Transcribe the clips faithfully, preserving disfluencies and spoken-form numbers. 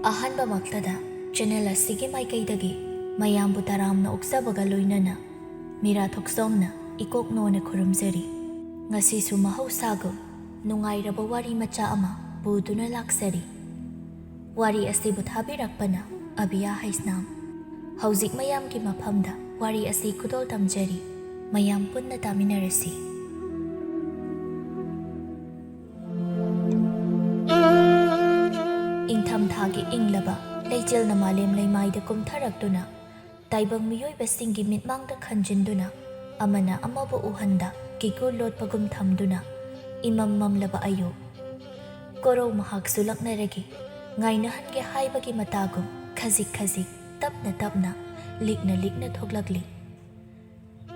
ꯑꯍꯥꯟꯕꯃꯛꯇꯗ channel ꯑꯁꯤꯒꯤ ꯃꯥꯏꯀꯩꯗꯒꯤ ꯃꯌꯥꯝꯕꯨ ꯇꯔꯥꯝꯅ ꯑꯣꯛꯆꯕꯒ ꯂꯣꯏꯅꯅ ꯃꯤꯔꯥ ꯊꯣꯛꯆꯣꯝꯅ ꯏꯀꯣꯛ ꯅꯣꯟꯅ ꯈꯨꯔꯨꯝꯖꯔꯤ꯫ ꯉꯁꯤꯁꯨ ꯃꯍꯧꯁꯥꯒꯨꯝ ꯅꯨꯡꯉꯥꯏꯔꯕ ꯋꯥꯔꯤ ꯃꯆꯥ ꯑꯃ ꯄꯨꯗꯨꯅ ꯂꯥꯛꯆꯔꯤ꯫ ꯋꯥꯔꯤ ꯑꯁꯤꯕꯨ ꯊꯥꯕꯤꯔꯛꯄꯅ ꯑꯕꯤꯌꯥ ꯍꯩꯁꯅꯥꯝ꯫ ꯍꯧꯖꯤꯛ ꯃꯌꯥꯝꯒꯤ ꯃꯐꯝꯗ ꯋꯥꯔꯤ ꯑꯁꯤ ꯈꯨꯗꯣꯜ ꯇꯝꯖꯔꯤ꯫ ꯃꯌꯥꯝ ꯄꯨꯟꯅ ꯇꯥꯃꯤꯟꯅꯔꯁꯤ꯫ ꯏꯪꯊꯝꯊꯥꯒꯤ ꯏꯪꯂꯕ ꯂꯩꯆꯤꯜꯅ ꯃꯥꯂꯦꯝ ꯂꯩꯃꯥꯏꯗ ꯀꯨꯝꯊꯔꯛꯇꯨꯅ ꯇꯥꯏꯕꯪ ꯃꯤꯑꯣꯏꯕꯁꯤꯡꯒꯤ ꯃꯤꯠꯃꯥꯡꯗ ꯈꯟꯖꯤꯟꯗꯨꯅ ꯑꯃꯅ ꯑꯃꯕꯨ ꯎꯍꯟꯗ ꯀꯤꯀꯨ ꯂꯣꯠꯄꯒꯨꯝ ꯊꯝꯗꯨꯅ ꯏꯃꯝ ꯃꯝꯂꯕ ꯑꯌꯨꯛ꯫ ꯀꯣꯔꯧ ꯃꯍꯥꯛꯁꯨ ꯂꯛꯅꯔꯒꯦ, ꯉꯥꯏꯅꯍꯟꯒꯦ ꯍꯥꯏꯕꯒꯤ ꯃꯇꯥꯒꯨꯝ ꯈꯖꯤꯛ ꯈꯖꯤꯛ, ꯇꯞꯅ ꯇꯞꯅ, ꯂꯤꯛꯅ ꯂꯤꯛꯅ ꯊꯣꯛꯂꯛꯂꯤ꯫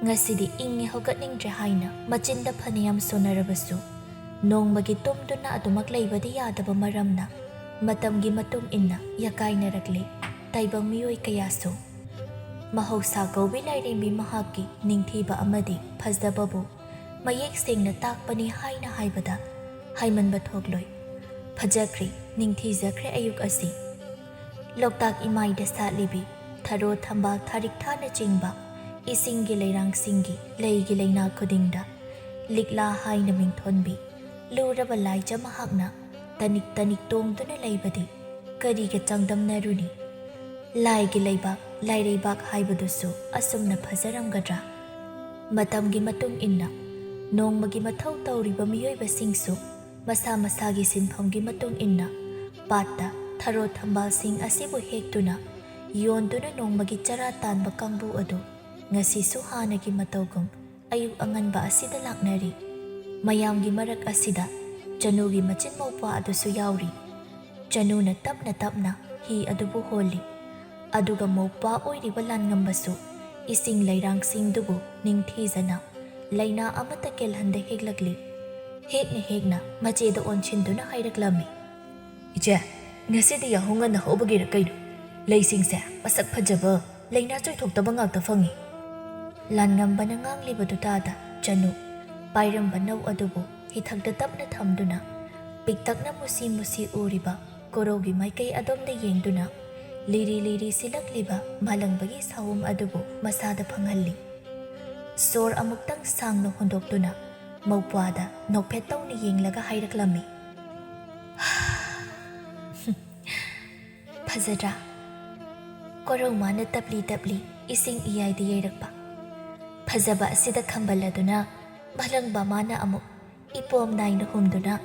ꯉꯁꯤꯗꯤ ꯏꯪꯉꯦ, ꯍꯧꯒꯠꯅꯤꯡꯗ꯭ꯔꯦ ꯍꯥꯏꯅ ꯃꯆꯤꯟꯗ ꯐꯅꯌꯥꯝ ꯁꯣꯟꯅꯔꯕꯁꯨ, ꯅꯣꯡꯃꯒꯤ ꯇꯨꯝꯗꯨꯅ ꯑꯗꯨꯃꯛ ꯂꯩꯕꯗꯤ ꯌꯥꯗꯕ ꯃꯔꯝꯅ ꯃꯇꯝꯒꯤ ꯃꯇꯨꯡ ꯏꯟꯅ ꯌꯥꯀꯥꯏꯅꯔꯛꯂꯤ ꯇꯥꯏꯕꯪ ꯃꯤꯑꯣꯏ ꯀꯌꯥꯁꯨ꯫ ꯃꯍꯧꯁꯥ ꯀꯧꯕꯤ ꯂꯥꯏꯔꯦꯝꯕꯤ ꯃꯍꯥꯛꯀꯤ ꯅꯤꯡꯊꯤꯕ ꯑꯃꯗꯤ ꯐꯖꯕꯕꯨ ꯃꯌꯦꯛ ꯁꯦꯡꯅ ꯇꯥꯛꯄꯅꯤ ꯍꯥꯏꯅ ꯍꯥꯏꯕꯗ ꯍꯥꯏꯃꯟꯕ ꯊꯣꯛꯂꯣꯏ꯫ ꯐꯖꯈ꯭ꯔꯦ, ꯅꯤꯡꯊꯤꯖꯈ꯭ꯔꯦ ꯑꯌꯨꯛ ꯑꯁꯤ꯫ ꯂꯣꯛꯇꯥꯛ ꯏꯃꯥꯏꯗ ꯁꯥꯠꯂꯤꯕꯤ ꯊꯔꯣ, ꯊꯝꯕꯥꯜ, ꯊꯔꯤꯛꯊꯥꯅꯆꯤꯡꯕ ꯏꯁꯤꯡꯒꯤ ꯂꯩꯔꯥꯡꯁꯤꯡꯒꯤ ꯂꯩꯒꯤ ꯂꯩꯅꯥ ꯈꯨꯗꯤꯡꯗ ꯂꯤꯛꯂꯥ ꯍꯥꯏꯅ ꯃꯤꯡꯊꯣꯟꯕꯤ ꯂꯨꯔꯕ ꯂꯥꯏꯖ ꯃꯍꯥꯛꯅ ꯇꯅꯤꯛ ꯇꯅꯤꯛ ꯇꯣꯡꯗꯨꯅ ꯂꯩꯕꯗꯤ ꯀꯔꯤꯒ ꯆꯥꯡꯗꯝꯅꯔꯨꯅꯤ? ꯂꯥꯏꯒꯤ ꯂꯩꯕꯥꯛ, ꯂꯥꯏꯔꯩꯕꯥꯛ ꯍꯥꯏꯕꯗꯨꯁꯨ ꯑꯁꯨꯝꯅ ꯐꯖꯔꯝꯒꯗ꯭ꯔꯥ? ꯃꯇꯝꯒꯤ ꯃꯇꯨꯡ ꯏꯟꯅ ꯅꯣꯡꯃꯒꯤ ꯃꯊꯧ ꯇꯧꯔꯤꯕ ꯃꯤꯑꯣꯏꯕꯁꯤꯡꯁꯨ ꯃꯁꯥ ꯃꯁꯥꯒꯤ ꯁꯤꯟꯐꯝꯒꯤ ꯃꯇꯨꯡ ꯏꯟꯅ ꯄꯥꯠꯇ ꯊꯔꯣ ꯊꯝꯕꯥꯜꯁꯤꯡ ꯑꯁꯤꯕꯨ ꯍꯦꯛꯇꯨꯅ ꯌꯣꯟꯗꯨꯅ ꯅꯣꯡꯃꯒꯤ ꯆꯔꯥ ꯇꯥꯟꯕ ꯀꯥꯡꯕꯨ ꯑꯗꯨ ꯉꯁꯤꯁꯨ ꯍꯥꯟꯅꯒꯤ ꯃꯇꯧꯒꯨꯝ ꯑꯌꯨꯛ ꯑꯉꯟꯕ ꯑꯁꯤꯗ ꯂꯥꯛꯅꯔꯤ꯫ ꯃꯌꯥꯝꯒꯤ ꯃꯔꯛ ꯑꯁꯤꯗ ꯆꯅꯨꯒꯤ ꯃꯆꯤꯟ ꯃꯧꯄ꯭ꯋꯥ ꯑꯗꯨꯁꯨ ꯌꯥꯎꯔꯤ꯫ ꯆꯅꯨꯅ ꯇꯞꯅ ꯇꯞꯅ ꯍꯤ ꯑꯗꯨꯕꯨ ꯍꯣꯜꯂꯤ꯫ ꯑꯗꯨꯒ ꯃꯧꯄ꯭ꯋꯥ ꯑꯣꯏꯔꯤꯕ ꯂꯥꯟꯉꯝꯕꯁꯨ ꯏꯁꯤꯡ ꯂꯩꯔꯥꯡꯁꯤꯡꯗꯨꯕꯨ ꯅꯤꯡꯊꯤꯖꯅ ꯂꯩꯅꯥ ꯑꯃꯠꯇ ꯀꯦꯜꯍꯟꯗ ꯍꯦꯛꯂꯛꯂꯤ꯫ ꯍꯦꯛꯅ ꯍꯦꯛꯅ ꯃꯆꯦꯗ ꯑꯣꯟꯁꯤꯟꯗꯨꯅ ꯍꯥꯏꯔꯛꯂꯝꯃꯤ, "ꯏꯆꯦ, ꯉꯁꯤꯗꯤ ꯌꯥꯍꯧ ꯉꯟꯅ ꯍꯧꯕꯒꯤꯔ ꯀꯩꯅꯣ, ꯂꯩꯁꯤꯡꯁꯦ ꯃꯁꯛ ꯐꯖꯕ, ꯂꯩꯅꯥ ꯆꯣꯏꯊꯣꯛꯇꯕ ꯉꯥꯛꯇ ꯐꯪꯉꯤ꯫" ꯂꯥꯟꯉꯝꯕꯅ ꯉꯥꯡꯂꯤꯕꯗꯨ ꯇꯥꯗ ꯆꯅꯨ ꯄꯥꯏꯔꯝꯕ ꯅꯧ ꯑꯗꯨꯕꯨ ꯍꯤꯊꯛꯇ ꯇꯞꯅ ꯊꯝꯗꯨꯅ ꯄꯤꯛꯇꯛꯅ ꯃꯨꯁꯤ ꯃꯨꯁꯤ ꯎꯔꯤꯕ ꯀꯣꯔꯧꯒꯤ ꯃꯥꯏꯀꯩ ꯑꯗꯣꯝꯗ ꯌꯦꯡꯗꯨꯅ ꯂꯤꯔꯤ ꯂꯤꯔꯤ ꯁꯤꯜꯂꯛꯂꯤꯕ ꯃꯥꯂꯪꯕꯒꯤ ꯁꯥꯎꯝ ꯑꯗꯨꯕꯨ ꯃꯁꯥꯗ ꯐꯪꯍꯜꯂꯤ꯫ ꯁꯣꯔ ꯑꯃꯨꯛꯇꯪ ꯁꯥꯡꯅ ꯍꯣꯟꯗꯣꯛꯇꯨꯅ ꯃꯧꯄ꯭ꯋꯥꯗ ꯅꯣꯛꯐꯦꯠ ꯇꯧꯅ ꯌꯦꯡꯂꯒ ꯍꯥꯏꯔꯛꯂꯝꯃꯤ, "ꯐꯖꯗ꯭ꯔꯥ?" ꯀꯣꯔꯧ ꯃꯥꯅ ꯇꯞꯂꯤ ꯇꯞꯂꯤ ꯏꯁꯤꯡ ꯏꯌꯥꯏꯗ ꯌꯩꯔꯛꯄ꯫ ꯐꯖꯕ ꯑꯁꯤꯗ ꯈꯝꯕꯜꯂꯗꯨꯅ ꯃꯥꯂꯪꯕ ꯃꯥꯅ ꯑꯃꯨꯛ ꯏꯄꯣꯝ ꯅꯥꯏꯅ ꯍꯨꯝꯗꯨꯅ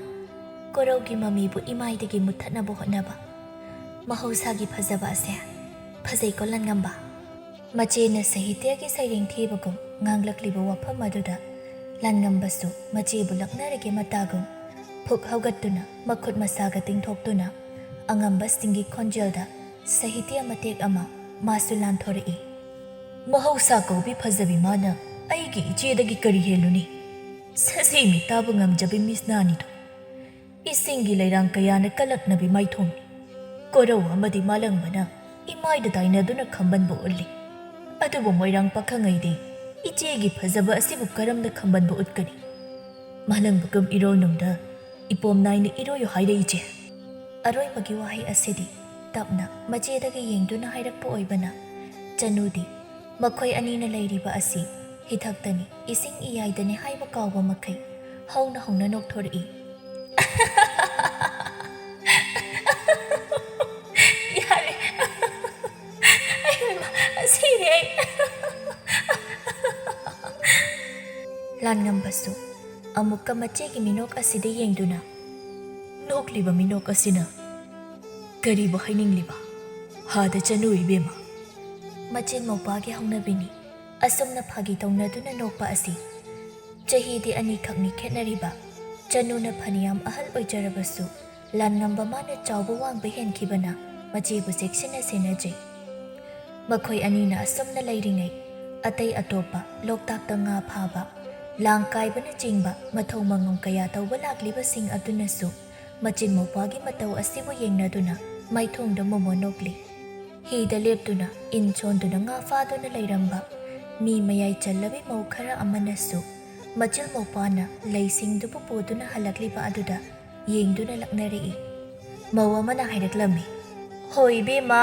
ꯀꯣꯔꯧꯒꯤ ꯃꯃꯤꯕꯨ ꯏꯃꯥꯏꯗꯒꯤ ꯃꯨꯠꯊꯠꯅꯕ ꯍꯣꯠꯅꯕ꯫ ꯃꯍꯧꯁꯥꯒꯤ ꯐꯖꯕ ꯑꯁꯦ ꯐꯖꯩꯀꯣ ꯂꯥꯟꯉꯝꯕ꯫ ꯃꯆꯦꯅ ꯁꯥꯍꯤꯇ꯭ꯌꯒꯤ ꯁꯩꯔꯦꯡ ꯊꯤꯕꯒꯨꯝ ꯉꯥꯡꯂꯛꯂꯤꯕ ꯋꯥꯐꯝ ꯑꯗꯨꯗ ꯂꯥꯟꯉꯝꯕꯁꯨ ꯃꯆꯦꯕꯨ ꯂꯛꯅꯔꯒꯦ ꯃꯇꯥꯒꯨꯝ ꯐꯨꯛ ꯍꯧꯒꯠꯇꯨꯅ ꯃꯈꯨꯠ ꯃꯁꯥꯒ ꯇꯤꯡꯊꯣꯛꯇꯨꯅ ꯑꯉꯝꯕꯁꯤꯡꯒꯤ ꯈꯣꯟꯖꯦꯜꯗ ꯁꯥꯍꯤꯇ꯭ꯌ ꯃꯇꯦꯛ ꯑꯃ ꯃꯥꯁꯨ ꯂꯥꯟꯊꯣꯔꯛꯏ꯫ "ꯃꯍꯧꯁꯥ ꯀꯧꯕꯤ ꯐꯖꯕꯤ ꯃꯥꯅ ꯑꯩꯒꯤ ꯏꯆꯦꯗꯒꯤ ꯀꯔꯤ ꯍꯦꯜꯂꯨꯅꯤ? ꯁꯖꯤ ꯃꯤꯠ ꯇꯥꯕ ꯉꯝꯖꯕꯤ ꯃꯤꯁꯅꯥꯅꯤꯗꯣ꯫ ꯏꯁꯤꯡꯒꯤ ꯂꯩꯔꯥꯡ ꯀꯌꯥꯅ ꯀꯜꯂꯛꯅꯕꯤ ꯃꯥꯏꯊꯣꯡꯅꯤ꯫ ꯀꯣꯔꯧ ꯑꯃꯗꯤ ꯃꯥꯂꯪꯕꯅ ꯏꯃꯥꯏꯗ ꯇꯥꯏꯅꯗꯨꯅ ꯈꯝꯕꯟꯕ ꯎꯠꯂꯤ꯫ ꯑꯗꯨꯕꯨ ꯃꯣꯏꯔꯥꯡ ꯄꯥꯈꯪꯉꯩꯗꯤ ꯏꯆꯦꯒꯤ ꯐꯖꯕ ꯑꯁꯤꯕꯨ ꯀꯔꯝꯅ ꯈꯝꯕꯟꯕ ꯎꯠꯀꯅꯤ?" ꯃꯥꯂꯪꯕꯒꯨꯝ ꯏꯔꯣ ꯅꯨꯡꯗ ꯏꯄꯣꯝ ꯅꯥꯏꯅ ꯏꯔꯣꯏꯌꯨ ꯍꯥꯏꯔꯦ ꯏꯆꯦ꯫ ꯑꯔꯣꯏꯕꯒꯤ ꯋꯥꯍꯩ ꯑꯁꯤꯗꯤ ꯇꯞꯅ ꯃꯆꯦꯗꯒꯤ ꯌꯦꯡꯗꯨꯅ ꯍꯥꯏꯔꯛꯄ ꯑꯣꯏꯕꯅ ꯆꯅꯨꯗꯤ ꯃꯈꯣꯏ ꯑꯅꯤꯅ ꯂꯩꯔꯤꯕ ꯑꯁꯤ ꯍꯤꯊꯛꯇꯅꯤ, ꯏꯁꯤꯡ ꯏꯌꯥꯏꯗꯅꯤ ꯍꯥꯏꯕ ꯀꯥꯎꯕ ꯃꯈꯩ ꯍꯧꯅ ꯍꯧꯅ ꯅꯣꯛꯊꯣꯔꯛꯏ꯫ "ꯌꯥꯔꯦ, ꯑꯩ ꯁꯤꯔꯦ ꯑꯩ!" ꯂꯥꯟꯉꯝꯕꯁꯨ ꯑꯃꯨꯛꯀ ꯃꯆꯦꯒꯤ ꯃꯤꯅꯣꯛ ꯑꯁꯤꯗ ꯌꯦꯡꯗꯨꯅ, "ꯅꯣꯛꯂꯤꯕ ꯃꯤꯅꯣꯛ ꯑꯁꯤꯅ ꯀꯔꯤꯕꯨ ꯍꯥꯏꯅꯤꯡꯂꯤꯕ? ꯍꯥꯗ ꯆꯅꯨ ꯏꯕꯦꯝꯃ!" ꯃꯆꯤꯟ ꯃꯧꯄꯥꯒꯤ ꯍꯧꯅꯕꯤꯅꯤ꯫ ꯑꯁꯨꯝꯅ ꯐꯥꯒꯤ ꯇꯧꯅꯗꯨꯅ ꯅꯣꯛꯄ ꯑꯁꯤ ꯆꯍꯤꯗꯤ ꯑꯅꯤꯈꯛꯅꯤ ꯈꯦꯠꯅꯔꯤꯕ꯫ ꯆꯅꯨꯅ ꯐꯅꯌꯥꯝ ꯑꯍꯜ ꯑꯣꯏꯖꯔꯕꯁꯨ ꯂꯥꯟꯉꯝꯕ ꯃꯥꯅ ꯆꯥꯎꯕ ꯋꯥꯡꯕ ꯍꯦꯟꯈꯤꯕꯅ ꯃꯆꯦꯕꯨ ꯆꯦꯛꯁꯤꯟꯅ ꯁꯦꯟꯅꯖꯩ꯫ ꯃꯈꯣꯏ ꯑꯅꯤꯅ ꯑꯁꯨꯝꯅ ꯂꯩꯔꯤꯉꯩ ꯑꯇꯩ ꯑꯇꯣꯞꯄ ꯂꯣꯛꯇꯥꯛꯇ ꯉꯥ ꯐꯥꯕ, ꯂꯥꯡ ꯀꯥꯏꯕꯅꯆꯤꯡꯕ ꯃꯊꯧ ꯃꯉꯝ ꯀꯌꯥ ꯇꯧꯕ ꯂꯥꯛꯂꯤꯕꯁꯤꯡ ꯑꯗꯨꯅꯁꯨ ꯃꯆꯤꯟ ꯃꯧꯄ꯭ꯋꯥꯒꯤ ꯃꯇꯧ ꯑꯁꯤꯕꯨ ꯌꯦꯡꯅꯗꯨꯅ ꯃꯥꯏꯊꯣꯡꯗ ꯃꯣꯃꯣꯟ ꯅꯣꯛꯂꯤ꯫ ꯍꯤꯗ ꯂꯦꯞꯇꯨꯅ ꯏꯟ ꯁꯣꯟꯗꯨꯅ ꯉꯥ ꯐꯥꯗꯨꯅ ꯂꯩꯔꯝꯕ ꯃꯤ ꯃꯌꯥꯏ ꯆꯜꯂꯕꯤ ꯃꯧ ꯈꯔ ꯑꯃꯅꯁꯨ ꯃꯆꯤꯜ ꯃꯧꯄ꯭ꯋꯥꯅ ꯂꯩꯁꯤꯡꯗꯨꯕꯨ ꯄꯨꯗꯨꯅ ꯍꯜꯂꯛꯂꯤꯕ ꯑꯗꯨꯗ ꯌꯦꯡꯗꯨꯅ ꯂꯛꯅꯔꯛꯏ꯫ ꯃꯧ ꯑꯃꯅ ꯍꯥꯏꯔꯛꯂꯝꯃꯤ, "ꯍꯣꯏ ꯏꯕꯦꯝꯃ,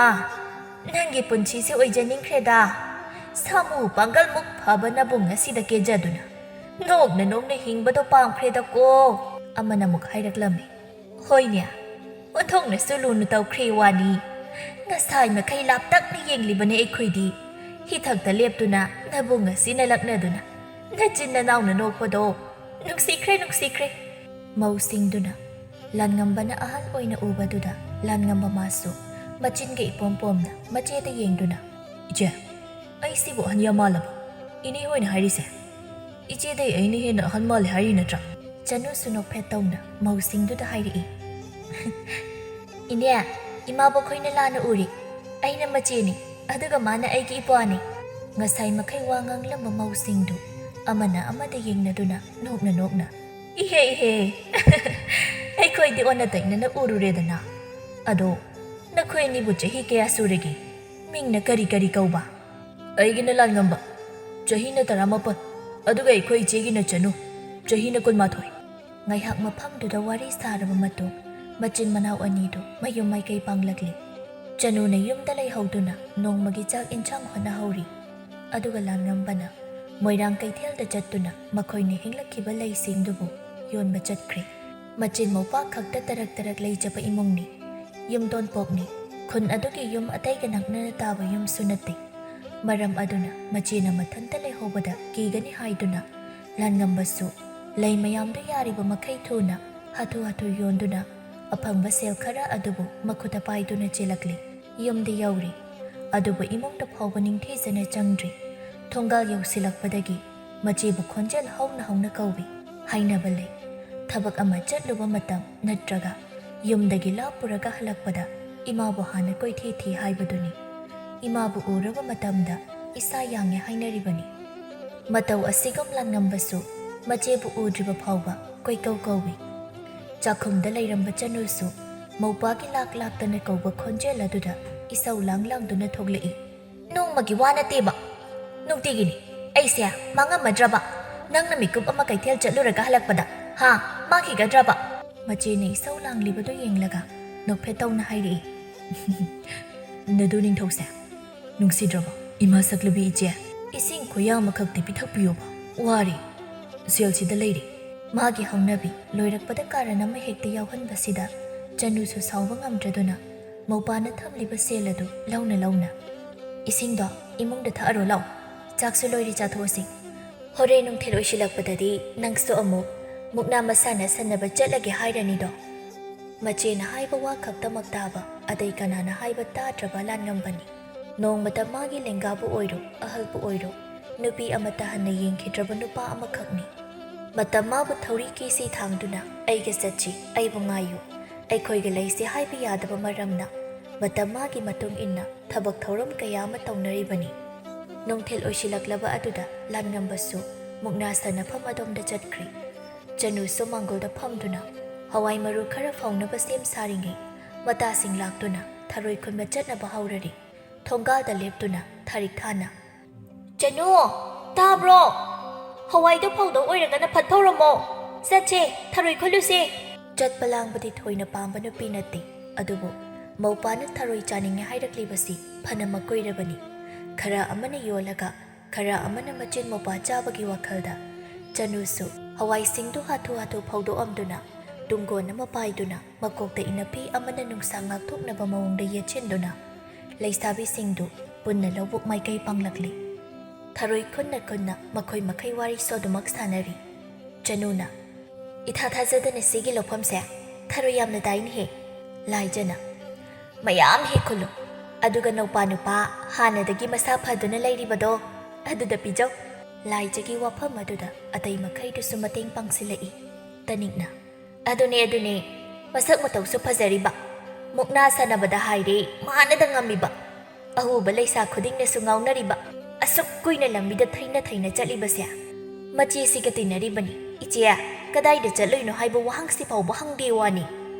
ꯅꯪꯒꯤ ꯄꯨꯟꯁꯤꯁꯦ ꯑꯣꯏꯖꯅꯤꯡꯈ꯭ꯔꯦꯗ꯫ ꯁꯥꯃꯨ ꯄꯥꯡꯒꯜꯃꯨꯛ ꯐꯕ ꯅꯕꯨꯡ ꯑꯁꯤꯗ ꯀꯦꯖꯗꯨꯅ ꯅꯣꯛꯅ ꯅꯣꯛꯅ ꯍꯤꯡꯕꯗꯣ ꯄꯥꯝꯈ꯭ꯔꯦꯗꯀꯣ"꯫ ꯑꯃꯅ ꯑꯃꯨꯛ ꯍꯥꯏꯔꯛꯂꯝꯃꯤ, "ꯍꯣꯏꯅꯦ, ꯑꯣꯟꯊꯣꯛꯅꯁꯨ ꯂꯨꯅ ꯇꯧꯈ꯭ꯔꯦ ꯋꯥꯅꯤ꯫ ꯉꯁꯥꯏ ꯃꯈꯩ ꯂꯥꯞꯇꯛꯅ ꯌꯦꯡꯂꯤꯕꯅꯦ ꯑꯩꯈꯣꯏꯗꯤ꯫ ꯍꯤꯊꯛꯇ ꯂꯦꯞꯇꯨꯅ ꯅꯕꯨꯡ ꯑꯁꯤꯅ ꯂꯛꯅꯗꯨꯅ ꯅꯆꯤꯟ ꯅꯅꯥꯎꯅ ꯅꯣꯛꯄꯗꯣ ꯅꯨꯡꯁꯤꯈ꯭ꯔꯦ, ꯅꯨꯡꯁꯤꯈ꯭ꯔꯦ"꯫ ꯃꯧꯁꯤꯡꯗꯨꯅ ꯂꯥꯟꯉꯝꯕꯅ ꯑꯍꯜ ꯑꯣꯏꯅ ꯎꯕꯗꯨꯗ ꯂꯥꯟꯉꯝꯕ ꯃꯥꯁꯨ ꯃꯆꯤꯟꯒ ꯏꯄꯣꯝ ꯄꯣꯝꯅ ꯃꯆꯦꯗ ꯌꯦꯡꯗꯨꯅ, "ꯏꯆꯦ, ꯑꯩꯁꯤꯕꯨ ꯑꯍꯟ ꯌꯥꯝ ꯃꯥꯜꯂꯕ? ꯏꯅꯦ ꯍꯣꯏꯅ ꯍꯥꯏꯔꯤꯁꯦ? ꯏꯆꯦꯗꯩ ꯑꯩꯅ ꯍꯦꯟꯅ ꯑꯍꯟ ꯃꯥꯜꯂꯦ ꯍꯥꯏꯔꯤ ꯅꯠꯇ꯭ꯔꯥ?" ꯆꯅꯨꯁꯨ ꯅꯣꯛꯐꯦꯠ ꯇꯧꯅ ꯃꯧꯁꯤꯡꯗꯨꯗ ꯍꯥꯏꯔꯛꯏ, "ꯏꯅꯦ, ꯏꯃꯥꯕꯣꯛ ꯈꯣꯏꯅ ꯂꯥꯟꯅ ꯎꯔꯤ꯫ ꯑꯩꯅ ꯃꯆꯦꯅꯤ, ꯑꯗꯨꯒ ꯃꯥꯅ ꯑꯩꯒꯤ ꯏꯄ꯭ꯋꯥꯅꯤ"꯫ ꯉꯁꯥꯏ ꯃꯈꯩ ꯋꯥ ꯉꯥꯡꯂꯝꯕ ꯃꯧꯁꯤꯡꯗꯨ ꯑꯃꯅ ꯑꯃꯗ ꯌꯦꯡꯅꯗꯨꯅ ꯅꯣꯛꯅ ꯅꯣꯛꯅ, "ꯏꯍꯦ ꯏꯍꯦ, ꯑꯩꯈꯣꯏꯗꯤ ꯑꯣꯟꯅ ꯇꯩꯅꯅ ꯎꯔꯨꯔꯦꯗꯅ꯫ ꯑꯗꯣ ꯅꯈꯣꯏ ꯑꯅꯤꯕꯨ ꯆꯍꯤ ꯀꯌꯥ ꯁꯨꯔꯒꯦ? ꯃꯤꯡꯅ ꯀꯔꯤ ꯀꯔꯤ ꯀꯧꯕ?" "ꯑꯩꯒꯤꯅ ꯂꯥꯟꯉꯝꯕ, ꯆꯍꯤꯅ ꯇꯔꯥꯃꯥꯄꯟ, ꯑꯗꯨꯒ ꯑꯩꯈꯣꯏ ꯏꯆꯦꯒꯤꯅ ꯆꯅꯨ, ꯆꯍꯤꯅ ꯀꯨꯟꯃꯥꯊꯣꯏ"꯫ ꯉꯥꯏꯍꯥꯛ ꯃꯐꯝꯗꯨꯗ ꯋꯥꯔꯤ ꯁꯥꯔꯕ ꯃꯇꯨꯡ, ꯃꯆꯤꯟ ꯃꯅꯥꯎ ꯑꯅꯤꯗꯨ ꯃꯌꯨꯝ ꯃꯥꯏꯀꯩ ꯄꯥꯡꯂꯛꯂꯤ꯫ ꯆꯅꯨꯅ ꯌꯨꯝꯗ ꯂꯩꯍꯧꯗꯨꯅ ꯅꯣꯡꯃꯒꯤ ꯆꯥꯛ ꯏꯟꯁꯥꯡ ꯍꯣꯠꯅꯍꯧꯔꯤ꯫ ꯑꯗꯨꯒ ꯂꯥꯟꯉꯝꯕꯅ ꯃꯣꯏꯔꯥꯡ ꯀꯩꯊꯦꯜꯗ ꯆꯠꯇꯨꯅ ꯃꯈꯣꯏꯅ ꯍꯦꯛꯂꯛꯈꯤꯕ ꯂꯩꯁꯤꯡꯗꯨꯕꯨ ꯌꯣꯟꯕ ꯆꯠꯈ꯭ꯔꯦ꯫ ꯃꯆꯤꯟ ꯃꯧꯄꯥ ꯈꯛꯇ ꯇꯔꯛ ꯇꯔꯛ ꯂꯩꯖꯕ ꯏꯃꯨꯡꯅꯤ꯫ ꯌꯨꯝꯗꯣꯟꯄꯣꯛꯅꯤ꯫ ꯈꯨꯟ ꯑꯗꯨꯒꯤ ꯌꯨꯝ ꯑꯇꯩꯒ ꯅꯛꯅꯅ ꯇꯥꯕ ꯌꯨꯝꯁꯨ ꯅꯠꯇꯦ꯫ ꯃꯔꯝ ꯑꯗꯨꯅ ꯃꯆꯦꯅ ꯃꯊꯟꯇ ꯂꯩꯍꯧꯕꯗ ꯀꯤꯒꯅꯤ ꯍꯥꯏꯗꯨꯅ ꯂꯥꯟꯉꯝꯕꯁꯨ ꯂꯩ ꯃꯌꯥꯝꯗꯨ ꯌꯥꯔꯤꯕ ꯃꯈꯩ ꯊꯨꯅ ꯍꯥꯊꯨ ꯍꯥꯊꯨ ꯌꯣꯟꯗꯨꯅ ꯑꯐꯪꯕ ꯁꯦꯜ ꯈꯔ ꯑꯗꯨꯕꯨ ꯃꯈꯨꯠꯇ ꯄꯥꯏꯗꯨꯅ ꯆꯦꯜꯂꯛꯂꯤ꯫ ꯌꯨꯝꯗꯤ ꯌꯧꯔꯦ꯫ ꯑꯗꯨꯕꯨ ꯏꯃꯨꯡꯗ ꯐꯥꯎꯕ ꯅꯤꯡꯊꯤꯖꯅ ꯆꯪꯗ꯭ꯔꯤ꯫ ꯊꯣꯡꯒꯥꯜ ꯌꯧꯁꯤꯜꯂꯛꯄꯗꯒꯤ ꯃꯆꯦꯕꯨ ꯈꯣꯟꯖꯦꯜ ꯍꯧꯅ ꯍꯧꯅ ꯀꯧꯏ꯫ ꯍꯥꯏꯅꯕ ꯂꯩ, ꯊꯕꯛ ꯑꯃ ꯆꯠꯂꯨꯕ ꯃꯇꯝ ꯅꯠꯇ꯭ꯔꯒ ꯌꯨꯝꯗꯒꯤ ꯂꯥꯞꯄꯨꯔꯒ ꯍꯜꯂꯛꯄꯗ ꯏꯃꯥꯕꯨ ꯍꯥꯟꯅ ꯀꯣꯏꯊꯤ ꯊꯤ ꯍꯥꯏꯕꯗꯨꯅꯤ꯫ ꯏꯃꯥꯕꯨ ꯎꯔꯕ ꯃꯇꯝꯗ ꯏꯁꯥ ꯌꯥꯡꯉꯦ ꯍꯥꯏꯅꯔꯤꯕꯅꯤ꯫ ꯃꯇꯧ ꯑꯁꯤꯒꯨꯝ ꯂꯥꯟꯉꯝꯕꯁꯨ ꯃꯆꯦꯕꯨ ꯎꯗ꯭ꯔꯤꯕ ꯐꯥꯎꯕ ꯀꯣꯏꯀꯧ ꯀꯧꯏ꯫ ꯆꯥꯛꯈꯨꯝꯗ ꯂꯩꯔꯝꯕ ꯆꯅꯨꯁꯨ ꯃꯧꯄꯥꯒꯤ ꯂꯥꯛ ꯂꯥꯛꯇꯅ ꯀꯧꯕ ꯈꯣꯟꯖꯦꯜ ꯑꯗꯨꯗ ꯏꯁꯧ ꯂꯥꯡ ꯂꯥꯡꯗꯨꯅ ꯊꯣꯛꯂꯛꯏ꯫ "ꯅꯣꯡꯃꯒꯤ ꯋꯥ ꯅꯠꯇꯦꯕ, ꯅꯨꯡꯇꯤꯒꯤꯅꯤ꯫ ꯑꯩꯁꯦ ꯃꯥꯡꯉꯝꯃꯗ꯭ꯔꯕ? ꯅꯪꯅ ꯃꯤꯀꯨꯞ ꯑꯃ ꯀꯩꯊꯦꯜ ꯆꯠꯂꯨꯔꯒ ꯍꯜꯂꯛꯄꯗ, ꯍꯥ, ꯃꯥꯡꯈꯤꯒꯗ꯭ꯔꯕ?" ꯃꯆꯦꯅ ꯏꯁꯧ ꯂꯥꯡꯂꯤꯕꯗꯨ ꯌꯦꯡꯂꯒ ꯅꯣꯛꯐꯦꯠ ꯇꯧꯅ ꯍꯥꯏꯔꯛꯏ꯫ "ꯅꯗꯨ ꯅꯤꯡꯊꯧꯁꯦ, ꯅꯨꯡꯁꯤꯗ꯭ꯔꯕꯣ? ꯏꯃꯥ ꯁꯛꯂꯨꯕꯤ ꯏꯆꯦ, ꯏꯁꯤꯡ ꯈꯨꯌꯥ ꯑꯃꯈꯛꯇꯤ ꯄꯤꯊꯛꯄꯤꯌꯣꯕ, ꯋꯥꯔꯦ꯫ ꯁꯦꯜꯁꯤꯗ ꯂꯩꯔꯦ꯫" ꯃꯥꯒꯤ ꯍꯧꯅꯕꯤ ꯂꯣꯏꯔꯛꯄꯗ ꯀꯥꯔꯟ ꯑꯃ ꯍꯦꯛꯇ ꯌꯥꯎꯍꯟꯕꯁꯤꯗ ꯆꯅꯨꯁꯨ ꯁꯥꯎꯕ ꯉꯝꯗ꯭ꯔꯗꯨꯅ ꯃꯧꯄꯥꯅ ꯊꯝꯂꯤꯕ ꯁꯦꯜ ꯑꯗꯨ ꯂꯧꯅ ꯂꯧꯅ, "ꯏꯁꯤꯡꯗꯣ ꯏꯃꯨꯡꯗ ꯊꯛꯑꯔꯣ ꯂꯥꯎ, ꯆꯥꯛꯁꯨ ꯂꯣꯏꯔꯦ ꯆꯥꯊꯣꯛꯑꯁꯤ꯫ ꯍꯣꯔꯦꯟ ꯅꯨꯡꯊꯤꯜ ꯑꯣꯏꯁꯤꯜꯂꯛꯄꯗꯗꯤ ꯅꯪꯁꯨ ꯑꯃꯨꯛ ꯃꯨꯛꯅꯥ ꯃꯁꯥꯟꯅ ꯁꯥꯟꯅꯕ ꯆꯠꯂꯒꯦ ꯍꯥꯏꯔꯅꯤꯗꯣ꯫" ꯃꯆꯦꯅ ꯍꯥꯏꯕ ꯋꯥ ꯈꯛꯇꯃꯛ ꯇꯥꯕ, ꯑꯇꯩ ꯀꯅꯥꯅ ꯍꯥꯏꯕ ꯇꯥꯗ꯭ꯔꯕ ꯂꯥꯟꯉꯝꯕꯅꯤ꯫ ꯅꯣꯡꯃꯇ ꯃꯥꯒꯤ ꯂꯦꯡꯒꯥꯕꯨ ꯑꯣꯏꯔꯣ, ꯑꯍꯜꯕꯨ ꯑꯣꯏꯔꯣ, ꯅꯨꯄꯤ ꯑꯃꯠꯇ ꯍꯟꯅ ꯌꯦꯡꯈꯤꯗ꯭ꯔꯕ ꯅꯨꯄꯥ ꯑꯃꯈꯛꯅꯤ꯫ ꯃꯇꯝ ꯃꯥꯕꯨ ꯊꯧꯔꯤ ꯀꯤꯁꯤ ꯊꯥꯡꯗꯨꯅ, "ꯑꯩꯒ ꯆꯠꯁꯤ, ꯑꯩꯕꯨ ꯉꯥꯏꯌꯨ, ꯑꯩꯈꯣꯏꯒ ꯂꯩꯁꯤ" ꯍꯥꯏꯕ ꯌꯥꯗꯕ ꯃꯔꯝꯅ, ꯃꯇꯝ ꯃꯥꯒꯤ ꯃꯇꯨꯡ ꯏꯟꯅ ꯊꯕꯛ ꯊꯧꯔꯝ ꯀꯌꯥ ꯑꯃ ꯇꯧꯅꯔꯤꯕꯅꯤ꯫ ꯅꯨꯡꯊꯤꯜ ꯑꯣꯏꯁꯤꯜꯂꯛꯂꯕ ꯑꯗꯨꯗ ꯂꯥꯟꯉꯝꯕꯁꯨ ꯃꯨꯛꯅꯥ ꯁꯥꯟꯅꯐꯝ ꯑꯗꯣꯝꯗ ꯆꯠꯈ꯭ꯔꯤ꯫ ꯆꯅꯨꯁꯨ ꯃꯥꯡꯒꯣꯜꯗ ꯐꯝꯗꯨꯅ ꯍꯋꯥꯏ ꯃꯔꯨ ꯈꯔ ꯐꯧꯅꯕ ꯁꯦꯝ ꯁꯥꯔꯤꯉꯩ, ꯃꯇꯥꯁꯤꯡ ꯂꯥꯛꯇꯨꯅ ꯊꯔꯣꯏ ꯈꯨꯟꯕ ꯆꯠꯅꯕ ꯍꯧꯔꯔꯤ꯫ ꯊꯣꯡꯒꯥꯜꯗ ꯂꯦꯞꯇꯨꯅ ꯊꯥꯔꯤꯛ ꯊꯥꯅ, "ꯆꯅꯨ, ꯇꯥꯕ꯭ꯔꯣ? ꯍꯋꯥꯏꯗꯣ ꯐꯧꯗꯧ ꯑꯣꯏꯔꯒꯅ ꯐꯠ ꯐꯧꯔꯝꯃꯣ꯫ ꯆꯠꯁꯦ, ꯊꯔꯣꯏ ꯈꯨꯜꯂꯨꯁꯦ꯫" ꯆꯠꯄ ꯂꯥꯡꯕꯗꯤ ꯊꯣꯏꯅ ꯄꯥꯝꯕ ꯅꯨꯄꯤ ꯅꯠꯇꯦ, ꯑꯗꯨꯕꯨ ꯃꯧꯄꯥꯅ ꯊꯔꯣꯏ ꯆꯥꯅꯤꯡꯉꯦ ꯍꯥꯏꯔꯛꯂꯤꯕꯁꯤ ꯐꯅ ꯃꯀꯨꯏꯔꯕꯅꯤ꯫ ꯈꯔ ꯑꯃꯅ ꯌꯣꯜꯂꯒ, ꯈꯔ ꯑꯃꯅ ꯃꯆꯤꯟ ꯃꯧꯄꯥ ꯆꯥꯕꯒꯤ ꯋꯥꯈꯜꯗ ꯆꯅꯨꯁꯨ ꯍꯋꯥꯏꯁꯤꯡꯗꯨ ꯍꯥꯊꯨ ꯍꯥꯊꯨ ꯐꯧꯗꯣꯛꯑꯝꯗꯨꯅ, ꯇꯨꯡꯒꯣꯟ ꯑꯃ ꯄꯥꯏꯗꯨꯅ, ꯃꯀꯣꯛꯇ ꯏꯅꯐꯤ ꯑꯃꯅ ꯅꯨꯡꯁꯥ ꯉꯥꯛꯊꯣꯛꯅꯕ ꯃꯑꯣꯡꯗ ꯌꯦꯠꯁꯤꯟꯗꯨꯅ, ꯂꯩꯁꯥꯕꯤꯁꯤꯡꯗꯨ ꯄꯨꯟꯅ ꯂꯧꯕꯨꯛ ꯃꯥꯏꯀꯩ ꯄꯥꯡꯂꯛꯂꯤ꯫ ꯊꯔꯣꯏ ꯈꯨꯟꯅ ꯈꯨꯟꯅ ꯃꯈꯣꯏ ꯃꯈꯩ ꯋꯥꯔꯤ ꯁꯣꯗꯨꯃꯛ ꯁꯥꯟꯅꯔꯤ꯫ ꯆꯅꯨꯅ, "ꯏꯊꯥ ꯊꯥꯖꯗꯅ ꯁꯤꯒꯤ ꯂꯧꯐꯝꯁꯦ ꯊꯔꯣꯏ ꯌꯥꯝꯅ ꯇꯥꯏꯅꯦꯍꯦ꯫" ꯂꯥꯏꯖꯅ, "ꯃꯌꯥꯝ ꯍꯦꯛ ꯈꯨꯜꯂꯨ, ꯑꯗꯨꯒ ꯅꯧꯄꯥ ꯅꯨꯄꯥ ꯍꯥꯟꯅꯗꯒꯤ ꯃꯁꯥ ꯐꯗꯨꯅ ꯂꯩꯔꯤꯕꯗꯣ, ꯑꯗꯨꯗ ꯄꯤꯖꯧ꯫" ꯂꯥꯏꯖꯒꯤ ꯋꯥꯐꯝ ꯑꯗꯨꯗ ꯑꯇꯩ ꯃꯈꯩꯗꯨꯁꯨ ꯃꯇꯦꯡ ꯄꯥꯡꯁꯤꯜꯂꯛꯏ꯫ ꯇꯅꯤꯛꯅ, "ꯑꯗꯨꯅꯦ, ꯑꯗꯨꯅꯦ, ꯃꯁꯛ ꯃꯇꯧꯁꯨ ꯐꯖꯔꯤꯕ, ꯃꯨꯛꯅꯥ ꯁꯥꯟꯅꯕꯗ ꯍꯥꯏꯔꯦ ꯃꯥꯅꯗ ꯉꯝꯃꯤꯕ, ꯑꯎꯕ ꯂꯩꯁꯥ ꯈꯨꯗꯤꯡꯅꯁꯨ ꯉꯥꯎꯅꯔꯤꯕ, ꯑꯁꯨꯛ ꯀꯨꯏꯅ ꯂꯝꯕꯤꯗ ꯊꯩꯅ ꯊꯩꯅ ꯆꯠꯂꯤꯕꯁꯦ, ꯃꯆꯦꯁꯤꯒ ꯇꯤꯟꯅꯔꯤꯕꯅꯤ꯫ ꯏꯆꯦ, ꯀꯗꯥꯏꯗ ꯆꯠꯂꯨꯏꯅꯣ ꯍꯥꯏꯕ ꯋꯥꯍꯪꯁꯤ ꯐꯥꯎꯕ ꯍꯪꯗꯦ ꯋꯥꯅꯤ꯫"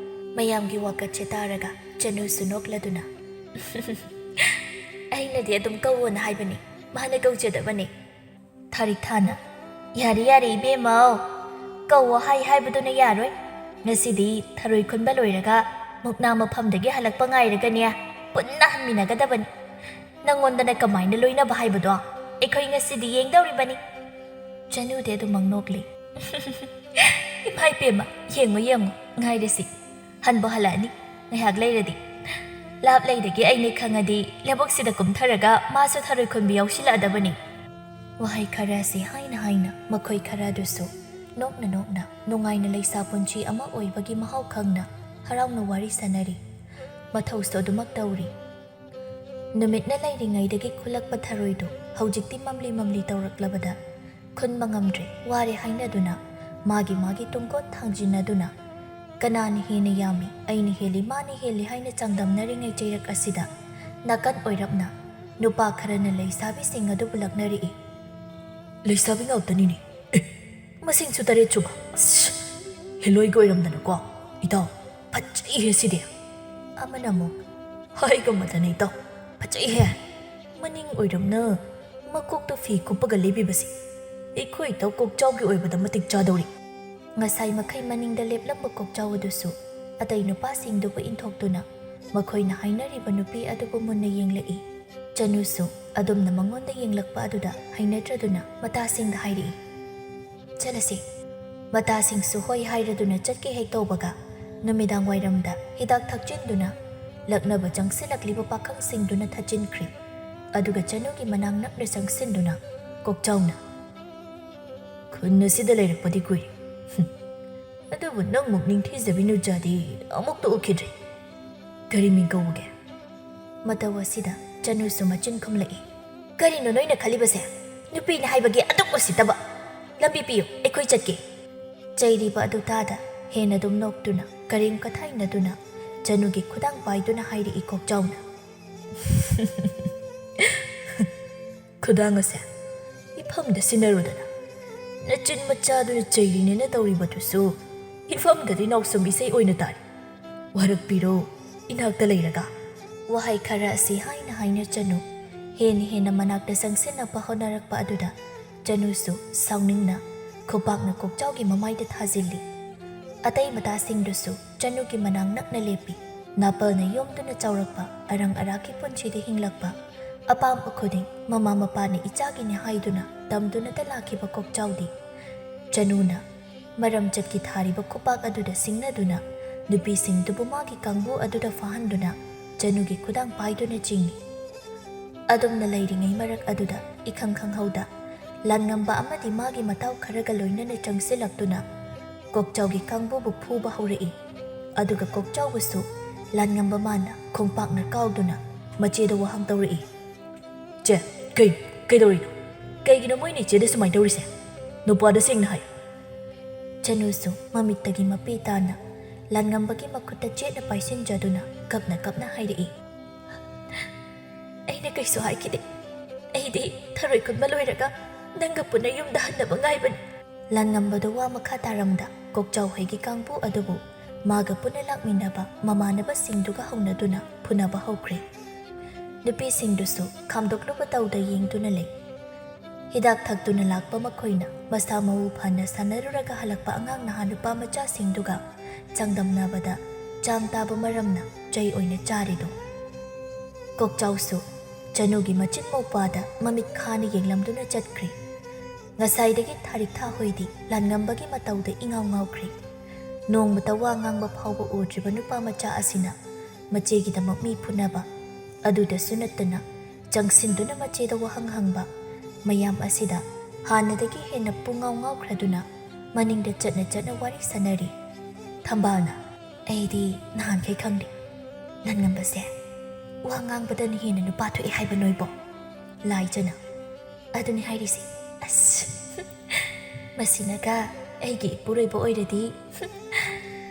ꯃꯌꯥꯝꯒꯤ ꯋꯥꯀꯠꯁꯦ ꯇꯥꯔꯒ ꯆꯅꯨꯁꯨ ꯅꯣꯛꯂꯗꯨꯅ, "ꯑꯩꯅꯗꯤ ꯑꯗꯨꯝ ꯀꯧꯋꯣꯅ ꯍꯥꯏꯕꯅꯤ, ꯃꯥꯅ ꯀꯧꯖꯗꯕꯅꯤ꯫" ꯊꯥꯔꯤꯛ ꯊꯥꯅ, "ꯌꯥꯔꯦ, ꯌꯥꯔꯦ ꯏꯕꯦꯝꯃꯧ, ꯀꯧꯋꯣ ꯍꯥꯏ ꯍꯥꯏꯕꯗꯨꯅ ꯌꯥꯔꯣꯏ꯫ ꯉꯁꯤꯗꯤ ꯊꯔꯣꯏ ꯈꯨꯟꯕ ꯂꯣꯏꯔꯒ ꯃꯨꯛꯅꯥ ꯃꯐꯝꯗꯒꯤ ꯍꯜꯂꯛꯄ ꯉꯥꯏꯔꯒꯅꯦ, ꯄꯨꯟꯅ ꯍꯟꯃꯤꯟꯅꯒꯗꯕꯅꯤ꯫ ꯅꯪꯉꯣꯟꯗꯅ ꯀꯃꯥꯏꯅ ꯂꯣꯏꯅꯕ ꯍꯥꯏꯕꯗꯣ ꯑꯩꯈꯣꯏ ꯉꯁꯤꯗꯤ ꯌꯦꯡꯗꯧꯔꯤꯕꯅꯤ꯫ ꯆꯅꯨꯗꯤ ꯑꯗꯨꯃꯛ ꯅꯣꯛꯂꯤ꯫ ꯏꯃꯥ ꯏꯄꯦꯝꯃ, ꯌꯦꯡꯉꯣ ꯌꯦꯡꯉꯣ, ꯉꯥꯏꯔꯁꯤ꯫ ꯍꯟꯕꯨ ꯍꯜꯂꯛꯑꯅꯤ ꯉꯥꯏꯍꯥꯛ ꯂꯩꯔꯗꯤ꯫ ꯂꯥꯞꯂꯩꯗꯒꯤ ꯑꯩꯅ ꯈꯪꯉꯗꯤ ꯂꯧꯕꯨꯛꯁꯤꯗ ꯀꯨꯝꯊꯔꯒ ꯃꯥꯁꯨ ꯊꯔꯣꯏ ꯈꯨꯟꯕ ꯌꯥꯎꯁꯤꯜꯂꯛꯑꯗꯕꯅꯤ꯫ ꯋꯥꯍꯩ ꯈꯔ ꯑꯁꯤ ꯍꯥꯏꯅ ꯍꯥꯏꯅ ꯃꯈꯣꯏ ꯈꯔ ꯑꯗꯨꯁꯨ ꯅꯣꯛꯅ ꯅꯣꯛꯅ ꯅꯨꯡꯉꯥꯏꯅ ꯂꯩꯁꯥ ꯄꯨꯟꯁꯤ ꯑꯃ ꯑꯣꯏꯕꯒꯤ ꯃꯍꯥꯎ ꯈꯪꯅ ꯍꯔꯥꯎꯅ ꯋꯥꯔꯤ ꯁꯥꯟꯅꯔꯤ꯫ ꯃꯊꯧꯁꯨ ꯑꯗꯨꯃꯛ ꯇꯧꯔꯤ꯫ ꯅꯨꯃꯤꯠꯅ ꯂꯩꯔꯤꯉꯩꯗꯒꯤ ꯈꯨꯜꯂꯛꯄ ꯊꯔꯣꯏꯗꯨ ꯍꯧꯖꯤꯛꯇꯤ ꯃꯝꯂꯤ ꯃꯝꯂꯤ ꯇꯧꯔꯛꯂꯕꯗ ꯈꯨꯟꯕ ꯉꯝꯗ꯭ꯔꯦ, ꯋꯥꯔꯦ ꯍꯥꯏꯅꯗꯨꯅ ꯃꯥꯒꯤ ꯃꯥꯒꯤ ꯇꯨꯡꯀꯣꯟ ꯊꯥꯡꯖꯤꯟꯅꯗꯨꯅ ꯀꯅꯥꯅ ꯍꯦꯟꯅ ꯌꯥꯝꯃꯤ, ꯑꯩꯅ ꯍꯦꯜꯂꯤ, ꯃꯥꯅ ꯍꯦꯜꯂꯤ ꯍꯥꯏꯅ ꯆꯥꯡꯗꯝꯅꯔꯤꯉꯩ ꯆꯩꯔꯛ ꯑꯁꯤꯗ ꯅꯥꯀꯟ ꯑꯣꯏꯔꯞꯅ ꯅꯨꯄꯥ ꯈꯔꯅ ꯂꯩꯁꯥꯕꯤꯁꯤꯡ ꯑꯗꯨꯕꯨ ꯂꯛꯅꯔꯛꯏ꯫ "ꯂꯩꯁꯥꯕꯤ ꯉꯥꯛꯇꯅꯤꯅꯦ꯫ ꯑꯦ, ꯃꯁꯤꯡꯁꯨ ꯇꯔꯦꯠ ꯁꯨꯕ꯫ ꯁ꯭ꯁ, ꯍꯦꯂꯣꯏꯒ ꯑꯣꯏꯔꯝꯗꯅꯀꯣ꯫ ꯏꯇꯥꯎ, ꯐꯖꯩꯍꯦ ꯁꯤꯗꯤ!" ꯑꯃꯅ ꯑꯃꯨꯛ, "ꯍꯥꯏꯒꯨꯝꯕꯗꯅꯦ ꯏꯇꯥꯎ, ꯐꯖꯩꯍꯦ꯫ ꯃꯅꯤꯡ ꯑꯣꯏꯔꯞꯅ ꯃꯀꯣꯛꯇ ꯐꯤ ꯀꯨꯞꯄꯒ ꯂꯦꯞꯄꯤꯕꯁꯦ ꯑꯩꯈꯣꯏ ꯏꯇꯥꯎ ꯀꯣꯛꯆꯥꯎꯒꯤ ꯑꯣꯏꯕꯗ ꯃꯇꯤꯛ ꯆꯥꯗꯧꯔꯤ꯫" ꯉꯁꯥꯏ ꯃꯈꯩ ꯃꯅꯤꯡꯗ ꯂꯦꯞꯂꯝꯕ ꯀꯣꯛꯆꯥꯎ ꯑꯗꯨꯁꯨ ꯑꯇꯩ ꯅꯨꯄꯥꯁꯤꯡꯗꯨꯕꯨ ꯏꯟꯊꯣꯛꯇꯨꯅ ꯃꯈꯣꯏꯅ ꯍꯥꯏꯅꯔꯤꯕ ꯅꯨꯄꯤ ꯑꯗꯨꯕꯨ ꯃꯨꯟꯅ ꯌꯦꯡꯂꯛꯏ꯫ ꯆꯅꯨꯁꯨ ꯑꯗꯨꯝꯅ ꯃꯉꯣꯟꯗ ꯌꯦꯡꯂꯛꯄ ꯑꯗꯨꯗ ꯍꯩꯅꯗ꯭ꯔꯗꯨꯅ ꯃꯇꯥꯁꯤꯡꯗ ꯍꯥꯏꯔꯛꯏ, "ꯆꯠꯂꯁꯤ꯫" ꯃꯇꯥꯁꯤꯡꯁꯨ ꯍꯣꯏ ꯍꯥꯏꯔꯗꯨꯅ ꯆꯠꯀꯦ ꯍꯦꯛ ꯇꯧꯕꯒ, ꯅꯨꯃꯤꯗꯥꯡ ꯋꯥꯏꯔꯝꯗ ꯍꯤꯗꯥꯛ ꯊꯛꯆꯤꯟꯗꯨꯅ ꯂꯛꯅꯕ ꯆꯪꯁꯤꯜꯂꯛꯂꯤꯕ ꯄꯥꯈꯪꯁꯤꯡꯗꯨꯅ ꯊꯠꯆꯤꯟꯈ꯭ꯔꯦ꯫ ꯑꯗꯨꯒ ꯆꯅꯨꯒꯤ ꯃꯅꯥꯛ ꯅꯛꯅ ꯆꯪꯁꯤꯟꯗꯨꯅ ꯀꯣꯛꯆꯥꯎꯅ, "ꯈꯨꯟ ꯑꯁꯤꯗ ꯂꯩꯔꯛꯄꯗꯤ ꯀꯨꯏꯔꯦ꯫ ꯍꯨꯝ꯫ ꯑꯗꯨꯕꯨ ꯅꯪꯃꯨꯛ ꯅꯤꯡꯊꯤꯖꯕꯤ ꯅꯨꯖꯥꯗꯤ ꯑꯃꯨꯛꯇ ꯎꯈꯤꯗ꯭ꯔꯤ꯫ ꯀꯔꯤ ꯃꯤꯡ ꯀꯧꯕꯒꯦ?" ꯃꯇꯧ ꯑꯁꯤꯗ ꯆꯅꯨꯁꯨ ꯃꯆꯤꯟ ꯈꯨꯝꯂꯛꯏ꯫ "ꯀꯔꯤꯅꯣ ꯅꯣꯏꯅ ꯈꯜꯂꯤꯕꯁꯦ? ꯅꯨꯄꯤꯅꯤ ꯍꯥꯏꯕꯒꯤ ꯑꯗꯨꯛ ꯎꯁꯤꯠꯇꯕ! ꯂꯝꯕꯤ ꯄꯤꯌꯨ, ꯑꯩꯈꯣꯏ ꯆꯠꯀꯦ!" ꯆꯩꯔꯤꯕ ꯑꯗꯨ ꯇꯥꯗ ꯍꯦꯟꯅ ꯑꯗꯨꯝ ꯅꯣꯛꯇꯨꯅ ꯀꯔꯦꯝ ꯀꯊꯥꯏꯅꯗꯨꯅ ꯆꯅꯨꯒꯤ ꯈꯨꯗꯥꯡ ꯄꯥꯏꯗꯨꯅ ꯍꯥꯏꯔꯛꯏ ꯀꯣꯛꯆꯥꯎꯅ, "ꯈꯨꯗꯥꯡ ꯑꯁꯦ ꯏꯐꯝꯗ ꯁꯤꯟꯅꯔꯨꯗꯅ꯫ ꯅꯆꯤꯟ ꯃꯆꯥꯗꯨꯅ ꯆꯩꯔꯤꯅꯦꯅ ꯇꯧꯔꯤꯕꯗꯨꯁꯨ ꯏꯐꯝꯗꯗꯤ ꯅꯥꯎꯁꯨꯝ ꯏꯁꯩ ꯑꯣꯏꯅ ꯇꯥꯔꯤ꯫ ꯋꯥꯔꯛꯄꯤꯔꯣ ꯏꯅꯥꯛꯇ ꯂꯩꯔꯒ꯫" ꯋꯥꯍꯩ ꯈꯔ ꯑꯁꯤ ꯍꯥꯏꯅ ꯍꯥꯏꯅ ꯆꯅꯨ ꯍꯦꯟꯅ ꯍꯦꯟꯅ ꯃꯅꯥꯛꯇ ꯆꯪꯁꯤꯟꯅꯕ ꯍꯣꯠꯅꯔꯛꯄ ꯑꯗꯨꯗ ꯆꯅꯨꯁꯨ ꯁꯥꯎꯅꯤꯡꯅ ꯈꯨꯄꯥꯛꯅ ꯀꯣꯛꯆꯥꯎꯒꯤ ꯃꯃꯥꯏꯗ ꯊꯥꯖꯤꯜꯂꯤ꯫ ꯑꯇꯩ ꯃꯇꯥꯁꯤꯡꯗꯨꯁꯨ ꯆꯅꯨꯒꯤ ꯃꯅꯥꯛ ꯅꯛꯅ ꯂꯦꯞꯄꯤ꯫ ꯅꯥꯄꯜꯅ ꯌꯣꯝꯗꯨꯅ ꯆꯥꯎꯔꯛꯄ, ꯑꯔꯪ ꯑꯔꯥꯛꯀꯤ ꯄꯨꯟꯁꯤꯗ ꯍꯤꯡꯂꯛꯄ, ꯑꯄꯥꯝꯕ ꯈꯨꯗꯤꯡ ꯃꯃꯥ ꯃꯄꯥꯅ ꯏꯆꯥꯒꯤꯅꯤ ꯍꯥꯏꯗꯨꯅ ꯇꯝꯗꯨꯅꯇ ꯂꯥꯛꯈꯤꯕ ꯀꯣꯛꯆꯥꯎꯗꯤ ꯆꯅꯨꯅ ꯃꯔꯝꯆꯠꯀꯤ ꯊꯥꯔꯤꯕ ꯈꯨꯄꯥꯛ ꯑꯗꯨꯗ ꯁꯤꯡꯅꯗꯨꯅ ꯅꯨꯄꯤꯁꯤꯡꯗꯨꯕꯨ ꯃꯥꯒꯤ ꯀꯥꯡꯕꯨ ꯑꯗꯨꯗ ꯐꯥꯍꯟꯗꯨꯅ ꯆꯅꯨꯒꯤ ꯈꯨꯗꯥꯡ ꯄꯥꯏꯗꯨꯅ ꯆꯤꯡꯏ꯫ ꯑꯗꯨꯝꯅ ꯂꯩꯔꯤꯉꯩ ꯃꯔꯛ ꯑꯗꯨꯗ ꯏꯈꯪ ꯈꯪꯍꯧꯗ ꯂꯥꯟꯉꯝꯕ ꯑꯃꯗꯤ ꯃꯥꯒꯤ ꯃꯇꯥꯎ ꯈꯔꯒ ꯂꯣꯏꯅꯅ ꯆꯪꯁꯤꯜꯂꯛꯇꯨꯅ ꯀꯣꯛꯆꯥꯎꯒꯤ ꯀꯥꯡꯕꯨꯕꯨ ꯐꯨꯕ ꯍꯧꯔꯛꯏ꯫ ꯑꯗꯨꯒ ꯀꯣꯛꯆꯥꯎꯕꯁꯨ ꯂꯥꯟꯉꯝꯕ ꯃꯥꯅ ꯈꯣꯡꯄꯥꯛꯅ ꯀꯥꯎꯗꯨꯅ ꯃꯆꯦꯗ ꯋꯥꯍꯪ ꯇꯧꯔꯛꯏ꯫ "ꯆꯦ, ꯀꯩ, ꯀꯩꯗꯧꯔꯤꯅꯣ? ꯀꯩꯒꯤꯅꯣ ꯃꯣꯏꯅ ꯏꯆꯦꯗ ꯁꯨꯃꯥꯏꯅ ꯇꯧꯔꯤꯁꯦ? ꯅꯨꯄꯥꯗ ꯁꯦꯡꯅ ꯍꯥꯏ꯫" ꯆꯅꯨꯁꯨ ꯃꯃꯤꯠꯇꯒꯤ ꯃꯄꯤ ꯇꯥꯅ ꯂꯥꯟꯉꯝꯕꯒꯤ ꯃꯈꯨꯠꯇ ꯆꯦꯠꯅ ꯄꯥꯏꯁꯤꯟꯖꯗꯨꯅ ꯀꯞꯅ ꯀꯞꯅ ꯍꯥꯏꯔꯛꯏ꯫ "ꯑꯩꯅ ꯀꯩꯁꯨ ꯍꯥꯏꯈꯤꯗꯦ꯫ ꯑꯩꯗꯤ ꯊꯔꯣꯏ ꯈꯨꯟꯕ ꯂꯣꯏꯔꯒ ꯅꯪꯒ ꯄꯨꯟꯅ ꯌꯨꯝꯗ ꯍꯟꯅꯕ ꯉꯥꯏꯕꯅꯤ꯫" ꯂꯥꯟꯉꯝꯕꯗꯨ ꯋꯥ ꯃꯈꯥ ꯇꯥꯔꯝꯗ ꯀꯣꯛꯆꯥꯎ ꯍꯩꯒꯤ ꯀꯥꯡꯕꯨ ꯑꯗꯨꯕꯨ ꯃꯥꯒ ꯄꯨꯟꯅ ꯂꯥꯛꯃꯤꯟꯅꯕ ꯃꯃꯥꯟꯅꯕꯁꯤꯡꯗꯨꯒ ꯍꯧꯅꯗꯨꯅ ꯐꯨꯅꯕ ꯍꯧꯈ꯭ꯔꯦ꯫ ꯅꯨꯄꯤꯁꯤꯡꯗꯨꯁꯨ ꯈꯥꯝꯗꯣꯛꯂꯨꯕ ꯇꯧꯗ ꯌꯦꯡꯗꯨꯅ ꯂꯩ꯫ ꯍꯤꯗꯥꯛ ꯊꯛꯇꯨꯅ ꯂꯥꯛꯄ ꯃꯈꯣꯏꯅ ꯃꯁꯥ ꯃꯎ ꯐꯅ ꯁꯥꯟꯅꯔꯨꯔꯒ ꯍꯜꯂꯛꯄ ꯑꯉꯥꯡ ꯅꯍꯥ ꯅꯨꯄꯥ ꯃꯆꯥꯁꯤꯡꯗꯨꯒ ꯆꯥꯡꯗꯝꯅꯕꯗ ꯆꯥꯡ ꯇꯥꯕ ꯃꯔꯝꯅ ꯆꯩ ꯑꯣꯏꯅ ꯆꯥꯔꯤꯗꯣ꯫ ꯀꯣꯛꯆꯥꯎꯁꯨ ꯆꯅꯨꯒꯤ ꯃꯆꯤꯟ ꯃꯧꯄꯥꯗ ꯃꯃꯤꯠ ꯈꯥꯅ ꯌꯦꯡꯂꯝꯗꯨꯅ ꯆꯠꯈ꯭ꯔꯦ꯫ ꯉꯁꯥꯏꯗꯒꯤ ꯊꯥꯔꯤꯛ ꯊꯥ ꯍꯣꯏꯗꯤ ꯂꯥꯟꯉꯝꯕꯒꯤ ꯃꯇꯧꯗ ꯏꯉꯥꯎ ꯉꯥꯎꯈ꯭ꯔꯦ꯫ ꯅꯣꯡꯃꯇ ꯋꯥ ꯉꯥꯡꯕ ꯐꯥꯎꯕ ꯎꯗ꯭ꯔꯤꯕ ꯅꯨꯄꯥ ꯃꯆꯥ ꯑꯁꯤꯅ ꯃꯆꯦꯒꯤꯗꯃꯛ ꯃꯤ ꯐꯨꯅꯕ, ꯑꯗꯨꯗꯁꯨ ꯅꯠꯇꯅ ꯆꯪꯁꯤꯟꯗꯨꯅ ꯃꯆꯦꯗ ꯋꯥꯍꯪ ꯍꯪꯕ, ꯃꯌꯥꯝ ꯑꯁꯤꯗ ꯍꯥꯟꯅꯗꯒꯤ ꯍꯦꯟꯅ ꯄꯨꯡꯉꯥꯎ ꯉꯥꯎꯈ꯭ꯔꯗꯨꯅ ꯃꯅꯤꯡꯗ ꯆꯠꯅ ꯆꯠꯅ ꯋꯥꯔꯤ ꯁꯥꯟꯅꯔꯤ꯫ ꯊꯝꯕꯥꯜꯅ, "ꯑꯩꯗꯤ ꯅꯍꯥꯟꯈꯩ ꯈꯪꯗꯦ, ꯂꯥꯟꯉꯝꯕꯁꯦ ꯋꯥ ꯉꯥꯡꯕꯗꯅ ꯍꯦꯟꯅ ꯅꯨꯄꯥ ꯊꯣꯛꯑꯦ ꯍꯥꯏꯕ ꯅꯣꯏꯕꯣ?" ꯂꯥꯏꯖꯅ, "ꯑꯗꯨꯅꯤ ꯍꯥꯏꯔꯤꯁꯦ꯫ ꯑꯁ, ꯃꯁꯤꯅꯒ ꯑꯩꯒꯤ ꯏꯄꯨꯔꯣꯏꯕ ꯑꯣꯏꯔꯗꯤ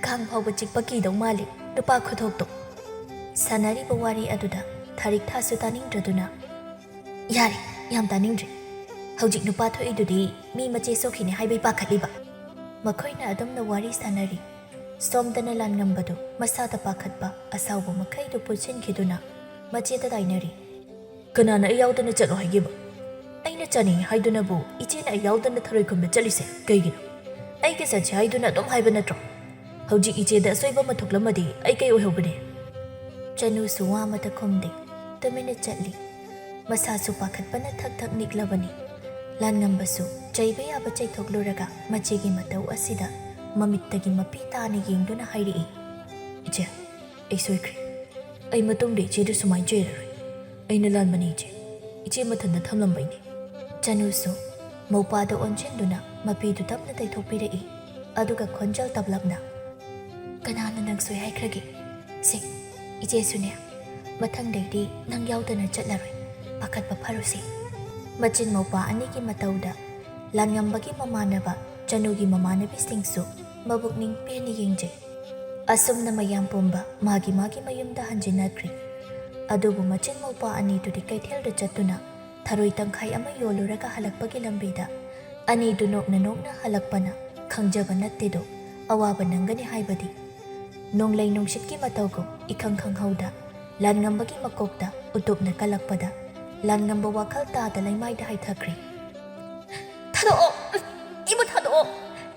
ꯀꯥꯡ ꯐꯥꯎꯕ ꯆꯤꯛꯄ ꯀꯤꯗꯧ ꯃꯥꯜꯂꯤ, ꯅꯨꯄꯥ ꯈꯨꯊꯣꯛꯇꯣ꯫" ꯁꯥꯟꯅꯔꯤꯕ ꯋꯥꯔꯤ ꯑꯗꯨꯗ ꯊꯥꯔꯤꯛ ꯊꯥꯁꯨ ꯇꯥꯅꯤꯡꯗ꯭ꯔꯗꯨꯅ, "ꯌꯥꯔꯦ, ꯌꯥꯝ ꯇꯥꯅꯤꯡꯗ꯭ꯔꯦ꯫ ꯍꯧꯖꯤꯛ ꯅꯨꯄꯥ ꯊꯣꯛꯏꯗꯨꯗꯤ ꯃꯤ ꯃꯆꯦ ꯁꯣꯛꯈꯤꯅꯤ ꯍꯥꯏꯕꯩ ꯄꯥꯈꯠꯂꯤꯕ?" ꯃꯈꯣꯏꯅ ꯑꯗꯨꯝꯅ ꯋꯥꯔꯤ ꯁꯥꯟꯅꯔꯤ꯫ ꯁꯣꯝꯗꯅ ꯂꯥꯟꯉꯝꯕꯗꯨ ꯃꯁꯥꯗ ꯄꯥꯈꯠꯄ ꯑꯁꯥꯎꯕ ꯃꯈꯩꯗꯨ ꯄꯨꯟꯁꯤꯟꯈꯤꯗꯨꯅ ꯃꯆꯦꯗ ꯇꯥꯏꯅꯔꯤ꯫ "ꯀꯅꯥꯅ ꯑꯩ ꯌꯥꯎꯗꯅ ꯆꯠꯂꯣ ꯍꯥꯏꯒꯦꯕ? ꯑꯩꯅ ꯆꯥꯅꯤꯡꯉꯤ ꯍꯥꯏꯗꯨꯅꯕꯨ ꯏꯆꯦꯅ ꯑꯩ ꯌꯥꯎꯗꯅ ꯊꯔꯣꯏ ꯈꯨꯟꯕ ꯆꯠꯂꯤꯁꯦ ꯀꯩꯒꯤꯅꯣ? ꯑꯩꯒ ꯆꯠꯁꯦ ꯍꯥꯏꯗꯨꯅ ꯑꯗꯨꯝ ꯍꯥꯏꯕ ꯅꯠꯇ꯭ꯔꯣ? "ꯍꯧꯖꯤꯛ ꯏꯆꯦꯗ ꯑꯁꯣꯏꯕ ꯑꯃ ꯊꯣꯛꯂꯝꯃꯗꯤ ꯑꯩ ꯀꯩ ꯑꯣꯏꯍꯧꯒꯅꯤ?" ꯆꯅꯨꯁꯨ ꯋꯥ ꯑꯃꯇ ꯈꯨꯝꯗꯦ, ꯇꯨꯃꯤꯟꯅ ꯆꯠꯂꯤ꯫ ꯃꯁꯥꯁꯨ ꯄꯥꯈꯠꯄꯅ ꯊꯛ ꯊꯛ ꯅꯤꯛꯂꯕꯅꯤ꯫ ꯂꯥꯟꯉꯝꯕꯁꯨ ꯆꯩꯕ ꯌꯥꯕ ꯆꯩꯊꯣꯛꯂꯨꯔꯒ ꯃꯆꯦꯒꯤ ꯃꯇꯧ ꯑꯁꯤꯗ ꯃꯃꯤꯠꯇꯒꯤ ꯃꯄꯤ ꯇꯥꯅ ꯌꯦꯡꯗꯨꯅ ꯍꯥꯏꯔꯛꯏ, "ꯏꯆꯦ, ꯑꯩ ꯁꯣꯏꯈ꯭ꯔꯦ꯫ ꯑꯩ ꯃꯇꯨꯡꯗ ꯏꯆꯦꯗ ꯁꯨꯃꯥꯏꯅ ꯆꯩꯔꯔꯣꯏ꯫ ꯑꯩꯅ ꯂꯥꯟꯕꯅꯤ ꯏꯆꯦ꯫ ꯏꯆꯦ ꯃꯊꯟꯗ ꯊꯝꯂꯝꯕꯩꯅꯤ꯫" ꯆꯅꯨꯁꯨ ꯃꯧꯄꯥꯗ ꯑꯣꯟꯁꯤꯟꯗꯨꯅ ꯃꯄꯤꯗꯨ ꯇꯞꯅ ꯇꯩꯊꯣꯛꯄꯤꯔꯛꯏ꯫ ꯑꯗꯨꯒ ꯈꯣꯟꯖꯦꯜ ꯇꯞꯂꯞꯅ, "ꯀꯅꯥꯅ ꯅꯪ ꯁꯣꯏ ꯍꯥꯏꯈ꯭ꯔꯒꯦ? ꯁꯦ, ꯏꯆꯦꯁꯨꯅꯦ, ꯃꯊꯪꯗꯩꯗꯤ ꯅꯪ ꯌꯥꯎꯗꯅ ꯆꯠꯂꯔꯣꯏ꯫ ꯄꯥꯈꯠꯄ ꯐꯔꯨꯁꯦ꯫" ꯃꯆꯤꯟ ꯃꯧꯄꯥ ꯑꯅꯤꯒꯤ ꯃꯇꯧꯗ ꯂꯥꯟꯉꯝꯕꯒꯤ ꯃꯃꯥꯟꯅꯕ ꯆꯅꯨꯒꯤ ꯃꯃꯥꯟꯅꯕꯤꯁꯤꯡꯁꯨ ꯃꯕꯨꯛꯅꯤꯡ ꯄꯦꯟꯅ ꯌꯦꯡꯖꯩ꯫ ꯑꯁꯨꯝꯅ ꯃꯌꯥꯝ ꯄꯨꯝꯕ ꯃꯥꯒꯤ ꯃꯥꯒꯤ ꯃꯌꯨꯝꯗ ꯍꯟꯖꯤꯟꯅꯈ꯭ꯔꯦ꯫ ꯑꯗꯨꯕꯨ ꯃꯆꯤꯟ ꯃꯧꯄꯥ ꯑꯅꯤꯗꯨꯗꯤ ꯀꯩꯊꯦꯜꯗ ꯆꯠꯇꯨꯅ ꯊꯔꯣꯏ ꯇꯪꯈꯥꯏ ꯑꯃ ꯌꯣꯜꯂꯨꯔꯒ ꯍꯜꯂꯛꯄꯒꯤ ꯂꯝꯕꯤꯗ ꯑꯅꯤꯗꯨ ꯅꯣꯛꯅ ꯅꯣꯛꯅ ꯍꯜꯂꯛꯄꯅ ꯈꯪꯖꯕ ꯅꯠꯇꯦꯗꯣ ꯑꯋꯥꯕ ꯅꯪꯒꯅꯤ ꯍꯥꯏꯕꯗꯤ꯫ ꯅꯣꯡꯂꯩ ꯅꯨꯡꯁꯤꯠꯀꯤ ꯃꯇꯧꯒꯨꯝ ꯏꯈꯪ ꯈꯪꯍꯧꯗ ꯂꯥꯟꯉꯝꯕꯒꯤ ꯃꯀꯣꯛꯇ ꯎꯇꯨꯞꯅ ꯀꯜꯂꯛꯄꯗ ꯂꯥꯟꯉꯝꯕ ꯋꯥꯈꯜ ꯇꯥꯗ ꯂꯩꯃꯥꯏꯗ ꯍꯥꯏꯊꯈ꯭ꯔꯦ꯫ "ꯊꯥꯗꯣꯛꯑꯣ! ꯏꯕꯨ ꯊꯥꯗꯣꯛꯑꯣ!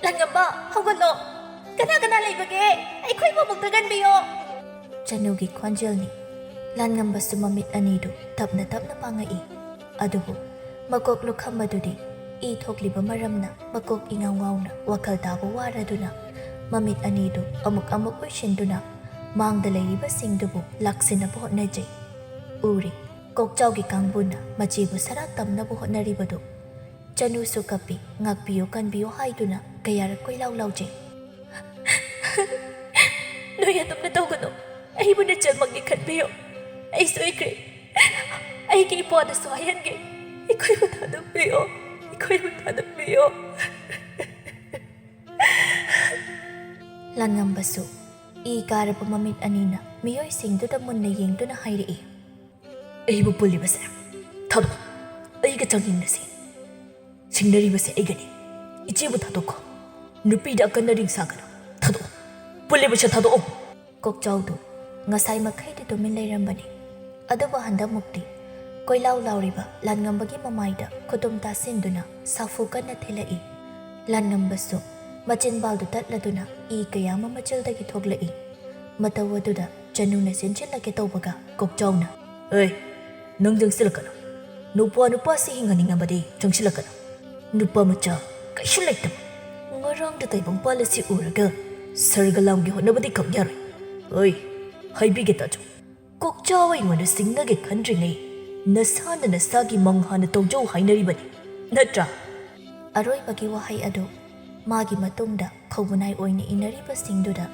ꯂꯥꯟꯉꯝꯕ, ꯍꯧꯒꯠꯂꯣ! ꯀꯅꯥ ꯀꯅꯥ ꯂꯩꯕꯒꯦ? ꯑꯩꯈꯣꯏꯕꯨ ꯑꯃꯨꯛꯇ ꯀꯟꯕꯤꯌꯣ!" ꯆꯅꯨꯒꯤ ꯈꯣꯟꯖꯦꯜꯅꯤ꯫ ꯂꯥꯟꯉꯝꯕꯁꯨ ꯃꯃꯤꯠ ꯑꯅꯤꯗꯨ ꯇꯞꯅ ꯇꯞꯅ ꯄꯥꯡꯉꯛꯏ꯫ ꯑꯗꯨꯕꯨ ꯃꯀꯣꯛ ꯂꯨꯈꯝ ꯑꯗꯨꯗꯤ ꯏ ꯊꯣꯛꯂꯤꯕ ꯃꯔꯝꯅ ꯃꯀꯣꯛ ꯏꯉꯥꯎ ꯉꯥꯎꯅ ꯋꯥꯈꯜ ꯇꯥꯕ ꯋꯥꯔꯗꯨꯅ ꯃꯃꯤꯠ ꯑꯅꯤꯗꯨ ꯑꯃꯨꯛ ꯑꯃꯨꯛ ꯎꯏꯁꯤꯟꯗꯨꯅ ꯃꯥꯡꯗ ꯂꯩꯔꯤꯕꯁꯤꯡꯗꯨꯕꯨ ꯂꯥꯛꯁꯤꯟꯅꯕ ꯍꯣꯠꯅꯖꯩ꯫ ꯎꯔꯤ, ꯀꯣꯛꯆꯥꯎꯒꯤ ꯀꯥꯡꯕꯨꯅ ꯃꯆꯦꯕꯨ ꯁꯔꯥ ꯇꯝꯅꯕ ꯍꯣꯠꯅꯔꯤꯕꯗꯨ꯫ ꯆꯅꯨꯁꯨ ꯀꯞꯄꯤ, "ꯉꯥꯛꯄꯤꯌꯨ, ꯀꯟꯕꯤꯌꯨ" ꯍꯥꯏꯗꯨꯅ ꯀꯌꯥꯔꯛ ꯀꯣꯏꯂꯥꯎ ꯂꯥꯎꯖꯩ꯫ "ꯅꯣꯏ ꯑꯗꯨꯝꯅ ꯇꯧꯒꯅꯨ꯫ ꯑꯩꯕꯨ ꯅꯆꯟꯃꯛꯅꯤ ꯈꯟꯕꯤꯌꯨ꯫ ꯑꯩ ꯁꯣꯏꯈ꯭ꯔꯦ꯫ ꯑꯩꯒꯤ ꯏꯄ꯭ꯋꯥꯗꯁꯨ ꯍꯥꯏꯍꯟꯒꯦ꯫ ꯑꯩꯈꯣꯏꯕꯨ ꯊꯥꯗꯣꯛꯄꯤꯌꯣ꯫ ꯑꯩꯈꯣꯏꯕꯨ ꯊꯥꯗꯣꯛꯄꯤꯌꯣ꯫" ꯂꯥꯟꯉꯝꯕꯁꯨ ꯏ ꯀꯥꯔꯕ ꯃꯃꯤꯠ ꯑꯅꯤꯅ ꯃꯤꯑꯣꯏꯁꯤꯡꯗꯨꯗ ꯃꯨꯟꯅ ꯌꯦꯡꯗꯨꯅ ꯍꯥꯏꯔꯛꯏ, "ꯑꯩꯕꯨ ꯄꯨꯜꯂꯤꯕꯁꯦ ꯊꯥꯗꯣꯛꯑꯣ꯫ ꯑꯩꯒ ꯆꯥꯡꯌꯦꯡꯅꯁꯤ꯫ ꯁꯤꯡꯅꯔꯤꯕꯁꯦ ꯑꯩꯒꯅꯤ꯫ ꯏꯆꯦꯕꯨ ꯊꯥꯗꯣꯛꯈꯣ꯫ ꯅꯨꯄꯤꯗ ꯑꯀꯟ ꯑꯔꯤꯡ ꯁꯥꯒꯅꯨ꯫ ꯊꯥꯗꯣꯛꯑꯣ꯫ ꯄꯨꯜꯂꯤꯕꯁꯦ ꯊꯥꯗꯣꯛꯑꯣ꯫" ꯀꯣꯛꯆꯥꯎꯗꯨ ꯉꯁꯥꯏ ꯃꯈꯩꯗꯤ ꯇꯨꯃꯤꯟ ꯂꯩꯔꯝꯕꯅꯤ꯫ ꯑꯗꯨꯕꯨ ꯍꯟꯗꯛꯃꯨꯛꯇꯤ ꯀꯣꯏꯂꯥꯎ ꯂꯥꯎꯔꯤꯕ ꯂꯥꯟꯉꯝꯕꯒꯤ ꯃꯃꯥꯏꯗ ꯈꯨꯗꯨꯝ ꯇꯥꯁꯤꯟꯗꯨꯅ ꯁꯥꯐꯨ ꯀꯟꯅ ꯊꯤꯜꯂꯛꯏ꯫ ꯂꯥꯟꯉꯝꯕꯁꯨ ꯃꯆꯤꯟꯕꯥꯜꯗꯨ ꯇꯠꯂꯗꯨꯅ ꯏ ꯀꯌꯥ ꯑꯃ ꯃꯆꯤꯜꯗꯒꯤ ꯊꯣꯛꯂꯛꯏ꯫ ꯃꯇꯧ ꯑꯗꯨꯗ ꯆꯅꯨꯅ ꯆꯦꯟꯁꯤꯜꯂꯛꯀꯦ ꯇꯧꯕꯒ ꯀꯣꯛꯆꯥꯎꯅ, "ꯑꯦ, ꯅꯪ ꯆꯪꯁꯤꯜꯂꯛꯀꯅꯨ꯫ ꯅꯨꯄꯥ ꯅꯨꯄꯥꯁꯤ ꯍꯤꯡꯍꯟꯅꯤꯡꯉꯕꯗꯤ ꯆꯪꯁꯤꯜꯂꯛꯀꯅꯨ꯫ ꯅꯨꯄꯥ ꯃꯆꯥ ꯀꯩꯁꯨ ꯂꯩꯇꯕ꯫ ꯉꯔꯥꯡꯗ ꯇꯥꯏꯕꯪꯄꯥꯜ ꯑꯁꯤ ꯎꯔꯒ ꯁꯔꯒ ꯂꯥꯝꯒꯦ ꯍꯣꯠꯅꯕꯗꯤ ꯀꯛ ꯌꯥꯔꯣꯏ꯫ ꯑꯣꯏ, ꯍꯥꯏꯕꯤꯒꯦ ꯇꯥꯖꯧ꯫ ꯀꯣꯛꯆꯥꯎ ꯑꯩꯉꯣꯟꯗ ꯁꯤꯡꯅꯒꯦ ꯈꯟꯗ꯭ꯔꯤꯉꯩ ꯅꯁꯥꯅ ꯅꯁꯥꯒꯤ ꯃꯪ ꯍꯥꯟꯅ ꯇꯧꯖꯧ ꯍꯥꯏꯅꯔꯤꯕꯅꯤ, ꯅꯠꯇ꯭ꯔꯥ?" ꯑꯔꯣꯏꯕꯒꯤ ꯋꯥꯍꯩ ꯑꯗꯨ ꯃꯥꯒꯤ ꯃꯇꯨꯡꯗ ꯈꯧꯕꯅꯥꯏ ꯑꯣꯏꯅ ꯏꯟꯅꯔꯤꯕꯁꯤꯡꯗꯨꯗ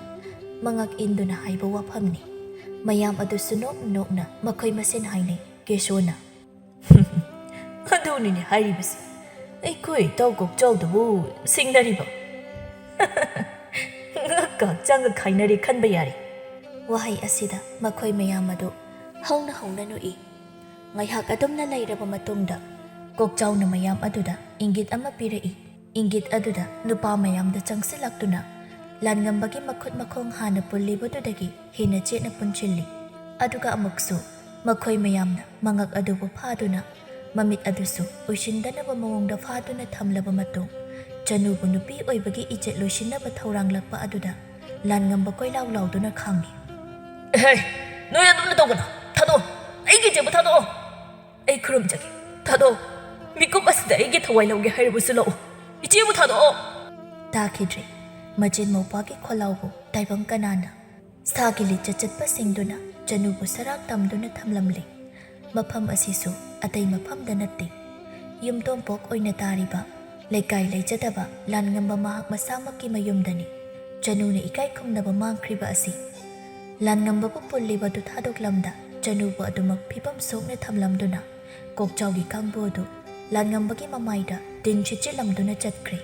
ꯃꯉꯛ ꯏꯟꯗꯨꯅ ꯍꯥꯏꯕ ꯋꯥꯐꯝꯅꯤ꯫ ꯃꯌꯥꯝ ꯑꯗꯨꯁꯨ ꯅꯣꯛꯅ ꯅꯣꯛꯅ ꯃꯈꯣꯏ ꯃꯁꯦꯟ ꯍꯥꯏꯅꯩ꯫ ꯀꯦꯁꯣꯅ, "ꯑꯗꯨꯅꯤꯅꯦ ꯍꯥꯏꯔꯤꯕꯁꯤ, ꯑꯩꯈꯣꯏ ꯏꯇꯥꯎ ꯀꯣꯛꯆꯥꯎꯗꯨꯕꯨ ꯁꯤꯡꯅꯔꯤꯕ꯫ ꯉꯛꯀ ꯍꯛꯆꯥꯡꯒ ꯈꯥꯏꯅꯔꯦ ꯈꯟꯕ ꯌꯥꯔꯦ"꯫ ꯋꯥꯍꯩ ꯑꯁꯤꯗ ꯃꯈꯣꯏ ꯃꯌꯥꯝ ꯑꯗꯨ ꯍꯧꯅ ꯍꯧꯅ ꯅꯣꯛꯏ꯫ ꯉꯥꯏꯍꯥꯛ ꯑꯗꯨꯝꯅ ꯂꯩꯔꯕ ꯃꯇꯨꯡꯗ ꯀꯣꯛꯆꯥꯎꯅ ꯃꯌꯥꯝ ꯑꯗꯨꯗ ꯏꯪꯒꯤꯠ ꯑꯃ ꯄꯤꯔꯛꯏ꯫ ꯏꯪꯒꯤꯠ ꯑꯗꯨꯗ ꯅꯨꯄꯥ ꯃꯌꯥꯝꯗ ꯆꯪꯁꯤꯜꯂꯛꯇꯨꯅ ꯂꯥꯟꯉꯝꯕꯒꯤ ꯃꯈꯨꯠ ꯃꯈꯣꯡ ꯍꯥꯟꯅ ꯄꯨꯜꯂꯤꯕꯗꯨꯗꯒꯤ ꯍꯦꯟꯅ ꯆꯦꯠꯅ ꯄꯨꯟꯁꯤꯜꯂꯤ꯫ ꯑꯗꯨꯒ ꯑꯃꯨꯛꯁꯨ ꯃꯈꯣꯏ ꯃꯌꯥꯝꯅ ꯃꯉꯛ ꯑꯗꯨꯕꯨ ꯐꯥꯗꯨꯅ ꯃꯃꯤꯠ ꯑꯗꯨꯁꯨ ꯎꯏꯁꯤꯟꯗꯅꯕ ꯃꯑꯣꯡꯗ ꯐꯥꯗꯨꯅ ꯊꯝꯂꯕ ꯃꯇꯨꯡ, ꯆꯅꯨꯕꯨ ꯅꯨꯄꯤ ꯑꯣꯏꯕꯒꯤ ꯏꯖꯠ ꯂꯣꯏꯁꯤꯟꯅꯕ ꯊꯧꯔꯥꯡꯂꯛꯄ ꯑꯗꯨꯗ ꯂꯥꯟꯉꯝꯕ ꯀꯣꯏꯂꯥꯎ ꯂꯥꯎꯗꯨꯅ ꯈꯥꯡꯉꯤ꯫ "ꯑꯦꯍꯦ, ꯅꯣꯏ ꯑꯗꯨꯝꯅ ꯇꯧꯒꯅꯨ꯫ ꯊꯥꯗꯣꯛꯑꯣ꯫ ꯑꯩꯒꯤ ꯏꯆꯦꯕꯨ ꯊꯥꯗꯣꯛꯑꯣ꯫ ꯑꯩ ꯈꯨꯔꯨꯝꯖꯒꯦ꯫ ꯊꯥꯗꯣꯛꯑꯣ꯫ ꯃꯤꯀꯨꯞ ꯑꯁꯤꯗ ꯑꯩꯒꯤ ꯊꯋꯥꯏ ꯂꯧꯒꯦ ꯍꯥꯏꯔꯕꯁꯨ ꯂꯧꯑꯣ꯫ ꯏꯆꯦꯕꯨ ꯊꯥꯗꯣꯛꯑꯣ!" ꯇꯥꯈꯤꯗ꯭ꯔꯦ꯫ ꯃꯆꯤꯟ ꯃꯧꯄꯥꯒꯤ ꯈꯣꯜꯂꯥꯎꯕꯨ ꯇꯥꯏꯕꯪ ꯀꯅꯥꯅ? ꯁꯥꯒꯤ ꯂꯤꯆꯠ ꯆꯠꯄꯁꯤꯡꯗꯨꯅ ꯆꯅꯨꯕꯨ ꯁꯔꯥꯛ ꯇꯝꯗꯨꯅ ꯊꯝꯂꯝꯂꯤ꯫ ꯃꯐꯝ ꯑꯁꯤꯁꯨ ꯑꯇꯩ ꯃꯐꯝꯗ ꯅꯠꯇꯦ꯫ ꯌꯨꯝꯊꯣꯡꯄꯣꯛ ꯑꯣꯏꯅ ꯇꯥꯔꯤꯕ, ꯂꯩꯀꯥꯏ ꯂꯩꯖꯗꯕ ꯂꯥꯟꯉꯝꯕ ꯃꯍꯥꯛ ꯃꯁꯥꯃꯛꯀꯤ ꯃꯌꯨꯝꯗꯅꯤ꯫ ꯆꯅꯨꯅ ꯏꯀꯥꯏ ꯈꯨꯝꯅꯕ ꯃꯥꯡꯈ꯭ꯔꯤꯕ ꯑꯁꯤ꯫ ꯂꯥꯟꯉꯝꯕꯕꯨ ꯄꯨꯜꯂꯤꯕꯗꯨ ꯊꯥꯗꯣꯛꯂꯝꯗ ꯆꯅꯨꯕꯨ ꯑꯗꯨꯃꯛ ꯐꯤꯕꯝ ꯁꯣꯛꯅ ꯊꯝꯂꯝꯗꯨꯅ ꯀꯣꯛꯆꯥꯎꯒꯤ ꯀꯥꯡꯕꯨ ꯑꯗꯨ ꯂꯥꯟꯉꯝꯕꯒꯤ ꯃꯃꯥꯏꯗ ꯇꯤꯟ ꯁꯤꯠꯆꯤꯜꯂꯝꯗꯨꯅ ꯆꯠꯈ꯭ꯔꯦ꯫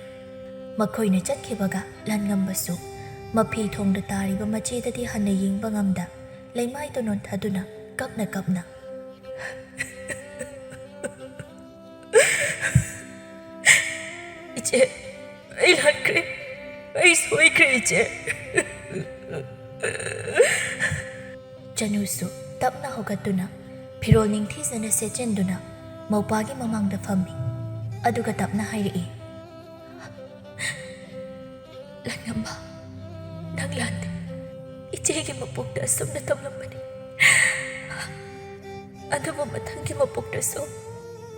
ꯃꯈꯣꯏꯅ ꯆꯠꯈꯤꯕꯒ ꯂꯥꯟꯉꯝꯕꯁꯨ ꯃꯐꯤ ꯊꯣꯡꯗ ꯇꯥꯔꯤꯕ ꯃꯆꯦꯗꯗꯤ ꯍꯟꯅ ꯌꯦꯡꯕ ꯉꯝꯗ ꯂꯩꯃꯥꯏꯗ ꯅꯣꯟꯊꯗꯨꯅ ꯀꯞꯅ ꯀꯞꯅ, "ꯏꯆꯦ, ꯑꯩ ꯂꯥꯟꯈ꯭ꯔꯦ꯫ ꯑꯩ ꯁꯣꯏꯈ꯭ꯔꯦ, ꯏꯆꯦ꯫" ꯆꯅꯨꯁꯨ ꯇꯞꯅ ꯍꯧꯒꯠꯇꯨꯅ ꯐꯤꯔꯣꯜ ꯅꯤꯡꯊꯤꯖꯅ ꯁꯦꯠꯆꯤꯟꯗꯨꯅ ꯃꯧꯄꯥꯒꯤ ꯃꯃꯥꯡꯗ ꯐꯝꯃꯤ꯫ ꯑꯗꯨꯒ ꯇꯞꯅ ꯍꯥꯏꯔꯛꯏ, ꯏꯆꯦꯒꯤ ꯃꯄꯣꯛꯇ ꯑꯁꯨꯝꯅ ꯇꯝꯂꯝꯕꯅꯤ꯫ ꯑꯗꯨꯕꯨ ꯃꯊꯪꯒꯤ ꯃꯄꯣꯛꯇꯁꯨ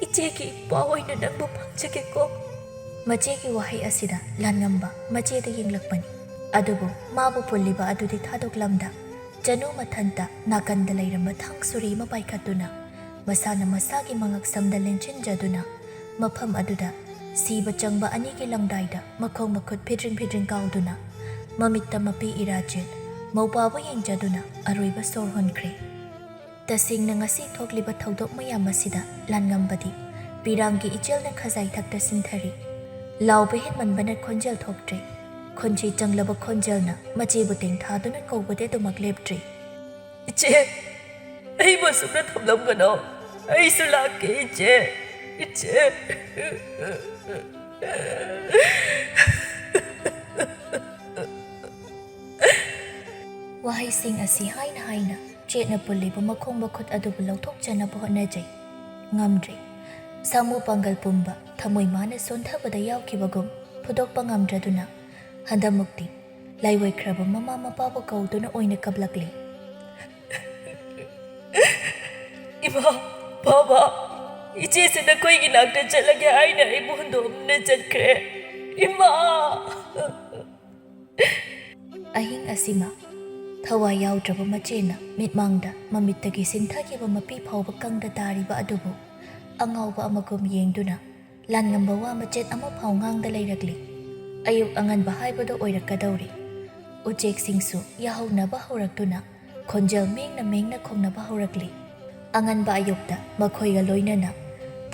ꯏꯆꯦꯒꯤ ꯏꯄ꯭ꯋꯥ ꯑꯣꯏꯅ ꯅꯪꯕꯨ ꯐꯪꯖꯒꯦꯀꯣ꯫ ꯃꯆꯦꯒꯤ ꯋꯥꯍꯩ ꯑꯁꯤꯗ ꯂꯥꯟꯉꯝꯕ ꯃꯆꯦꯗ ꯌꯦꯡꯂꯛꯄꯅꯤ꯫ ꯑꯗꯨꯕꯨ ꯃꯥꯕꯨ ꯄꯨꯜꯂꯤꯕ ꯑꯗꯨꯗꯤ ꯊꯥꯗꯣꯛꯂꯝꯗ, ꯆꯅꯨ ꯃꯊꯟꯇ ꯅꯥꯀꯟꯗ ꯂꯩꯔꯝꯕ ꯊꯥꯡ ꯁꯨꯔꯤ ꯑꯃ ꯄꯥꯏꯈꯠꯇꯨꯅ ꯃꯁꯥꯅ ꯃꯁꯥꯒꯤ ꯃꯉꯛꯁꯝꯗ ꯂꯦꯟꯁꯤꯟꯖꯗꯨꯅ ꯃꯐꯝ ꯑꯗꯨꯗ ꯁꯤꯕ ꯆꯪꯕ ꯑꯅꯤꯒꯤ ꯂꯪꯗꯥꯏꯗ ꯃꯈꯣꯡ ꯃꯈꯨꯠ ꯐꯤꯗ꯭ꯔꯤꯡ ꯐꯤꯗ꯭ꯔꯤꯡ ꯀꯥꯎꯗꯨꯅ ꯃꯃꯤꯠꯇ ꯃꯄꯤ ꯏꯔꯥꯆꯦꯜ ꯃꯧꯄꯥꯕꯨ ꯌꯦꯡꯖꯗꯨꯅ ꯑꯔꯣꯏꯕ ꯁꯣꯔ ꯍꯣꯟꯈ꯭ꯔꯦ꯫ ꯇꯁꯦꯡꯅ ꯉꯁꯤ ꯊꯣꯛꯂꯤꯕ ꯊꯧꯗꯣꯛ ꯃꯌꯥꯝ ꯑꯁꯤꯗ ꯂꯥꯟꯉꯝꯕꯗꯤ ꯄꯤꯔꯥꯡꯒꯤ ꯏꯆꯦꯜꯅ ꯈꯖꯥꯏ ꯊꯛꯇ ꯁꯤꯟꯊꯔꯤ꯫ ꯂꯥꯎꯕ ꯍꯦꯟꯃꯟꯕꯅ ꯈꯣꯟꯖꯦꯜ ꯊꯣꯛꯇ꯭ꯔꯦ꯫ ꯈꯣꯟꯖꯤ ꯆꯪꯂꯕ ꯈꯣꯟꯖꯦꯜꯅ ꯃꯆꯦꯕꯨ ꯇꯦꯡꯊꯥꯗꯨꯅ ꯀꯧꯕꯗꯤ ꯑꯗꯨꯃꯛ ꯂꯦꯞꯇ꯭ꯔꯤ꯫ "ꯏꯆꯦ, ꯑꯩꯕꯨ ꯑꯁꯨꯝꯅ ꯊꯝꯂꯝꯒꯅꯣ꯫ ꯑꯩꯁꯨ ꯂꯥꯛꯀꯦ, ꯏꯆꯦ꯫ ꯏꯆꯦ꯫" ꯋꯥꯍꯩꯁꯤꯡ ꯑꯁꯤ ꯍꯥꯏꯅ ꯍꯥꯏꯅ ꯆꯦꯠꯅ ꯄꯨꯜꯂꯤꯕ ꯃꯈꯣꯡ ꯃꯈꯨꯠ ꯑꯗꯨꯕꯨ ꯂꯧꯊꯣꯛꯆꯅꯕ ꯍꯣꯠꯅꯖꯩ꯫ ꯉꯝꯗ꯭ꯔꯦ꯫ ꯁꯥꯃꯨ ꯄꯥꯡꯒꯜ ꯄꯨꯝꯕ ꯊꯃꯣꯏ ꯃꯥꯅ ꯁꯣꯟꯊꯕꯗ ꯌꯥꯎꯈꯤꯕꯒꯨꯝ ꯐꯨꯗꯣꯛꯄ ꯉꯝꯗ꯭ꯔꯗꯨꯅ ꯍꯟꯗꯃꯨꯛꯇꯤ ꯂꯥꯏꯋꯥꯏꯈ꯭ꯔꯕ ꯃꯃꯥ ꯃꯄꯥꯕꯨ ꯀꯧꯗꯨꯅ ꯑꯣꯏꯅ ꯀꯞꯂꯛꯂꯤ꯫ "ꯏꯃꯥ, ꯕꯥꯕꯥ, ꯏꯆꯦꯁꯦ ꯅꯈꯣꯏꯒꯤ ꯅꯥꯛꯇ ꯆꯠꯂꯒꯦ ꯍꯥꯏꯅ ꯑꯩꯕꯨ ꯍꯨꯟꯗꯣꯛꯑꯝꯗꯨꯅ ꯆꯠꯈ꯭ꯔꯦ꯫ ꯏꯃꯥ!" ꯑꯍꯤꯡ ꯑꯁꯤꯃ ꯊꯋꯥꯏ ꯌꯥꯎꯗ꯭ꯔꯕ ꯃꯆꯦꯅ ꯃꯤꯠꯃꯥꯡꯗ ꯃꯃꯤꯠꯇꯒꯤ ꯁꯤꯟꯊꯈꯤꯕ ꯃꯄꯤ ꯐꯥꯎꯕ ꯀꯪꯗ ꯇꯥꯔꯤꯕ ꯑꯗꯨꯕꯨ ꯑꯉꯥꯎꯕ ꯑꯃꯒꯨꯝ ꯌꯦꯡꯗꯨꯅ ꯂꯥꯟꯉꯝꯕ ꯋꯥ ꯃꯆꯦꯠ ꯑꯃ ꯐꯥꯎ ꯉꯥꯡꯗ ꯂꯩꯔꯛꯂꯤ꯫ ꯑꯌꯨꯛ ꯑꯉꯟꯕ ꯍꯥꯏꯕꯗꯨ ꯑꯣꯏꯔꯛꯀꯗꯧꯔꯤ꯫ ꯎꯆꯦꯛꯁꯤꯡꯁꯨ ꯌꯥꯍꯧꯅꯕ ꯍꯧꯔꯛꯇꯨꯅ ꯈꯣꯟꯖꯦꯜ ꯃꯦꯡꯅ ꯃꯦꯡꯅ ꯈꯣꯡꯅꯕ ꯍꯧꯔꯛꯂꯤ꯫ ꯑꯉꯟꯕ ꯑꯌꯨꯛꯇ ꯃꯈꯣꯏꯒ ꯂꯣꯏꯅꯅ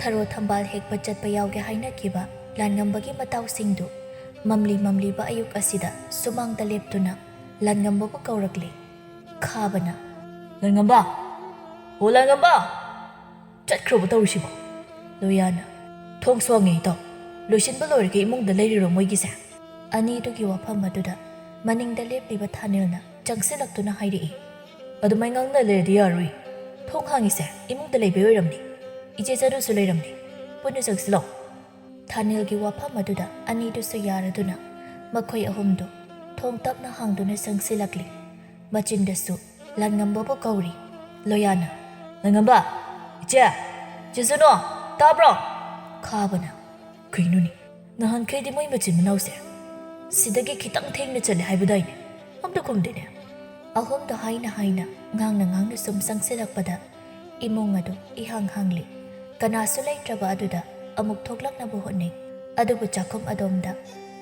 ꯊꯔꯣ ꯊꯝꯕꯥꯜ ꯍꯦꯛꯄ ꯆꯠꯄ ꯌꯥꯎꯒꯦ ꯍꯥꯏꯅꯈꯤꯕ ꯂꯥꯟꯉꯝꯕꯒꯤ ꯃꯇꯥꯎꯁꯤꯡꯗꯨ ꯃꯝꯂꯤ ꯃꯝꯂꯤꯕ ꯑꯌꯨꯛ ꯑꯁꯤꯗ ꯁꯨꯃꯥꯡꯗ ꯂꯦꯞꯇꯨꯅ ꯂꯥꯟꯉꯝꯕꯕꯨ ꯀꯧꯔꯛꯂꯤ꯫ ꯈꯥꯕꯅ, "ꯂꯥꯟꯉꯝꯕ! ꯑꯣ ꯂꯥꯟꯉꯝꯕ! ꯆꯠꯈ꯭ꯔꯕꯣ ꯇꯧꯔꯤꯁꯤꯕꯣ?" ꯂꯣꯌꯥꯅ, "ꯊꯣꯡ ꯁꯣꯡꯉꯦ ꯏꯇꯥꯎ, ꯂꯣꯏꯁꯤꯟꯕ ꯂꯣꯏꯔꯒ ꯏꯃꯨꯡꯗ ꯂꯩꯔꯤꯔꯣ ꯃꯣꯏꯒꯤꯁꯦ?" ꯑꯅꯤꯗꯨꯒꯤ ꯋꯥꯐꯝ ꯑꯗꯨꯗ ꯃꯅꯤꯡꯗ ꯂꯦꯞꯂꯤꯕ ꯊꯥꯅꯤꯜꯅ ꯆꯪꯁꯤꯜꯂꯛꯇꯨꯅ ꯍꯥꯏꯔꯛꯏ꯫ "ꯑꯗꯨꯃꯥꯏ ꯉꯥꯡꯅ ꯂꯩꯔꯗꯤ ꯌꯥꯔꯣꯏ꯫ ꯊꯣꯡ ꯍꯥꯡꯉꯤꯁꯦ ꯏꯃꯨꯡꯗ ꯂꯩꯕꯩ ꯑꯣꯏꯔꯝꯅꯤ꯫ ꯏꯆꯦ ꯆꯅꯨꯁꯨ ꯂꯩꯔꯝꯅꯤ꯫ ꯄꯨꯟꯅ ꯆꯪꯁꯤꯜꯂꯣ꯫" ꯊꯥꯅꯤꯜꯒꯤ ꯋꯥꯐꯝ ꯑꯗꯨꯗ ꯑꯅꯤꯗꯨꯁꯨ ꯌꯥꯔꯗꯨꯅ ꯃꯈꯣꯏ ꯑꯍꯨꯝꯗꯨ ꯊꯣꯡ ꯇꯞꯅ ꯍꯥꯡꯗꯨꯅ ꯆꯪꯁꯤꯜꯂꯛꯂꯤ꯫ ꯃꯆꯤꯟꯗꯁꯨ ꯂꯥꯟꯉꯝꯕꯕꯨ ꯀꯧꯔꯤ꯫ ꯂꯣꯌꯥꯅ, "ꯂꯥꯟꯉꯝꯕ! ꯏꯆꯦ! ꯆꯦ ꯖꯨꯅꯣ! ꯇꯥꯕ꯭ꯔꯣ?" ꯈꯥꯕꯅ, "ꯀꯩꯅꯣꯅꯦ? ꯅꯍꯥꯟꯈꯩꯗꯤ ꯃꯣꯏ ꯃꯆꯤꯟ ꯃꯅꯥꯎꯁꯦ ꯁꯤꯗꯒꯤ ꯈꯤꯇꯪ ꯊꯦꯡꯅ ꯆꯠꯂꯦ ꯍꯥꯏꯕꯗꯥꯏꯅꯦ? ꯑꯝꯇ ꯈꯨꯝꯗꯦꯅꯦ?" ꯑꯍꯨꯝꯗꯣ ꯍꯥꯏꯅ ꯍꯥꯏꯅ, ꯉꯥꯡꯅ ꯉꯥꯡꯅ ꯁꯨꯝ ꯆꯪꯁꯤꯜꯂꯛꯄꯗ ꯏꯃꯨꯡ ꯑꯗꯨ ꯏꯍꯥꯡ ꯍꯥꯡꯂꯤ꯫ ꯀꯅꯥꯁꯨ ꯂꯩꯇ꯭ꯔꯕ ꯑꯗꯨꯗ ꯑꯃꯨꯛ ꯊꯣꯛꯂꯛꯅꯕ ꯍꯣꯠꯅꯩ꯫ ꯑꯗꯨꯕꯨ ꯆꯥꯛꯈꯨꯝ ꯑꯗꯣꯝꯗ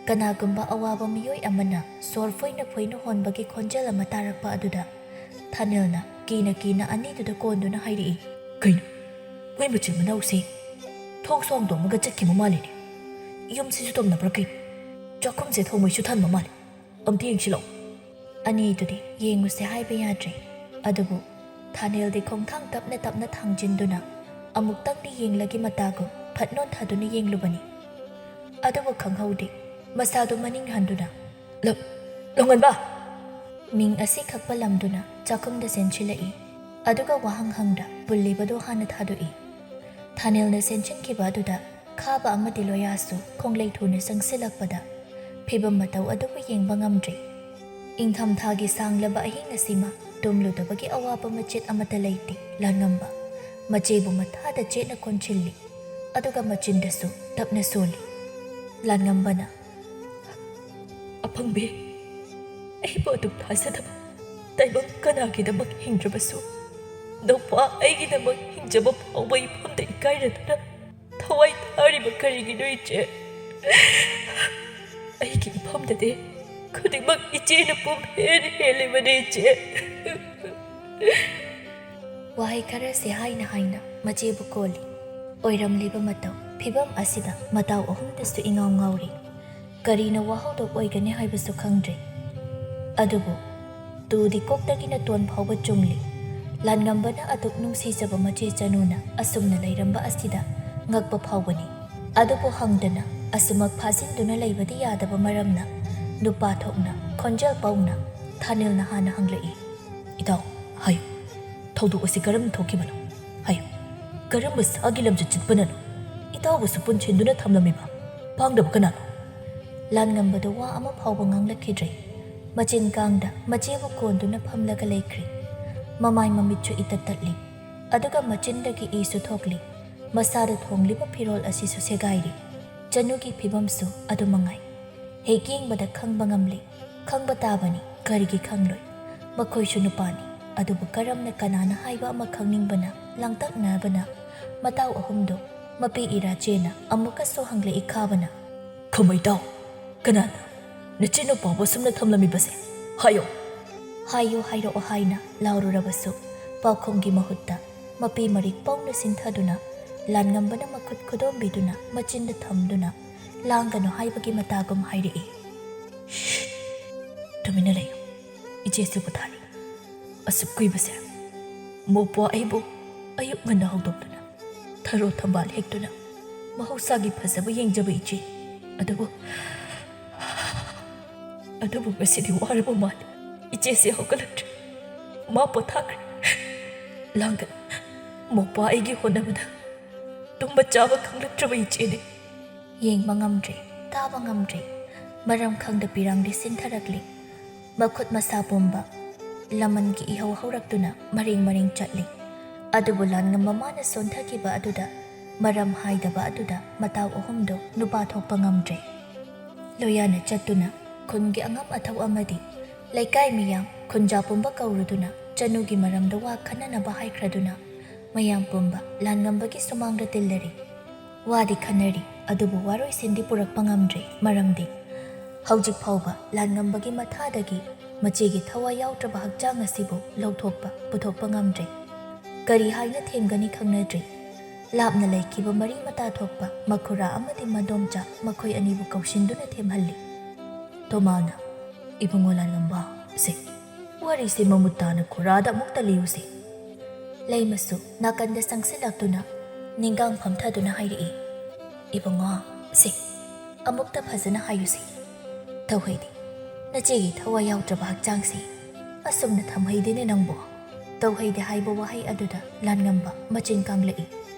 ꯀꯅꯥꯒꯨꯝꯕ ꯑꯋꯥꯕ ꯃꯤꯑꯣꯏ ꯑꯃꯅ ꯁꯣꯔ ꯐꯣꯏꯅ ꯐꯣꯏꯅ ꯍꯣꯟꯕꯒꯤ ꯈꯣꯟꯖꯦꯜ ꯑꯃ ꯇꯥꯔꯛꯄ ꯑꯗꯨꯗ ꯊꯥꯅꯦꯜꯅ ꯀꯤꯅ ꯀꯤꯅ ꯑꯅꯤꯗꯨꯗ ꯀꯣꯟꯗꯨꯅ ꯍꯥꯏꯔꯛꯏ, "ꯀꯩꯅꯣ? ꯃꯣꯏ ꯃꯆꯤꯟ ꯃꯅꯥꯎꯁꯦ ꯊꯣꯡ ꯁꯣꯡꯗꯣꯝꯃꯒ ꯆꯠꯈꯤꯕ ꯃꯥꯜꯂꯤꯅꯦ꯫ ꯌꯨꯝꯁꯤꯁꯨ ꯇꯝꯅꯕ꯭ꯔꯥ ꯀꯩꯅꯣ? ꯆꯥꯛꯈꯨꯝꯁꯦ ꯊꯣꯡ ꯃꯩꯁꯨ ꯊꯥꯟꯕ ꯃꯥꯜꯂꯤ꯫ ꯑꯝꯇ ꯌꯦꯡꯁꯤꯜꯂꯛꯑꯣ꯫" ꯑꯅꯤꯗꯨꯗꯤ ꯌꯦꯡꯉꯨꯁꯦ ꯍꯥꯏꯕ ꯌꯥꯗ꯭ꯔꯦ꯫ ꯑꯗꯨꯕꯨ ꯊꯥꯅꯦꯜꯗꯤ ꯈꯣꯡꯊꯥꯡ ꯇꯞꯅ ꯇꯞꯅ ꯊꯥꯡꯖꯤꯟꯗꯨꯅ ꯑꯃꯨꯛꯇꯪꯗꯤ ꯌꯦꯡꯂꯒꯦ ꯃꯇꯥꯒꯨꯝ ꯐꯠ ꯅꯣꯟꯊꯗꯨꯅ ꯌꯦꯡꯂꯨꯕꯅꯤ꯫ ꯑꯗꯨꯕꯨ ꯈꯪꯍꯧꯗꯦ, ꯃꯁꯥꯗꯨ ꯃꯅꯤꯡ ꯍꯟꯗꯨꯅ, "ꯂ-, ꯂꯣꯡꯉꯟꯕ!" ꯃꯤꯡ ꯑꯁꯤ ꯈꯛ ꯄꯜꯂꯝꯗꯨꯅ ꯆꯥꯛꯈꯨꯝꯗ ꯆꯦꯟꯁꯤꯜꯂꯛꯏ꯫ ꯑꯗꯨꯒ ꯋꯥꯍꯪ ꯍꯪꯗ ꯄꯨꯜꯂꯤꯕꯗꯨ ꯍꯥꯟꯅ ꯊꯥꯗꯣꯛꯏ꯫ ꯊꯥꯅꯦꯜꯅ ꯆꯦꯟꯁꯤꯟꯈꯤꯕ ꯑꯗꯨꯗ ꯈꯥꯕ ꯑꯃꯗꯤ ꯂꯣꯌꯥꯁꯨ ꯈꯣꯡꯂꯩ ꯊꯨꯅ ꯆꯪꯁꯤꯜꯂꯛꯄꯗ ꯐꯤꯕꯝ ꯃꯇꯧ ꯑꯗꯨꯕꯨ ꯌꯦꯡꯕ ꯉꯝꯗ꯭ꯔꯦ꯫ ꯏꯪꯊꯝꯊꯥꯒꯤ ꯁꯥꯡꯂꯕ ꯑꯍꯤꯡ ꯑꯁꯤꯃ ꯇꯨꯝꯂꯨꯗꯕꯒꯤ ꯑꯋꯥꯕ ꯃꯆꯦꯠ ꯑꯃꯠꯇ ꯂꯩꯇꯦ ꯂꯥꯟꯉꯝꯕ꯫ ꯃꯆꯦꯕꯨ ꯃꯊꯥꯗ ꯆꯦꯠꯅ ꯀꯣꯟꯁꯤꯜꯂꯤ꯫ ꯑꯗꯨꯒ ꯃꯆꯤꯟꯗꯁꯨ ꯇꯞꯅ ꯁꯣꯜꯂꯤ꯫ ꯂꯥꯟꯉꯝꯕꯅ, "ꯑꯄꯪꯕꯤ, ꯑꯩꯕꯨ ꯑꯗꯨꯝ ꯊꯥꯖꯗꯕ, ꯇꯥꯏꯕꯪ ꯀꯅꯥꯒꯤꯗꯃꯛ ꯍꯤꯡꯗ꯭ꯔꯕꯁꯨ, ꯅꯧꯄꯥ ꯑꯩꯒꯤꯗꯃꯛ ꯍꯤꯡꯖꯕ ꯐꯥꯎꯕ ꯏꯐꯝꯗ ꯏꯀꯥꯏꯔꯗꯨꯅ ꯊꯋꯥꯏ ꯊꯥꯔꯤꯕ ꯀꯔꯤꯒꯤꯅꯣ, ꯏꯆꯦ? ꯑꯩꯒꯤ ꯏꯐꯝꯗꯗꯤ ꯈꯨꯗꯤꯡꯃꯛ ꯏꯆꯦꯅ ꯄꯨꯝ ꯍꯦꯟ ꯍꯦꯜꯂꯤꯕꯅꯤ, ꯏꯆꯦ꯫" ꯋꯥꯍꯩ ꯈꯔꯁꯦ ꯍꯥꯏꯅ ꯍꯥꯏꯅ ꯃꯆꯦꯕꯨ ꯀꯣꯜꯂꯤ꯫ ꯑꯣꯏꯔꯝꯂꯤꯕ ꯃꯇꯧ ꯐꯤꯕꯝ ꯑꯁꯤꯗ ꯃꯇꯥꯎ ꯑꯍꯨꯝꯗꯁꯨ ꯏꯉꯥꯎ ꯉꯥꯎꯔꯤ꯫ ꯀꯔꯤꯅ ꯋꯥꯍꯧꯗꯣꯛ ꯑꯣꯏꯒꯅꯤ ꯍꯥꯏꯕꯁꯨ ꯈꯪꯗ꯭ꯔꯦ꯫ ꯑꯗꯨꯕꯨ ꯇꯨꯗꯤ ꯀꯣꯛꯇꯒꯤꯅ ꯇꯣꯟ ꯐꯥꯎꯕ ꯆꯨꯡꯂꯤ꯫ ꯂꯥꯟꯉꯝꯕꯅ ꯑꯗꯨꯛ ꯅꯨꯡꯁꯤꯖꯕ ꯃꯆꯦ ꯆꯅꯨꯅ ꯑꯁꯨꯝꯅ ꯂꯩꯔꯝꯕ ꯑꯁꯤꯗ ꯉꯛꯄ ꯐꯥꯎꯕꯅꯤ꯫ ꯑꯗꯨꯕꯨ ꯍꯪꯗꯅ ꯑꯁꯨꯃꯛ ꯐꯥꯖꯤꯟꯗꯨꯅ ꯂꯩꯕꯗꯤ ꯌꯥꯗꯕ ꯃꯔꯝꯅ ꯅꯨꯄꯥ ꯊꯣꯛꯅ ꯈꯣꯟꯖꯦꯜ ꯄꯧꯅ ꯊꯥꯅꯤꯜꯅ ꯍꯥꯟꯅ ꯍꯪꯂꯛꯏ꯫ "ꯏꯇꯥꯎ, ꯍꯥꯏꯌꯨ꯫ ꯊꯧꯗꯣꯛ ꯑꯁꯤ ꯀꯔꯝꯅ ꯊꯣꯛꯈꯤꯕꯅꯣ? ꯍꯥꯏꯌꯨ꯫ ꯀꯔꯝꯕ ꯁꯥꯒꯤ ꯂꯝꯆꯠ ꯆꯠꯄꯅꯅꯣ ꯏꯇꯥꯎꯕꯨꯁꯨ ꯄꯨꯟꯁꯤꯟꯗꯨꯅ ꯊꯝꯂꯝꯃꯤꯕ? ꯄꯥꯡꯗꯕ ꯀꯅꯥꯅꯣ?" ꯂꯥꯟꯉꯝꯕꯗꯨ ꯋꯥ ꯑꯃ ꯐꯥꯎꯕ ꯉꯥꯡꯂꯛꯈꯤꯗ꯭ꯔꯦ꯫ ꯃꯆꯤꯟ ꯀꯥꯡꯗ ꯃꯆꯦꯕꯨ ꯀꯣꯟꯗꯨꯅ ꯐꯝꯂꯒ ꯂꯩꯈ꯭ꯔꯤ꯫ ꯃꯃꯥꯏ ꯃꯃꯤꯠꯁꯨ ꯏꯇꯠ ꯇꯠꯂꯤ꯫ ꯑꯗꯨꯒ ꯃꯆꯤꯟꯗꯒꯤ ꯏꯁꯨ ꯊꯣꯛꯂꯤ꯫ ꯃꯁꯥꯗ ꯊꯣꯡꯂꯤꯕ ꯐꯤꯔꯣꯜ ꯑꯁꯤꯁꯨ ꯁꯦꯒꯥꯏꯔꯤ꯫ ꯆꯅꯨꯒꯤ ꯐꯤꯕꯝꯁꯨ ꯑꯗꯨ ꯃꯉꯥꯏ꯫ ꯍꯦꯛ ꯌꯦꯡꯕꯗ ꯈꯪꯕ ꯉꯝꯂꯤ꯫ ꯈꯪꯕ ꯇꯥꯕꯅꯤ, ꯀꯔꯤꯒꯤ ꯈꯪꯂꯣꯏ? ꯃꯈꯣꯏꯁꯨ ꯅꯨꯄꯥꯅꯤ꯫ ꯑꯗꯨꯕꯨ ꯀꯔꯝꯅ ꯀꯅꯥꯅ ꯍꯥꯏꯕ ꯑꯃ ꯈꯪꯅꯤꯡꯕꯅ, ꯂꯥꯡꯇꯛꯅꯕꯅ, ꯃꯇꯥꯎ ꯑꯍꯨꯝꯗꯨ ꯃꯄꯤ ꯏꯔꯥ ꯆꯦꯅ ꯑꯃꯨꯛꯀꯁꯨ ꯍꯪꯂꯛꯏ ꯈꯥꯕꯅ꯫ "ꯈꯃꯩꯇꯥꯎ, ꯀꯅꯥꯅ ꯅꯆꯤꯟ ꯅꯨꯄꯥꯕꯨ ꯑꯁꯨꯝꯅ ꯊꯝꯂꯝꯃꯤꯕꯁꯦ? ꯍꯥꯏꯌꯣ!" "ꯍꯥꯏꯌꯨ, ꯍꯥꯏꯔꯛꯑꯣ" ꯍꯥꯏꯅ ꯂꯥꯎꯔꯨꯔꯕꯁꯨ ꯄꯥꯎꯈꯨꯝꯒꯤ ꯃꯍꯨꯠꯇ ꯃꯄꯤ ꯃꯔꯤꯛ ꯄꯧꯅ ꯁꯤꯟꯊꯗꯨꯅ ꯂꯥꯟꯉꯝꯕꯅ ꯃꯈꯨꯠ ꯈꯨꯗꯣꯝꯕꯤꯗꯨꯅ ꯃꯆꯤꯟꯗ ꯊꯝꯗꯨꯅ ꯂꯥꯡꯒꯅꯨ ꯍꯥꯏꯕꯒꯤ ꯃꯇꯥꯒꯨꯝ ꯍꯥꯏꯔꯛꯏ꯫ "ꯁ꯭ꯁ! ꯇꯨꯃꯤꯟꯅ ꯂꯩꯌꯨ꯫ ꯏꯆꯦꯁꯨ ꯄꯣꯊꯥꯔꯤ꯫ ꯑꯁꯨꯛ ꯀꯨꯏꯕꯁꯦ ꯃꯣꯄ꯭ꯋꯥ ꯑꯩꯕꯨ ꯑꯌꯨꯛ ꯉꯟꯅ ꯍꯧꯗꯣꯛꯇꯨꯅ ꯊꯔꯣ ꯊꯝꯕꯥꯜ ꯍꯦꯛꯇꯨꯅ ꯃꯍꯧꯁꯥꯒꯤ ꯐꯖꯕ ꯌꯦꯡꯖꯕ ꯏꯆꯦ꯫ ꯑꯗꯨꯕꯨ, ꯑꯗꯨꯕꯨ ꯉꯁꯤꯗꯤ ꯋꯥꯔꯕ ꯃꯥꯜꯂꯤ꯫ ꯏꯆꯦꯁꯦ ꯍꯧꯒꯠꯂꯛꯇ꯭ꯔꯦ꯫ ꯃꯥ ꯄꯣꯊꯥꯈ꯭ꯔꯦ꯫ ꯂꯥꯡꯒꯅꯨ꯫ ꯃꯣꯄ꯭ꯋꯥ ꯑꯩꯒꯤ ꯍꯣꯠꯅꯕꯗ ꯇꯨꯝꯕ ꯆꯥꯕ ꯈꯪꯂꯛꯇ꯭ꯔꯕ ꯏꯆꯦꯅꯤ꯫" ꯌꯦꯡꯕ ꯉꯝꯗ꯭ꯔꯦ, ꯇꯥꯕ ꯉꯝꯗ꯭ꯔꯦ꯫ ꯃꯔꯝ ꯈꯪꯗ ꯄꯤꯔꯥꯡꯗꯤ ꯁꯤꯟꯊꯔꯛꯂꯤ꯫ ꯃꯈꯨꯠ ꯃꯁꯥ ꯄꯨꯝꯕ ꯂꯃꯟꯒꯤ ꯏꯍꯧ ꯍꯧꯔꯛꯇꯨꯅ ꯃꯔꯦꯡ ꯃꯔꯦꯡ ꯆꯠꯂꯤ꯫ ꯑꯗꯨꯕꯨ ꯂꯥꯟꯉꯝꯕ ꯃꯥꯅ ꯁꯣꯟꯊꯈꯤꯕ ꯑꯗꯨꯗ, ꯃꯔꯝ ꯍꯥꯏꯗꯕ ꯑꯗꯨꯗ ꯃꯇꯥꯎ ꯑꯍꯨꯝꯗꯨ ꯅꯨꯄꯥ ꯊꯣꯛꯄ ꯉꯝꯗ꯭ꯔꯦ꯫ ꯂꯣꯌꯥꯅ ꯆꯠꯇꯨꯅ ꯈꯨꯟꯒꯤ ꯑꯉꯝ ꯑꯊꯧ ꯑꯃꯗꯤ ꯂꯩꯀꯥꯏ ꯃꯤꯌꯥꯝ, ꯈꯨꯟꯖꯥ ꯄꯨꯝꯕ ꯀꯧꯔꯨꯗꯨꯅ ꯆꯅꯨꯒꯤ ꯃꯔꯝꯗ ꯋꯥ ꯈꯟꯅꯅꯕ ꯍꯥꯏꯈ꯭ꯔꯗꯨꯅ ꯃꯌꯥꯝ ꯄꯨꯝꯕ ꯂꯥꯟꯉꯝꯕꯒꯤ ꯁꯨꯃꯥꯡꯗ ꯇꯤꯜꯂꯔꯤ꯫ ꯋꯥꯗꯤ ꯈꯟꯅꯔꯤ, ꯑꯗꯨꯕꯨ ꯋꯥꯔꯣꯏꯁꯤꯟꯗꯤ ꯄꯨꯔꯛꯄ ꯉꯝꯗ꯭ꯔꯦ꯫ ꯃꯔꯝꯗꯤ ꯍꯧꯖꯤꯛ ꯐꯥꯎꯕ ꯂꯥꯟꯉꯝꯕꯒꯤ ꯃꯊꯥꯗꯒꯤ ꯃꯆꯦꯒꯤ ꯊꯋꯥꯏ ꯌꯥꯎꯗ꯭ꯔꯕ ꯍꯛꯆꯥꯡ ꯑꯁꯤꯕꯨ ꯂꯧꯊꯣꯛꯄ ꯄꯨꯊꯣꯛꯄ ꯉꯝꯗ꯭ꯔꯦ꯫ ꯀꯔꯤ ꯍꯥꯏꯅ ꯊꯦꯝꯒꯅꯤ ꯈꯪꯅꯗ꯭ꯔꯦ꯫ ꯂꯥꯞꯅ ꯂꯩꯈꯤꯕ ꯃꯔꯤ ꯃꯇꯥ ꯊꯣꯛꯄ ꯃꯈꯨꯔꯥ ꯑꯃꯗꯤ ꯃꯗꯣꯝꯆꯥ ꯃꯈꯣꯏ ꯑꯅꯤꯕꯨ ꯀꯧꯁꯤꯟꯗꯨꯅ ꯊꯦꯝꯍꯜꯂꯤ꯫ ꯇꯣꯃꯥꯅ, "ꯏꯕꯨꯡꯉꯣ ꯂꯥꯟꯉꯝꯕ, ꯁꯦ, ꯋꯥꯔꯤꯁꯦ ꯃꯃꯨꯠ ꯇꯥꯅ ꯈꯨꯔꯥꯗ ꯑꯃꯨꯛꯇ ꯂꯤꯌꯨꯁꯦ꯫" ꯂꯩꯃꯁꯨ ꯅꯥꯀꯟꯗ ꯆꯪꯁꯤꯜꯂꯛꯇꯨꯅ ꯅꯤꯡꯒꯥꯡ ꯐꯝꯊꯗꯨꯅ ꯍꯥꯏꯔꯛꯏ, "ꯏꯕꯨꯡꯉꯣ, ꯁꯦ, ꯑꯃꯨꯛꯇ ꯐꯖꯅ ꯍꯥꯏꯌꯨꯁꯦ꯫ ꯇꯧꯍꯩꯗꯦ, ꯅꯆꯦꯒꯤ ꯊꯋꯥꯏ ꯌꯥꯎꯗ꯭ꯔꯕ ꯍꯛꯆꯥꯡꯁꯤ ꯑꯁꯨꯝꯅ ꯊꯝꯍꯩꯗꯦꯅꯦ ꯅꯪꯕꯨ꯫" ꯇꯧꯍꯩꯗꯦ ꯍꯥꯏꯕ ꯋꯥꯍꯩ ꯑꯗꯨꯗ ꯂꯥꯟꯉꯝꯕ ꯃꯆꯤꯟ ꯀꯥꯡꯂꯛꯏ꯫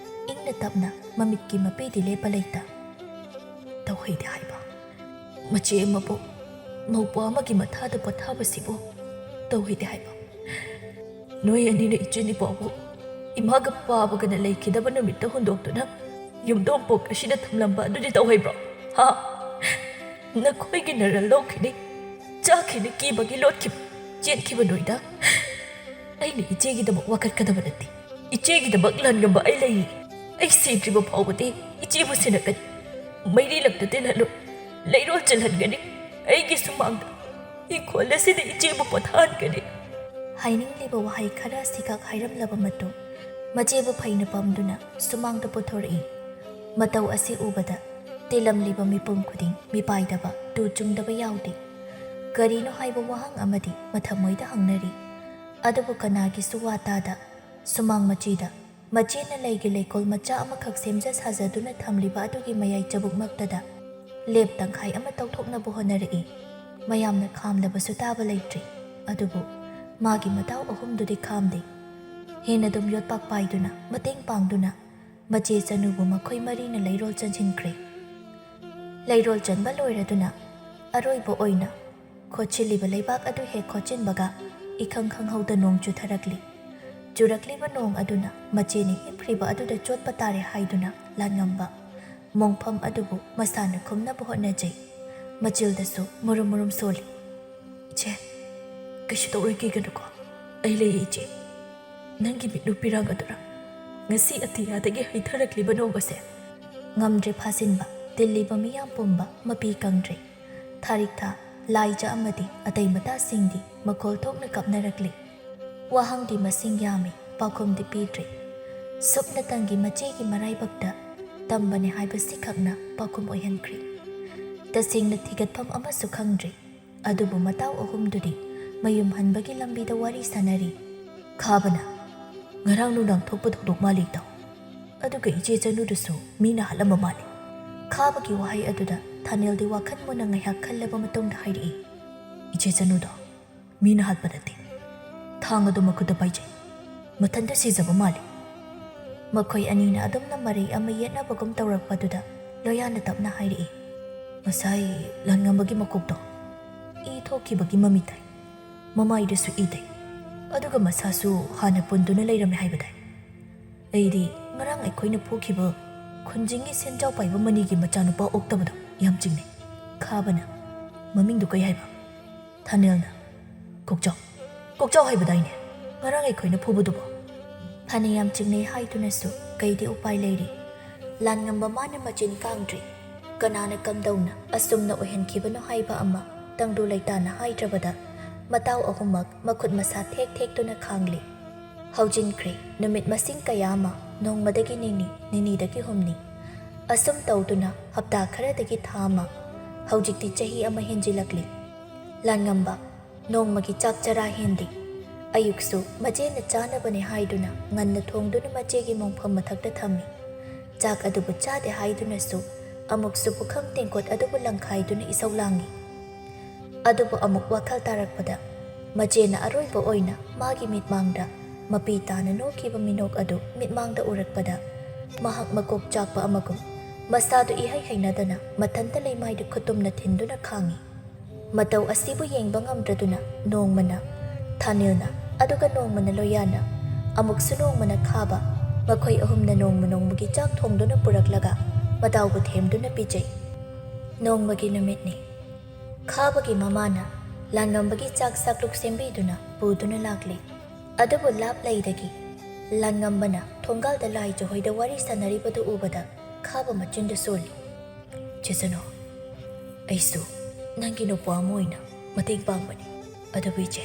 ꯏꯪꯅ ꯇꯞꯅ ꯃꯃꯤꯠꯀꯤ ꯃꯄꯤꯗꯤ ꯂꯦꯞꯄ ꯂꯩꯇ꯫ "ꯇꯧꯍꯩꯗꯦ ꯍꯥꯏꯕ? ꯃꯆꯦ ꯑꯃꯕꯨ ꯃꯧꯄ꯭ꯋꯥ ꯑꯃꯒꯤ ꯃꯊꯥꯗ ꯄꯣꯊꯥꯕꯁꯤꯕꯨ ꯇꯧꯍꯩꯗꯦ ꯍꯥꯏꯕ꯫ ꯅꯣꯏ ꯑꯅꯤꯅ ꯏꯆꯦꯟ ꯏꯄꯥꯕꯨ ꯏꯃꯥꯒ ꯄꯥꯕꯒꯅ ꯂꯩꯈꯤꯗꯕ ꯅꯨꯃꯤꯠꯇ ꯍꯨꯟꯗꯣꯛꯇꯨꯅ ꯌꯨꯝꯗꯣꯡꯄꯣꯛ ꯑꯁꯤꯗ ꯊꯝꯂꯝꯕ ꯑꯗꯨꯗꯤ ꯇꯧꯍꯩꯕ꯭ꯔꯣ? ꯍꯥ? ꯅꯈꯣꯏꯒꯤ ꯅꯔꯜ ꯂꯧꯈꯤꯅꯤ, ꯆꯥꯈꯤꯅꯤ ꯀꯤꯕꯒꯤ ꯂꯣꯠꯈꯤꯕ, ꯆꯦꯟꯈꯤꯕ ꯅꯣꯏꯗ꯫ ꯑꯩꯅ ꯏꯆꯦꯒꯤꯗꯃꯛ ꯋꯥꯀꯠꯀꯗꯕ ꯅꯠꯇꯦ꯫ ꯏꯆꯦꯒꯤꯗꯃꯛ ꯂꯥꯟꯉꯝꯕ ꯑꯩ ꯂꯩꯔꯤ꯫ ꯑꯩ ꯁꯤꯗ꯭ꯔꯤꯕ ꯐꯥꯎꯕꯗꯤ ꯏꯆꯦꯕꯨ ꯁꯦꯟꯅꯒꯅꯤ꯫ ꯃꯩꯔꯤ ꯂꯝꯗ ꯇꯤꯜꯍꯜꯂꯣꯏ꯫ ꯂꯩꯔꯣꯜ ꯆꯜꯍꯟꯒꯅꯤ꯫ ꯑꯩꯒꯤ ꯁꯨꯃꯥꯡꯗ ꯏꯪꯈꯣꯜ ꯑꯁꯤꯗ ꯏꯆꯦꯕꯨ ꯄꯣꯊꯥꯍꯟꯒꯅꯤ꯫ ꯍꯥꯏꯅꯤꯡꯂꯤꯕ ꯋꯥꯍꯩ ꯈꯔ ꯑꯁꯤꯈꯛ ꯍꯥꯏꯔꯝꯂꯕ ꯃꯇꯨꯡ, ꯃꯆꯦꯕꯨ ꯐꯩꯅ ꯄꯝꯗꯨꯅ ꯁꯨꯃꯥꯡꯗ ꯄꯨꯊꯣꯔꯛꯏ꯫ ꯃꯇꯧ ꯑꯁꯤ ꯎꯕꯗ ꯇꯤꯜꯂꯝꯂꯤꯕ ꯃꯤꯄꯨꯝ ꯈꯨꯗꯤꯡ ꯃꯤꯄꯥꯏꯗꯕ, ꯇꯨ ꯆꯨꯡꯗꯕ ꯌꯥꯎꯗꯦ꯫ ꯀꯔꯤꯅꯣ ꯍꯥꯏꯕ ꯋꯥꯍꯪ ꯑꯃꯗꯤ ꯃꯊꯃꯣꯏꯗ ꯍꯪꯅꯔꯤ꯫ ꯑꯗꯨꯕꯨ ꯀꯅꯥꯒꯤꯁꯨ ꯋꯥ ꯇꯥꯗ ꯁꯨꯃꯥꯡ ꯃꯆꯤꯗ ꯃꯆꯦꯅ ꯂꯩꯒꯤ ꯂꯩꯀꯣꯜ ꯃꯆꯥ ꯑꯃꯈꯛ ꯁꯦꯝꯖ ꯁꯥꯖꯗꯨꯅ ꯊꯝꯂꯤꯕ ꯑꯗꯨꯒꯤ ꯃꯌꯥꯏ ꯆꯕꯨꯛꯃꯛꯇꯗ ꯂꯦꯞ ꯇꯪꯈꯥꯏ ꯑꯃ ꯇꯧꯊꯣꯛꯅꯕ ꯍꯣꯠꯅꯔꯛꯏ꯫ ꯃꯌꯥꯝꯅ ꯈꯥꯝꯂꯕꯁꯨ ꯇꯥꯕ ꯂꯩꯇ꯭ꯔꯤ꯫ ꯑꯗꯨꯕꯨ ꯃꯥꯒꯤ ꯃꯇꯥꯎ ꯑꯍꯨꯝꯗꯨꯗꯤ ꯈꯥꯝꯗꯦ꯫ ꯍꯦꯟꯅ ꯑꯗꯨꯝ ꯌꯣꯠꯄꯥꯛ ꯄꯥꯏꯗꯨꯅ, ꯃꯇꯦꯡ ꯄꯥꯡꯗꯨꯅ ꯃꯆꯦ ꯆꯅꯨꯕꯨ ꯃꯈꯣꯏ ꯃꯔꯤꯅ ꯂꯩꯔꯣꯜ ꯆꯟꯁꯤꯟꯈ꯭ꯔꯦ꯫ ꯂꯩꯔꯣꯜ ꯆꯟꯕ ꯂꯣꯏꯔꯗꯨꯅ ꯑꯔꯣꯏꯕ ꯑꯣꯏꯅ ꯈꯣꯠꯆꯤꯜꯂꯤꯕ ꯂꯩꯕꯥꯛ ꯑꯗꯨ ꯍꯦꯛ ꯈꯣꯠꯆꯤꯟꯕꯒ ꯏꯈꯪ ꯈꯪꯍꯧꯗ ꯅꯣꯡ ꯆꯨꯊꯔꯛꯂꯤ꯫ ꯆꯨꯔꯛꯂꯤꯕ ꯅꯣꯡ ꯑꯗꯨꯅ ꯃꯆꯦꯅ ꯍꯤꯞꯈ꯭ꯔꯤꯕ ꯑꯗꯨꯗ ꯆꯣꯠꯄ ꯇꯥꯔꯦ ꯍꯥꯏꯗꯨꯅ ꯂꯥꯟꯉꯝꯕ ꯃꯣꯡꯐꯝ ꯑꯗꯨꯕꯨ ꯃꯁꯥꯅ ꯈꯨꯝꯅꯕ ꯍꯣꯠꯅꯖꯩ꯫ ꯃꯆꯤꯜꯗꯁꯨ ꯃꯨꯔꯨꯝ ꯃꯨꯔꯨꯝ ꯁꯣꯜꯂꯤ꯫ "ꯏꯆꯦ, ꯀꯩꯁꯨ ꯇꯧꯔꯣꯏ, ꯀꯤꯒꯅꯨꯀꯣ꯫ ꯑꯩ ꯂꯩꯌꯦ, ꯏꯆꯦ꯫ ꯅꯪꯒꯤ ꯃꯤꯠꯅꯨ ꯄꯤꯔꯥꯡ ꯑꯗꯨꯔ ꯉꯁꯤ ꯑꯇꯤꯌꯥꯗꯒꯤ ꯍꯩꯊꯔꯛꯂꯤꯕ ꯅꯣꯡ ꯑꯁꯦ?" ꯉꯝꯗ꯭ꯔꯦ ꯐꯥꯖꯤꯟꯕ, ꯇꯤꯜꯂꯤꯕ ꯃꯤꯌꯥꯝ ꯄꯨꯝꯕ ꯃꯄꯤ ꯀꯪꯗ꯭ꯔꯦ꯫ ꯊꯥꯔꯤꯛꯊꯥ, ꯂꯥꯏꯖ ꯑꯃꯗꯤ ꯑꯇꯩ ꯃꯇꯥꯁꯤꯡꯗꯤ ꯃꯈꯣꯜ ꯊꯣꯛꯅ ꯀꯞꯅꯔꯛꯂꯤ꯫ ꯋꯥꯍꯪꯗꯤ ꯃꯁꯤꯡ ꯌꯥꯝꯃꯤ, ꯄꯥꯎꯈꯨꯝꯗꯤ ꯄꯤꯗ꯭ꯔꯦ꯫ ꯁꯨꯞꯅꯇꯪꯒꯤ ꯃꯆꯦꯒꯤ ꯃꯔꯥꯏꯕꯛꯇ ꯇꯝꯕꯅꯦ ꯍꯥꯏꯕꯁꯤꯈꯛꯅ ꯄꯥꯎꯈꯨꯝ ꯑꯣꯏꯍꯟꯈ꯭ꯔꯦ꯫ ꯇꯁꯦꯡꯅ ꯊꯤꯒꯠꯐꯝ ꯑꯃꯁꯨ ꯈꯪꯗ꯭ꯔꯦ꯫ ꯑꯗꯨꯕꯨ ꯃꯇꯥꯎ ꯑꯍꯨꯝꯗꯨꯗꯤ ꯃꯌꯨꯝ ꯍꯟꯕꯒꯤ ꯂꯝꯕꯤꯗ ꯋꯥꯔꯤ ꯁꯥꯅꯔꯤ꯫ ꯈꯥꯕꯅ, "ꯉꯔꯥꯡ ꯅꯨꯡꯗꯥꯡ ꯊꯣꯛꯄ ꯊꯧꯗꯣꯛ ꯃꯥꯜꯂꯤ, ꯏꯇꯥꯎ꯫ ꯑꯗꯨꯒ ꯏꯆꯦ ꯆꯅꯨꯗꯨꯁꯨ ꯃꯤꯅ ꯍꯥꯠꯂꯝꯕ ꯃꯥꯜꯂꯤ꯫" ꯈꯥꯕꯒꯤ ꯋꯥꯍꯩ ꯑꯗꯨꯗ ꯊꯥꯅꯦꯜꯗꯤ ꯋꯥꯈꯜ ꯃꯨꯟꯅ ꯉꯥꯏꯍꯥꯛ ꯈꯜꯂꯕ ꯃꯇꯨꯡꯗ ꯍꯥꯏꯔꯛꯏ, "ꯏꯆꯦ ꯆꯅꯨꯗꯣ ꯃꯤꯅ ꯍꯥꯠꯄ ꯅꯠꯇꯦ꯫ ꯊꯥꯡ ꯑꯗꯨ ꯃꯈꯨꯠꯇ ꯄꯥꯏꯖꯩ꯫ ꯃꯊꯟꯇ ꯁꯤꯖꯕ ꯃꯥꯜꯂꯤ꯫" ꯃꯈꯣꯏ ꯑꯅꯤꯅ ꯑꯗꯨꯝꯅ ꯃꯔꯩ ꯑꯃ ꯌꯦꯠꯅꯕꯒꯨꯝ ꯇꯧꯔꯛꯄꯗꯨꯗ ꯂꯣꯌꯥꯅ ꯇꯞꯅ ꯍꯥꯏꯔꯛꯏ, "ꯉꯁꯥꯏ ꯂꯥꯟꯉꯝꯕꯒꯤ ꯃꯀꯣꯛꯇꯣ ꯊꯣꯛꯈꯤꯕꯒꯤ ꯃꯃꯤ ꯇꯥꯏ꯫ ꯃꯃꯥꯏꯗꯁꯨ ꯏ ꯇꯩ꯫ ꯑꯗꯨꯒ ꯃꯁꯥꯁꯨ ꯍꯥꯟꯅ ꯄꯨꯟꯗꯨꯅ ꯂꯩꯔꯝꯃꯦ ꯍꯥꯏꯕ ꯇꯥꯏ꯫ ꯑꯩꯗꯤ ꯉꯔꯥꯡ ꯑꯩꯈꯣꯏꯅ ꯐꯨꯈꯤꯕ ꯈꯨꯟꯖꯤꯡꯒꯤ ꯁꯦꯟꯖꯥꯎ ꯄꯥꯏꯕ ꯃꯅꯤꯒꯤ ꯃꯆꯥꯅꯨꯄꯥ ꯑꯣꯛꯇꯕꯗꯣ ꯌꯥꯝ ꯆꯤꯡꯅꯩ꯫ ꯈꯥꯕꯅ, "ꯃꯃꯤꯡꯗꯨ ꯀꯩ ꯍꯥꯏꯕ?" ꯊꯥꯅꯦꯜꯅ, "ꯀꯣꯛꯆꯥꯎ, ꯀꯣꯛꯆꯥꯎ ꯍꯥꯏꯕꯗꯥꯏꯅꯦ ꯉꯔꯥꯡ ꯑꯩꯈꯣꯏꯅ ꯐꯨꯕꯗꯨꯕꯣ?" ꯐꯅ ꯌꯥꯝ ꯆꯤꯡꯅꯩ ꯍꯥꯏꯗꯨꯅꯁꯨ ꯀꯩꯗꯤ ꯎꯄꯥꯏ ꯂꯩꯔꯤ? ꯂꯥꯟꯉꯝꯕ ꯃꯥꯅ ꯃꯆꯤꯟ ꯀꯥꯡꯗ꯭ꯔꯤ꯫ ꯀꯅꯥꯅ ꯀꯝꯗꯧꯅ ꯑꯁꯨꯝꯅ ꯑꯣꯏꯍꯟꯈꯤꯕꯅꯣ ꯍꯥꯏꯕ ꯑꯃ ꯇꯪꯗꯨ ꯂꯩꯇꯥꯅ ꯍꯥꯏꯗ꯭ꯔꯕꯗ ꯃꯇꯥꯎ ꯑꯍꯨꯝꯃꯛ ꯃꯈꯨꯠ ꯃꯁꯥ ꯊꯦꯛ ꯊꯦꯛꯇꯨꯅ ꯈꯥꯡꯂꯤ꯫ ꯍꯧꯖꯤꯟꯈ꯭ꯔꯦ ꯅꯨꯃꯤꯠ ꯃꯁꯤꯡ ꯀꯌꯥ ꯑꯃ, ꯅꯣꯡꯃꯗꯒꯤ ꯅꯤꯅꯤ, ꯅꯤꯅꯤꯗꯒꯤ ꯍꯨꯝꯅꯤ꯫ ꯑꯁꯨꯝ ꯇꯧꯗꯨꯅ ꯍꯞꯇꯥ ꯈꯔꯗꯒꯤ ꯊꯥ ꯑꯃ, ꯍꯧꯖꯤꯛꯇꯤ ꯆꯍꯤ ꯑꯃ ꯍꯦꯟꯖꯤꯜꯂꯛꯂꯤ꯫ ꯂꯥꯟꯉꯝꯕ ꯅꯣꯡꯃꯒꯤ ꯆꯥꯛ ꯆꯔꯥ ꯍꯦꯟꯗꯦ꯫ ꯑꯌꯨꯛꯁꯨ ꯃꯆꯦꯅ ꯆꯥꯅꯕꯅꯦ ꯍꯥꯏꯗꯨꯅ ꯉꯟꯅ ꯊꯣꯡꯗꯨꯅ ꯃꯆꯦꯒꯤ ꯃꯣꯡꯐꯝ ꯃꯊꯛꯇ ꯊꯝꯃꯤ꯫ ꯆꯥꯛ ꯑꯗꯨꯕꯨ ꯆꯥꯗꯦ ꯍꯥꯏꯗꯨꯅꯁꯨ ꯑꯃꯨꯛꯁꯨ ꯄꯨꯈꯝ ꯇꯦꯡꯀꯣꯠ ꯑꯗꯨꯕꯨ ꯂꯪꯈꯥꯏꯗꯨꯅ ꯏꯁꯧ ꯂꯥꯡꯏ꯫ ꯑꯗꯨꯕꯨ ꯑꯃꯨꯛ ꯋꯥꯈꯜ ꯇꯥꯔꯛꯄꯗ ꯃꯆꯦꯅ ꯑꯔꯣꯏꯕ ꯑꯣꯏꯅ ꯃꯥꯒꯤ ꯃꯤꯠꯃꯥꯡꯗ ꯃꯄꯤ ꯇꯥꯅ ꯅꯣꯛꯈꯤꯕ ꯃꯤꯅꯣꯛ ꯑꯗꯨ ꯃꯤꯠꯃꯥꯡꯗ ꯎꯔꯛꯄꯗ ꯃꯍꯥꯛ ꯃꯀꯣꯛ ꯆꯥꯛꯄ ꯑꯃꯒꯨꯝ ꯃꯁꯥꯗꯨ ꯏꯍꯩ ꯍꯩꯅꯗꯅ ꯃꯊꯟꯇ ꯂꯩꯃꯥꯏꯗ ꯈꯨꯇꯨꯝꯅ ꯊꯤꯟꯗꯨꯅ ꯈꯥꯡꯏ꯫ ꯃꯇꯧ ꯑꯁꯤꯕꯨ ꯌꯦꯡꯕ ꯉꯝꯗ꯭ꯔꯗꯨꯅ ꯅꯣꯡꯃꯅ ꯊꯥꯅꯤꯜꯅ, ꯑꯗꯨꯒ ꯅꯣꯡꯃꯅ ꯂꯣꯌꯥꯅ ꯑꯃꯨꯛꯁꯨ ꯅꯣꯡꯃꯅ ꯈꯥꯕ, ꯃꯈꯣꯏ ꯑꯍꯨꯝꯅ ꯅꯣꯡꯃ ꯅꯣꯡꯃꯒꯤ ꯆꯥꯛ ꯊꯣꯡꯗꯨꯅ ꯄꯨꯔꯛꯂꯒ ꯃꯇꯥꯎꯕꯨ ꯊꯦꯝꯗꯨꯅ ꯄꯤꯖꯩ꯫ ꯅꯣꯡꯃꯒꯤ ꯅꯨꯃꯤꯠꯅꯤ꯫ ꯈꯥꯕꯒꯤ ꯃꯃꯥꯅ ꯂꯥꯟꯉꯝꯕꯒꯤ ꯆꯥꯛ ꯆꯥꯛꯂꯨꯛ ꯁꯦꯝꯕꯤꯗꯨꯅ ꯄꯨꯗꯨꯅ ꯂꯥꯛꯂꯤ꯫ ꯑꯗꯨꯕꯨ ꯂꯥꯞ ꯂꯩꯗꯒꯤ ꯂꯥꯟꯉꯝꯕꯅ ꯊꯣꯡꯒꯥꯜꯗ ꯂꯥꯏꯖꯍꯣꯏꯗ ꯋꯥꯔꯤ ꯁꯥꯟꯅꯔꯤꯕꯗꯨ ꯎꯕꯗ ꯈꯥꯕ ꯃꯆꯤꯟꯗꯨ ꯁꯣꯜꯂꯤ꯫ "ꯆꯦ ꯁꯅꯣ, ꯑꯩꯁꯨ ꯅꯪꯒꯤ ꯅꯨꯄꯥ ꯑꯃ ꯑꯣꯏꯅ ꯃꯇꯦꯡ ꯄꯥꯡꯕꯅꯤ꯫ ꯑꯗꯨꯕꯨ ꯏꯆꯦ,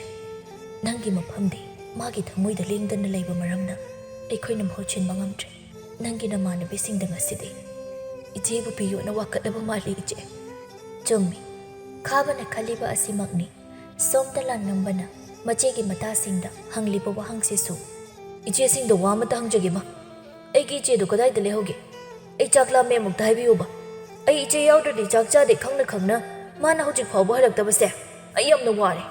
ꯅꯪꯒꯤ ꯃꯐꯝꯗꯤ ꯃꯥꯒꯤ ꯊꯃꯣꯏꯗ ꯂꯦꯡꯗꯅ ꯂꯩꯕ ꯃꯔꯝꯅ ꯑꯩꯈꯣꯏꯅ ꯃꯍꯨꯠ ꯁꯤꯟꯕ ꯉꯝꯗ꯭ꯔꯦ꯫ ꯅꯪꯒꯤ ꯅꯃꯥꯟꯅꯕꯤꯁꯤꯡꯗ ꯉꯁꯤꯗꯤ ꯏꯆꯦꯕꯨ ꯄꯤꯌꯣꯅ ꯋꯥꯀꯠꯅꯕ ꯃꯥꯜꯂꯤ ꯏꯆꯦ꯫" ꯆꯨꯝꯃꯤ꯫ ꯈꯥꯕꯅ ꯈꯜꯂꯤꯕ ꯑꯁꯤꯃꯛꯅꯤ꯫ ꯁꯣꯝꯗ ꯂꯥꯟꯉꯝꯕꯅ ꯃꯆꯦꯒꯤ ꯃꯇꯥꯁꯤꯡꯗ ꯍꯪꯂꯤꯕ ꯋꯥꯍꯪꯁꯤꯁꯨ, "ꯏꯆꯦꯁꯤꯡꯗ ꯋꯥ ꯑꯃꯇ ꯍꯪꯖꯒꯦ ꯃꯥ꯫ ꯑꯩꯒꯤ ꯏꯆꯦꯗꯨ ꯀꯗꯥꯏꯗ ꯂꯩꯍꯧꯒꯦ? ꯑꯩ ꯆꯥꯛ ꯂꯥꯝꯃꯦ, ꯑꯃꯨꯛꯇ ꯍꯥꯏꯕꯤꯌꯨꯕ꯫ ꯑꯩ ꯏꯆꯦ ꯌꯥꯎꯗ꯭ꯔꯗꯤ ꯆꯥꯛ ꯆꯥꯗꯦ ꯈꯪꯅ ꯈꯪꯅ ꯃꯥꯅ ꯍꯧꯖꯤꯛ ꯐꯥꯎꯕ ꯍꯜꯂꯛꯇꯕꯁꯦ ꯑꯩ ꯌꯥꯝꯅ ꯋꯥꯔꯦ꯫"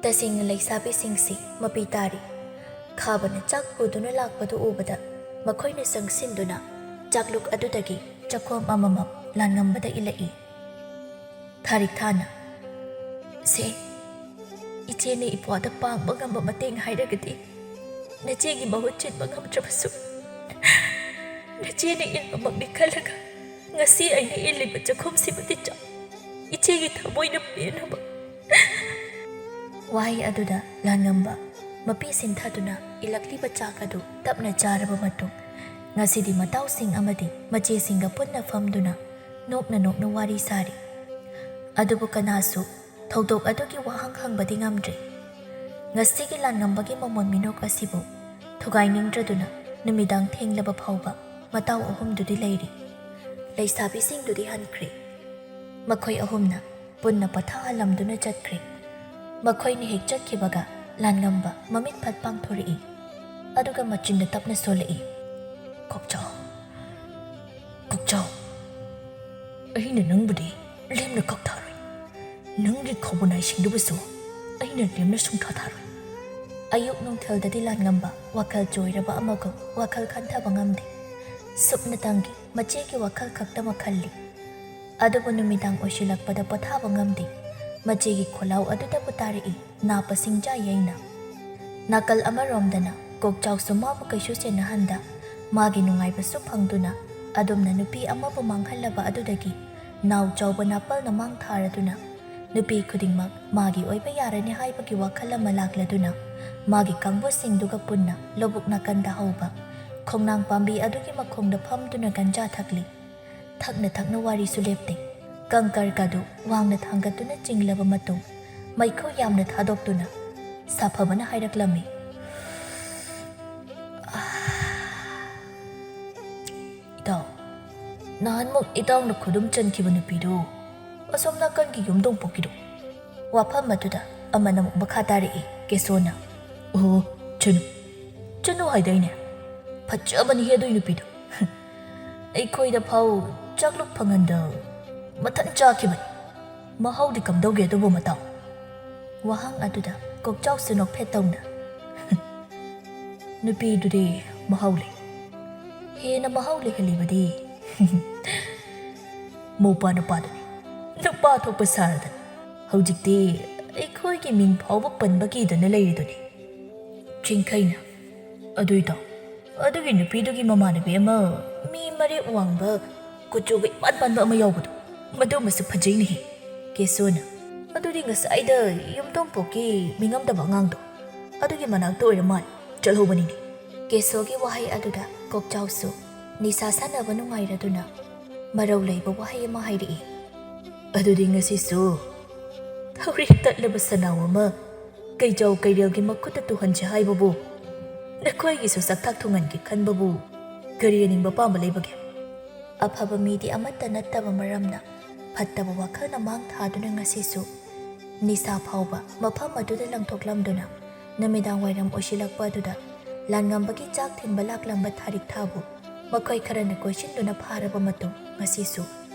ꯇꯁꯦꯡꯅ ꯂꯩꯁꯥꯕꯤꯁꯤꯡꯁꯤ ꯃꯄꯤ ꯇꯥꯔꯤ꯫ ꯈꯥꯕꯅ ꯆꯥꯛ ꯄꯨꯗꯨꯅ ꯂꯥꯛꯄꯗꯨ ꯎꯕꯗ ꯃꯈꯣꯏꯅ ꯆꯪꯁꯤꯟꯗꯨꯅ ꯆꯥꯛꯂꯨꯛ ꯑꯗꯨꯗꯒꯤ ꯆꯈꯣꯝ ꯑꯃꯃꯝ ꯂꯥꯟꯉꯝꯕꯗ ꯏꯜꯂꯛꯏ꯫ ꯊꯥꯔꯤꯛ ꯊꯥꯅ, "ꯁꯦ, ꯏꯆꯦꯅ ꯏꯄ꯭ꯋꯥꯗ ꯄꯥꯡꯕ ꯉꯝꯕ ꯃꯇꯦꯡ ꯍꯥꯏꯔꯒꯗꯤ ꯅꯆꯦꯒꯤ ꯃꯍꯨꯠ ꯁꯤꯟꯕ ꯉꯝꯗ꯭ꯔꯕꯁꯨ ꯅꯆꯦꯅ ꯏꯟꯕꯃꯛꯅꯤ ꯈꯜꯂꯒ ꯉꯁꯤ ꯑꯩꯅ ꯏꯜꯂꯤꯕ ꯆꯥꯛꯈꯨꯝꯁꯤꯃꯗꯤ ꯆꯥꯎ꯫ ꯏꯆꯦꯒꯤ ꯊꯃꯣꯏꯅ ꯄꯦꯟꯅꯕ꯫" ꯋꯥꯍꯩ ꯑꯗꯨꯗ ꯂꯥꯟꯉꯝꯕ ꯃꯄꯤ ꯁꯤꯟꯊꯗꯨꯅ ꯏꯜꯂꯛꯂꯤꯕ ꯆꯥꯛ ꯑꯗꯨ ꯇꯞꯅ ꯆꯥꯔꯕ ꯃꯇꯨꯡ, ꯉꯁꯤꯗꯤ ꯃꯇꯥꯎꯁꯤꯡ ꯑꯃꯗꯤ ꯃꯆꯦꯁꯤꯡꯒ ꯄꯨꯟꯅ ꯐꯝꯗꯨꯅ ꯅꯣꯛꯅ ꯅꯣꯛꯅ ꯋꯥꯔꯤ ꯁꯥꯔꯤ꯫ ꯑꯗꯨꯕꯨ ꯀꯅꯥꯁꯨ ꯊꯧꯗꯣꯛ ꯑꯗꯨꯒꯤ ꯋꯥꯍꯪ ꯍꯪꯕꯗꯤ ꯉꯝꯗ꯭ꯔꯦ꯫ ꯉꯁꯤꯒꯤ ꯂꯥꯟꯉꯝꯕꯒꯤ ꯃꯃꯣꯟ ꯃꯤꯅꯣꯛ ꯑꯁꯤꯕꯨ ꯊꯨꯒꯥꯏꯅꯤꯡꯗ꯭ꯔꯗꯨꯅ ꯅꯨꯃꯤꯗꯥꯡ ꯊꯦꯡꯂꯕ ꯐꯥꯎꯕ ꯃꯇꯥꯎ ꯑꯍꯨꯝꯗꯨꯗꯤ ꯂꯩꯔꯤ꯫ ꯂꯩꯁꯥꯕꯤꯁꯤꯡꯗꯨꯗꯤ ꯍꯟꯈ꯭ꯔꯦ꯫ ꯃꯈꯣꯏ ꯑꯍꯨꯝꯅ ꯄꯨꯟꯅ ꯄꯣꯊꯥꯍꯜꯂꯝꯗꯨꯅ ꯆꯠꯈ꯭ꯔꯦ꯫ ꯃꯈꯣꯏꯅ ꯍꯦꯛ ꯆꯠꯈꯤꯕꯒ ꯂꯥꯟꯉꯝꯕ ꯃꯃꯤꯠ ꯐꯠ ꯄꯥꯡꯊꯣꯔꯛꯏ꯫ ꯑꯗꯨꯒ ꯃꯆꯤꯟꯗ ꯇꯞꯅ ꯁꯣꯜꯂꯛꯏ, "ꯀꯣꯛꯆꯥꯎ, ꯀꯣꯛꯆꯥꯎ, ꯑꯩꯅ ꯅꯪꯕꯨꯗꯤ ꯂꯦꯝꯅ ꯀꯛꯊꯔꯣꯏ꯫ ꯅꯪꯒꯤ ꯈꯧꯕꯅꯥꯏꯁꯤꯡꯗꯨꯕꯨꯁꯨ ꯑꯩꯅ ꯂꯦꯝꯅ ꯁꯨꯡꯊꯥ ꯊꯥꯔꯣꯏ꯫" ꯑꯌꯨꯛ ꯅꯨꯡꯊꯤꯜꯗꯗꯤ ꯂꯥꯟꯉꯝꯕ ꯋꯥꯈꯜ ꯆꯣꯏꯔꯕ ꯑꯃꯒꯨꯝ ꯋꯥꯈꯜ ꯈꯟꯊꯕ ꯉꯝꯗꯦ꯫ ꯁꯨꯞꯅꯇꯪꯒꯤ ꯃꯆꯦꯒꯤ ꯋꯥꯈꯜ ꯈꯛꯇꯃꯛ ꯈꯜꯂꯤ꯫ ꯑꯗꯨꯕꯨ ꯅꯨꯃꯤꯗꯥꯡ ꯑꯣꯏꯁꯤꯜꯂꯛꯄꯗ ꯄꯣꯊꯥꯕ ꯉꯝꯗꯦ꯫ ꯃꯆꯦꯒꯤ ꯈꯣꯜꯂꯥꯎ ꯑꯗꯨꯗꯕꯨ ꯇꯥꯔꯛꯏ ꯅꯥꯄ ꯁꯤꯡꯖꯥ ꯌꯩꯅ꯫ ꯅꯥꯀꯜ ꯑꯃꯔꯣꯝꯗꯅ ꯀꯣꯛꯆꯥꯎꯁꯨ ꯃꯥꯕꯨ ꯀꯩꯁꯨ ꯁꯦꯟꯅꯍꯟꯗ, ꯃꯥꯒꯤ ꯅꯨꯡꯉꯥꯏꯕꯁꯨ ꯐꯪꯗꯨꯅ ꯑꯗꯨꯝꯅ ꯅꯨꯄꯤ ꯑꯃꯕꯨ ꯃꯥꯡꯍꯜꯂꯕ ꯑꯗꯨꯗꯒꯤ ꯅꯥꯎ ꯆꯥꯎꯕ ꯅꯥꯄꯜꯅ ꯃꯥꯡ ꯊꯥꯔꯗꯨꯅ ꯅꯨꯄꯤ ꯈꯨꯗꯤꯡꯃꯛ ꯃꯥꯒꯤ ꯑꯣꯏꯕ ꯌꯥꯔꯅꯤ ꯍꯥꯏꯕꯒꯤ ꯋꯥꯈꯜ ꯑꯃ ꯂꯥꯛꯂꯗꯨꯅ ꯃꯥꯒꯤ ꯀꯥꯡꯕꯨꯁꯤꯡꯗꯨꯒ ꯄꯨꯟꯅ ꯂꯧꯕꯨꯛ ꯅꯥꯀꯟꯗ ꯍꯧꯕ ꯈꯣꯡꯅꯥꯡ ꯄꯥꯝꯕꯤ ꯑꯗꯨꯒꯤ ꯃꯈꯣꯡꯗ ꯐꯝꯗꯨꯅ ꯒꯟꯖꯥ ꯊꯛꯂꯤ꯫ ꯊꯛꯅ ꯊꯛꯅ ꯋꯥꯔꯤꯁꯨ ꯂꯦꯞꯇꯦ꯫ ꯀꯪꯀꯔꯒꯗꯨ ꯋꯥꯡꯅ ꯊꯥꯡꯒꯠꯇꯨꯅ ꯆꯤꯡꯂꯕ ꯃꯇꯨꯡ ꯃꯩꯈꯨ ꯌꯥꯝꯅ ꯊꯥꯗꯣꯛꯇꯨꯅ ꯁꯥꯐꯕꯅ ꯍꯥꯏꯔꯛꯂꯝꯃꯤ, "ꯏꯇꯥꯎ, ꯅꯍꯥꯟꯃꯨꯛ ꯏꯇꯥꯎꯅ ꯈꯨꯗꯨꯝ ꯆꯟꯈꯤꯕ ꯅꯨꯄꯤꯗꯨ ꯑꯁꯣꯝ ꯅꯥꯀꯟꯒꯤ ꯌꯨꯝꯗꯣꯡ ꯄꯣꯛꯀꯤꯗꯣ?" ꯋꯥꯐꯝ ꯑꯗꯨꯗ ꯑꯃꯅ ꯑꯃꯨꯛ ꯃꯈꯥ ꯇꯥꯔꯛꯏ ꯀꯦꯁꯣꯅ, "ꯑꯣ, ꯆꯅꯨ, ꯆꯅꯨ ꯍꯥꯏꯗꯥꯏꯅꯦ? ꯐꯖꯕꯅꯤꯍꯦ ꯑꯗꯨꯏ ꯅꯨꯄꯤꯗꯣ꯫ ꯑꯩꯈꯣꯏꯗ ꯐꯥꯎ ꯆꯥꯛꯂꯨꯛ ꯐꯪꯍꯟꯗ ꯃꯊꯟ ꯆꯥꯈꯤꯕꯅꯤ꯫ ꯃꯍꯥꯎꯗꯤ ꯀꯝꯗꯧꯒꯦ ꯑꯗꯨꯕꯨ ꯃꯇꯥꯎ?" ꯋꯥꯍꯪ ꯑꯗꯨꯗ ꯀꯣꯛꯆꯥꯎꯁꯨ ꯅꯣꯛꯐꯦꯠ ꯇꯧꯅ, "ꯅꯨꯄꯤꯗꯨꯗꯤ ꯃꯍꯥꯎ ꯂꯩ꯫ ꯍꯦꯟꯅ ꯃꯍꯥꯎ ꯂꯩꯍꯜꯂꯤꯕꯗꯤ ꯃꯧꯄꯥ ꯅꯨꯄꯥꯗꯨꯅꯤ꯫ ꯅꯨꯄꯥ ꯊꯣꯛꯄ ꯁꯥꯔꯗꯅ꯫ ꯍꯧꯖꯤꯛꯇꯤ ꯑꯩꯈꯣꯏꯒꯤ ꯃꯤꯡ ꯐꯥꯎꯕ ꯄꯟꯕ ꯀꯤꯗꯅ ꯂꯩꯔꯤꯗꯨꯅꯤ꯫ ꯆꯤꯡꯈꯩꯅ, "ꯑꯗꯨꯏꯗꯣ, ꯑꯗꯨꯒꯤ ꯅꯨꯄꯤꯗꯨꯒꯤ ꯃꯃꯥꯟꯅꯕꯤ ꯑꯃ ꯃꯤ ꯃꯔꯦꯛ ꯋꯥꯡꯕ, ꯀꯨꯆꯨꯒ ꯏꯄꯥꯟ ꯄꯥꯟꯕ ꯑꯃ ꯌꯥꯎꯕꯗꯣ, ꯃꯗꯨꯃꯁꯨ ꯐꯖꯩꯅꯦꯍꯦ꯫" ꯀꯦꯁꯣꯅ, "ꯑꯗꯨꯗꯤ ꯉꯁꯥꯏꯗ ꯌꯨꯝꯊꯣꯡꯄꯣꯛꯀꯤ ꯃꯤꯉꯝꯗꯕ ꯑꯉꯥꯡꯗꯣ, ꯑꯗꯨꯒꯤ ꯃꯅꯥꯛꯇ ꯑꯣꯏꯔ ꯃꯥꯜꯂꯦ, ꯆꯠꯍꯧꯕꯅꯤꯅꯦ꯫" ꯀꯦꯁꯣꯒꯤ ꯋꯥꯍꯩ ꯑꯗꯨꯗ ꯀꯣꯛꯆꯥꯎꯁꯨ ꯅꯤꯁꯥ ꯁꯥꯟꯅꯕ ꯅꯨꯡꯉꯥꯏꯔꯗꯨꯅ ꯃꯔꯧ ꯂꯩꯕ ꯋꯥꯍꯩ ꯑꯃ ꯍꯥꯏꯔꯛꯏ꯫ "ꯑꯗꯨꯗꯤ ꯉꯁꯤꯁꯨ ꯊꯧꯔꯤ ꯇꯠꯂꯕ ꯁꯅꯥꯎ ꯑꯃ ꯀꯩꯖꯥꯎ ꯀꯩꯔꯦꯜꯒꯤ ꯃꯈꯨꯠꯇ ꯇꯨꯍꯟꯁꯦ ꯍꯥꯏꯕꯕꯨ ꯅꯈꯣꯏꯒꯤꯁꯨ ꯆꯥꯛꯊꯥꯛ ꯊꯣꯡꯍꯟꯒꯦ ꯈꯟꯕꯕꯨ ꯀꯔꯤ ꯑꯅꯤꯡꯕ ꯄꯥꯝꯕ ꯂꯩꯕꯒꯦ?" ꯑꯐꯕ ꯃꯤꯗꯤ ꯑꯃꯠꯇ ꯅꯠꯇꯕ ꯃꯔꯝꯅ ꯐꯠꯇꯕ ꯋꯥꯈꯜꯅ ꯃꯥꯡ ꯊꯥꯗꯨꯅ ꯉꯁꯤꯁꯨ ꯅꯤꯁꯥ ꯐꯥꯎꯕ ꯃꯐꯝ ꯑꯗꯨꯗ ꯂꯪꯊꯣꯛꯂꯝꯗꯨꯅ ꯅꯨꯃꯤꯗꯥꯡ ꯋꯥꯏꯔꯝ ꯑꯣꯏꯁꯤꯜꯂꯛꯄ ꯑꯗꯨꯗ ꯂꯥꯟꯉꯝꯕꯒꯤ ꯆꯥꯛ ꯊꯤꯟꯕ ꯂꯥꯛꯂꯝꯕ ꯊꯥꯔꯤꯛ ꯊꯥꯕꯨ ꯃꯈꯣꯏ ꯈꯔꯅ ꯀꯣꯏꯁꯤꯟꯗꯨꯅ ꯐꯥꯔꯕ ꯃꯇꯨꯡ ꯉꯁꯤꯁꯨ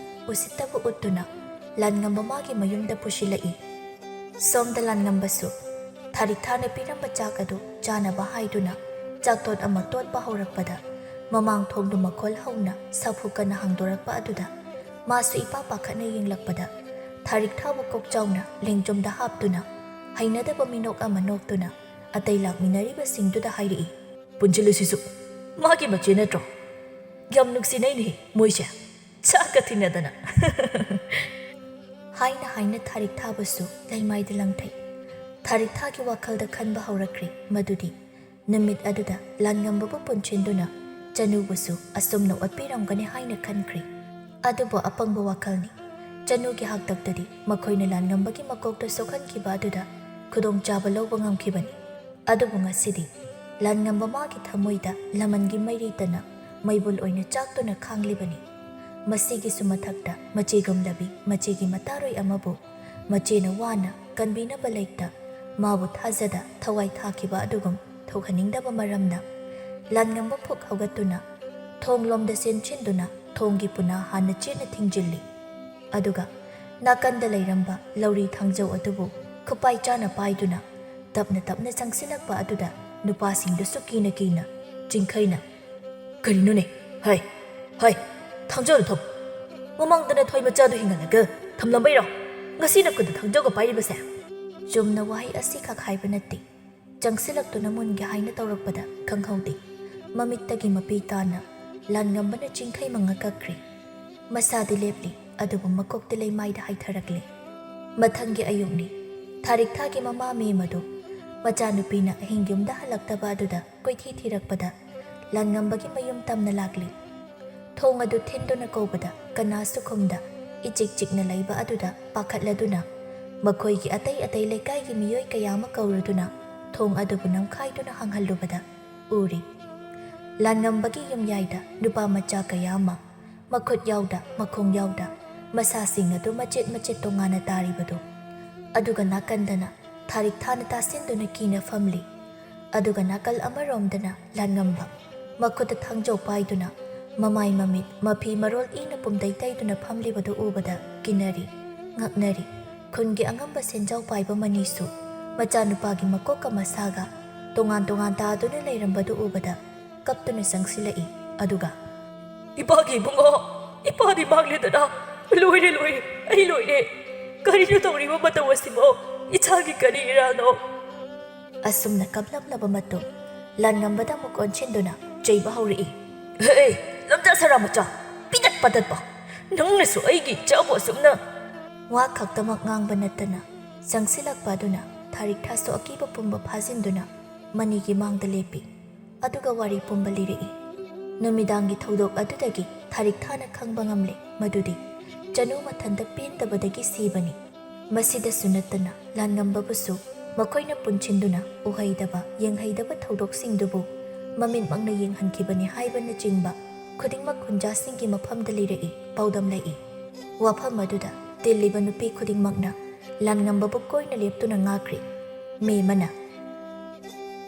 ꯎꯁꯤꯠꯇꯕ ꯎꯠꯇꯨꯅ ꯂꯥꯟꯉꯝꯕ ꯃꯥꯒꯤ ꯃꯌꯨꯝꯗ ꯄꯨꯁꯤꯜꯂꯛꯏ꯫ ꯁꯣꯝꯗ ꯂꯥꯟꯉꯝꯕꯁꯨ ꯊꯥꯔꯤꯛ ꯊꯥꯅ ꯄꯤꯔꯝꯕ ꯆꯥꯛ ꯑꯗꯨ ꯆꯥꯅꯕ ꯍꯥꯏꯗꯨꯅ ꯆꯥꯛꯇꯣꯠ ꯑꯃ ꯇꯣꯠꯄ ꯍꯧꯔꯛꯄꯗ ꯃꯃꯥꯡ ꯊꯣꯡꯗꯨ ꯃꯈꯣꯜ ꯍꯧꯅ ꯁꯥꯐꯨ ꯀꯟꯅ ꯍꯥꯡꯗꯣꯔꯛꯄ ꯑꯗꯨꯗ ꯃꯥꯁꯨ ꯏꯄꯥ ꯄꯥꯈꯠꯅ ꯌꯦꯡꯂꯛꯄꯗ ꯊꯥꯔꯤꯛ ꯊꯥꯕꯨ ꯀꯣꯛꯆꯥꯎꯅ ꯂꯦꯡꯖꯨꯝꯗ ꯍꯥꯞꯇꯨꯅ ꯍꯩꯅꯗꯕ ꯃꯤꯅꯣꯛ ꯑꯃ ꯅꯣꯛꯇꯨꯅ ꯑꯇꯩ ꯂꯥꯛꯃꯤꯟꯅꯔꯤꯕꯁꯤꯡꯗꯨꯗ ꯍꯥꯏꯔꯛꯏ, "ꯄꯨꯟꯁꯤꯜꯂꯨꯁꯤꯁꯨ ꯃꯥꯒꯤ ꯃꯆꯦ ꯅꯠꯇ꯭ꯔꯣ? ꯌꯥꯝ ꯅꯨꯡꯁꯤꯅꯩꯅꯦ ꯃꯣꯏꯁꯦ, ꯆꯥꯛꯀ ꯊꯤꯟꯅꯗꯅ꯫" ꯍꯥꯏꯅ ꯍꯥꯏꯅ ꯊꯥꯔꯤꯛ ꯊꯥꯕꯁꯨ ꯂꯩꯃꯥꯏꯗ ꯂꯪꯊꯩ꯫ ꯊꯥꯔꯤꯛ ꯊꯥꯒꯤ ꯋꯥꯈꯜꯗ ꯈꯟꯕ ꯍꯧꯔꯛꯈ꯭ꯔꯦ ꯃꯗꯨꯗꯤ ꯅꯨꯃꯤꯠ ꯑꯗꯨꯗ ꯂꯥꯟꯉꯝꯕꯕꯨ ꯄꯨꯟꯁꯤꯟꯗꯨꯅ ꯆꯅꯨꯕꯨꯁꯨ ꯑꯁꯨꯝꯅ ꯑꯣꯠꯄꯤꯔꯝꯒꯅꯤ ꯍꯥꯏꯅ ꯈꯟꯈ꯭ꯔꯦ꯫ ꯑꯗꯨꯕꯨ ꯑꯄꯪꯕ ꯋꯥꯈꯜꯅꯤ꯫ ꯆꯅꯨꯒꯤ ꯍꯥꯛꯇꯛꯇꯗꯤ ꯃꯈꯣꯏꯅ ꯂꯥꯟꯉꯝꯕꯒꯤ ꯃꯀꯣꯛꯇ ꯁꯣꯛꯍꯟꯈꯤꯕ ꯑꯗꯨꯗ ꯈꯨꯗꯣꯡꯆꯥꯕ ꯂꯧꯕ ꯉꯝꯈꯤꯕꯅꯤ꯫ ꯑꯗꯨꯕꯨ ꯉꯁꯤꯗꯤ ꯂꯥꯟꯉꯝꯕ ꯃꯥꯒꯤ ꯊꯃꯣꯏꯗ ꯂꯃꯟꯒꯤ ꯃꯩꯔꯩꯇꯅ ꯃꯩꯕꯨꯜ ꯑꯣꯏꯅ ꯆꯥꯛꯇꯨꯅ ꯈꯥꯡꯂꯤꯕꯅꯤ꯫ ꯃꯁꯤꯒꯤꯁꯨ ꯃꯊꯛꯇ ꯃꯆꯦꯒꯨꯝꯂꯕꯤ ꯃꯆꯦꯒꯤ ꯃꯇꯥꯔꯣꯏ ꯑꯃꯕꯨ ꯃꯆꯦꯅ ꯋꯥꯅ ꯀꯟꯕꯤꯅꯕ ꯂꯩꯇ ꯃꯥꯕꯨ ꯊꯥꯖꯗ ꯊꯋꯥꯏ ꯊꯥꯈꯤꯕ ꯑꯗꯨꯒꯨꯝ ꯊꯣꯛꯍꯟꯅꯤꯡꯗꯕ ꯃꯔꯝꯅ ꯂꯥꯟꯉꯝꯕ ꯐꯨꯛ ꯍꯧꯒꯠꯇꯨꯅ ꯊꯣꯡꯂꯣꯝꯗ ꯆꯦꯟꯁꯤꯟꯗꯨꯅ ꯊꯣꯡꯒꯤ ꯄꯨꯅꯥ ꯍꯥꯟꯅ ꯆꯦꯠꯅ ꯊꯤꯡꯖꯤꯜꯂꯤ꯫ ꯑꯗꯨꯒ ꯅꯥꯀꯟꯗ ꯂꯩꯔꯝꯕ ꯂꯧꯔꯤ ꯊꯥꯡꯖꯧ ꯑꯗꯨꯕꯨ ꯈꯨꯄꯥꯏ ꯆꯥꯅ ꯄꯥꯏꯗꯨꯅ ꯇꯞꯅ ꯇꯞꯅ ꯆꯪꯁꯤꯜꯂꯛꯄ ꯑꯗꯨꯗ ꯅꯨꯄꯥꯁꯤꯡꯗꯨꯁꯨ ꯀꯤꯅ ꯀꯤꯅ ꯆꯤꯡꯈꯩꯅ, "ꯀꯔꯤꯅꯣꯅꯦ? ꯍꯥꯏ, ꯍꯥꯏ, ꯊꯥꯡꯖꯧꯗꯨ ꯊꯝ꯫ ꯃꯃꯥꯡꯗꯅ ꯊꯣꯏ ꯃꯆꯥꯗꯨ ꯍꯤꯡꯍꯜꯂꯒ ꯊꯝꯂꯝꯕꯩꯔꯣ?" ꯉꯁꯤ ꯅꯈꯨꯠꯇ ꯊꯥꯡꯖꯧꯒ ꯄꯥꯏꯔꯤꯕꯁꯦ? ꯆꯨꯝꯅ ꯋꯥꯍꯩ ꯑꯁꯤꯈꯛ ꯍꯥꯏꯕ ꯅꯠꯇꯦ꯫ ꯆꯪꯁꯤꯜꯂꯛꯇꯨꯅ ꯃꯨꯟꯒꯦ ꯍꯥꯏꯅ ꯇꯧꯔꯛꯄꯗ ꯈꯪꯍꯧꯗꯦ꯫ ꯃꯃꯤꯠꯇꯒꯤ ꯃꯄꯤ ꯇꯥꯅ ꯂꯥꯟꯉꯝꯕꯅ ꯆꯤꯡꯈꯩ ꯃꯉꯥ ꯀꯛꯈ꯭ꯔꯦ꯫ ꯃꯁꯥꯗꯤ ꯂꯦꯞꯂꯤ, ꯑꯗꯨꯕꯨ ꯃꯀꯣꯛꯇꯤ ꯂꯩꯃꯥꯏꯗ ꯍꯥꯏꯊꯔꯛꯂꯦ꯫ ꯃꯊꯪꯒꯤ ꯑꯌꯨꯛꯅꯤ꯫ ꯊꯥꯔꯤꯛꯊꯥꯒꯤ ꯃꯃꯥ ꯃꯦꯝ ꯑꯗꯨ ꯃꯆꯥꯅꯨꯄꯤꯅ ꯑꯍꯤꯡ ꯌꯨꯝꯗ ꯍꯜꯂꯛꯇꯕ ꯑꯗꯨꯗ ꯀꯣꯏꯊꯤ ꯊꯤꯔꯛꯄꯗ ꯂꯥꯟꯉꯝꯕꯒꯤ ꯃꯌꯨꯝ ꯇꯝꯅ ꯂꯥꯛꯂꯤ꯫ ꯊꯣꯡ ꯑꯗꯨ ꯊꯤꯟꯗꯨꯅ ꯀꯧꯕꯗ ꯀꯅꯥꯁꯨ ꯈꯨꯝꯗ꯫ ꯏꯆꯤꯛ ꯆꯤꯛꯅ ꯂꯩꯕ ꯑꯗꯨꯗ ꯄꯥꯈꯠꯂꯗꯨꯅ ꯃꯈꯣꯏꯒꯤ ꯑꯇꯩ ꯑꯇꯩ ꯂꯩꯀꯥꯏꯒꯤ ꯃꯤꯑꯣꯏ ꯀꯌꯥ ꯑꯃ ꯀꯧꯔꯗꯨꯅ ꯊꯣꯡ ꯑꯗꯨꯕꯨ ꯅꯝꯈꯥꯏꯗꯨꯅ ꯍꯥꯡꯍꯜꯂꯨꯕꯗ ꯎꯔꯤ꯫ ꯂꯥꯟꯉꯝꯕꯒꯤ ꯌꯨꯝꯌꯥꯏꯗ ꯅꯨꯄꯥ ꯃꯆꯥ ꯀꯌꯥ ꯑꯃ ꯃꯈꯨꯠ ꯌꯥꯎꯗ, ꯃꯈꯣꯡ ꯌꯥꯎꯗ, ꯃꯁꯥꯁꯤꯡ ꯑꯗꯨ ꯃꯆꯦꯠ ꯃꯆꯦꯠ ꯇꯣꯉꯥꯟꯅ ꯇꯥꯔꯤꯕꯗꯨ꯫ ꯑꯗꯨꯒ ꯅꯥꯀꯟꯗꯅ ꯊꯥꯔꯤꯛ ꯊꯥꯅ ꯇꯥꯁꯤꯟꯗꯨꯅ ꯀꯤꯅ ꯐꯝꯂꯤ꯫ ꯑꯗꯨꯒ ꯅꯥꯀꯜ ꯑꯃꯔꯣꯝꯗꯅ ꯂꯥꯟꯉꯝꯕ ꯃꯈꯨꯠꯇ ꯊꯥꯡꯖꯧ ꯄꯥꯏꯗꯨꯅ ꯃꯃꯥꯏ ꯃꯃꯤꯠ ꯃꯐꯤ ꯃꯔꯣꯜ ꯏꯅ ꯄꯨꯝꯗꯩ ꯇꯩꯗꯨꯅ ꯐꯝꯂꯤꯕꯗꯨ ꯎꯕꯗ ꯀꯤꯅꯔꯤ, ꯉꯛꯅꯔꯤ꯫ ꯈꯨꯟꯒꯤ ꯑꯉꯝꯕ ꯁꯦꯟꯖꯥꯎ ꯄꯥꯏꯕ ꯃꯅꯤꯁꯨ ꯃꯆꯥꯅꯨꯄꯥꯒꯤ ꯃꯀꯣꯛꯀ ꯃꯁꯥꯒ ꯇꯣꯉꯥꯟ ꯇꯣꯉꯥꯟ ꯇꯥꯗꯨꯅ ꯂꯩꯔꯝꯕꯗꯨ ꯎꯕꯗ ꯀꯞꯇꯨꯅ ꯆꯪꯁꯤꯜꯂꯛꯏ꯫ ꯑꯗꯨꯒ, "ꯏꯄꯥꯒꯤ ꯏꯕꯨꯡꯉꯣ, ꯏꯄꯥꯗꯤ ꯃꯥꯡꯂꯦꯗꯅ꯫ ꯂꯣꯏꯔꯦ, ꯂꯣꯏꯔꯦ, ꯑꯩ ꯂꯣꯏꯔꯦ꯫ ꯀꯔꯤꯅꯣ ꯇꯧꯔꯤꯕ ꯃꯇꯧ ꯑꯁꯤꯕꯣ? ꯏꯆꯥꯒꯤ ꯀꯔꯤ ꯏꯔꯥꯅꯣ?" ꯑꯁꯨꯝꯅ ꯀꯞꯂꯝꯂꯕ ꯃꯇꯨꯡ, ꯂꯥꯟꯉꯝꯕꯗ ꯑꯃꯨꯛ ꯑꯣꯟꯁꯤꯟꯗꯨꯅ ꯆꯩꯕ ꯍꯧꯔꯛꯏ꯫ "ꯍꯦ, ꯂꯝꯖꯥ ꯁꯔꯥ ꯃꯆꯥ, ꯄꯤꯇꯠ ꯄꯥꯇꯠꯄ! ꯅꯪꯅꯁꯨ ꯑꯩꯒꯤ ꯏꯆꯥꯕꯨ ꯑꯁꯨꯝꯅ!" ꯋꯥ ꯈꯛꯇꯃꯛ ꯉꯥꯡꯕ ꯅꯠꯇꯅ ꯆꯪꯁꯤꯜꯂꯛꯄ ꯑꯗꯨꯅ ꯊꯥꯔꯤꯛ ꯊꯥꯁꯨ ꯑꯀꯤꯕ ꯄꯨꯝꯕ ꯐꯥꯖꯤꯟꯗꯨꯅ ꯃꯅꯤꯒꯤ ꯃꯥꯡꯗ ꯂꯦꯞꯄꯤ꯫ ꯑꯗꯨꯒ ꯋꯥꯔꯤ ꯄꯨꯝꯕ ꯂꯤꯔꯛꯏ꯫ ꯅꯨꯃꯤꯗꯥꯡꯒꯤ ꯊꯧꯗꯣꯛ ꯑꯗꯨꯗꯒꯤ ꯊꯥꯔꯤꯛ ꯊꯥꯅ ꯈꯪꯕ ꯉꯝꯂꯦ ꯃꯗꯨꯗꯤ ꯆꯅꯨ ꯃꯊꯟꯇ ꯄꯦꯟꯗꯕꯗꯒꯤ ꯁꯤꯕꯅꯤ꯫ ꯃꯁꯤꯗꯁꯨ ꯅꯠꯇꯅ ꯂꯥꯟꯉꯝꯕꯕꯨꯁꯨ ꯃꯈꯣꯏꯅ ꯄꯨꯟꯁꯤꯟꯗꯨꯅ ꯎꯍꯩꯗꯕ, ꯌꯦꯡꯍꯩꯗꯕ ꯊꯧꯗꯣꯛꯁꯤꯡꯗꯨꯕꯨ ꯃꯃꯤꯠꯃꯛꯅ ꯌꯦꯡꯍꯟꯈꯤꯕꯅꯤ ꯍꯥꯏꯕꯅꯆꯤꯡꯕ ꯈꯨꯗꯤꯡꯃꯛ ꯈꯨꯟꯖꯥꯁꯤꯡꯒꯤ ꯃꯐꯝꯗ ꯂꯤꯔꯛꯏ, ꯄꯥꯎꯗꯝꯂꯛꯏ꯫ ꯋꯥꯐꯝ ꯑꯗꯨꯗ ꯇꯤꯜꯂꯤꯕ ꯅꯨꯄꯤ ꯈꯨꯗꯤꯡꯃꯛꯅ ꯂꯥꯟꯉꯝꯕꯕꯨ ꯀꯣꯏꯅ ꯂꯦꯞꯇꯨꯅ ꯉꯥꯛꯈ꯭ꯔꯤ꯫ ꯃꯦꯝ ꯑꯃꯅ,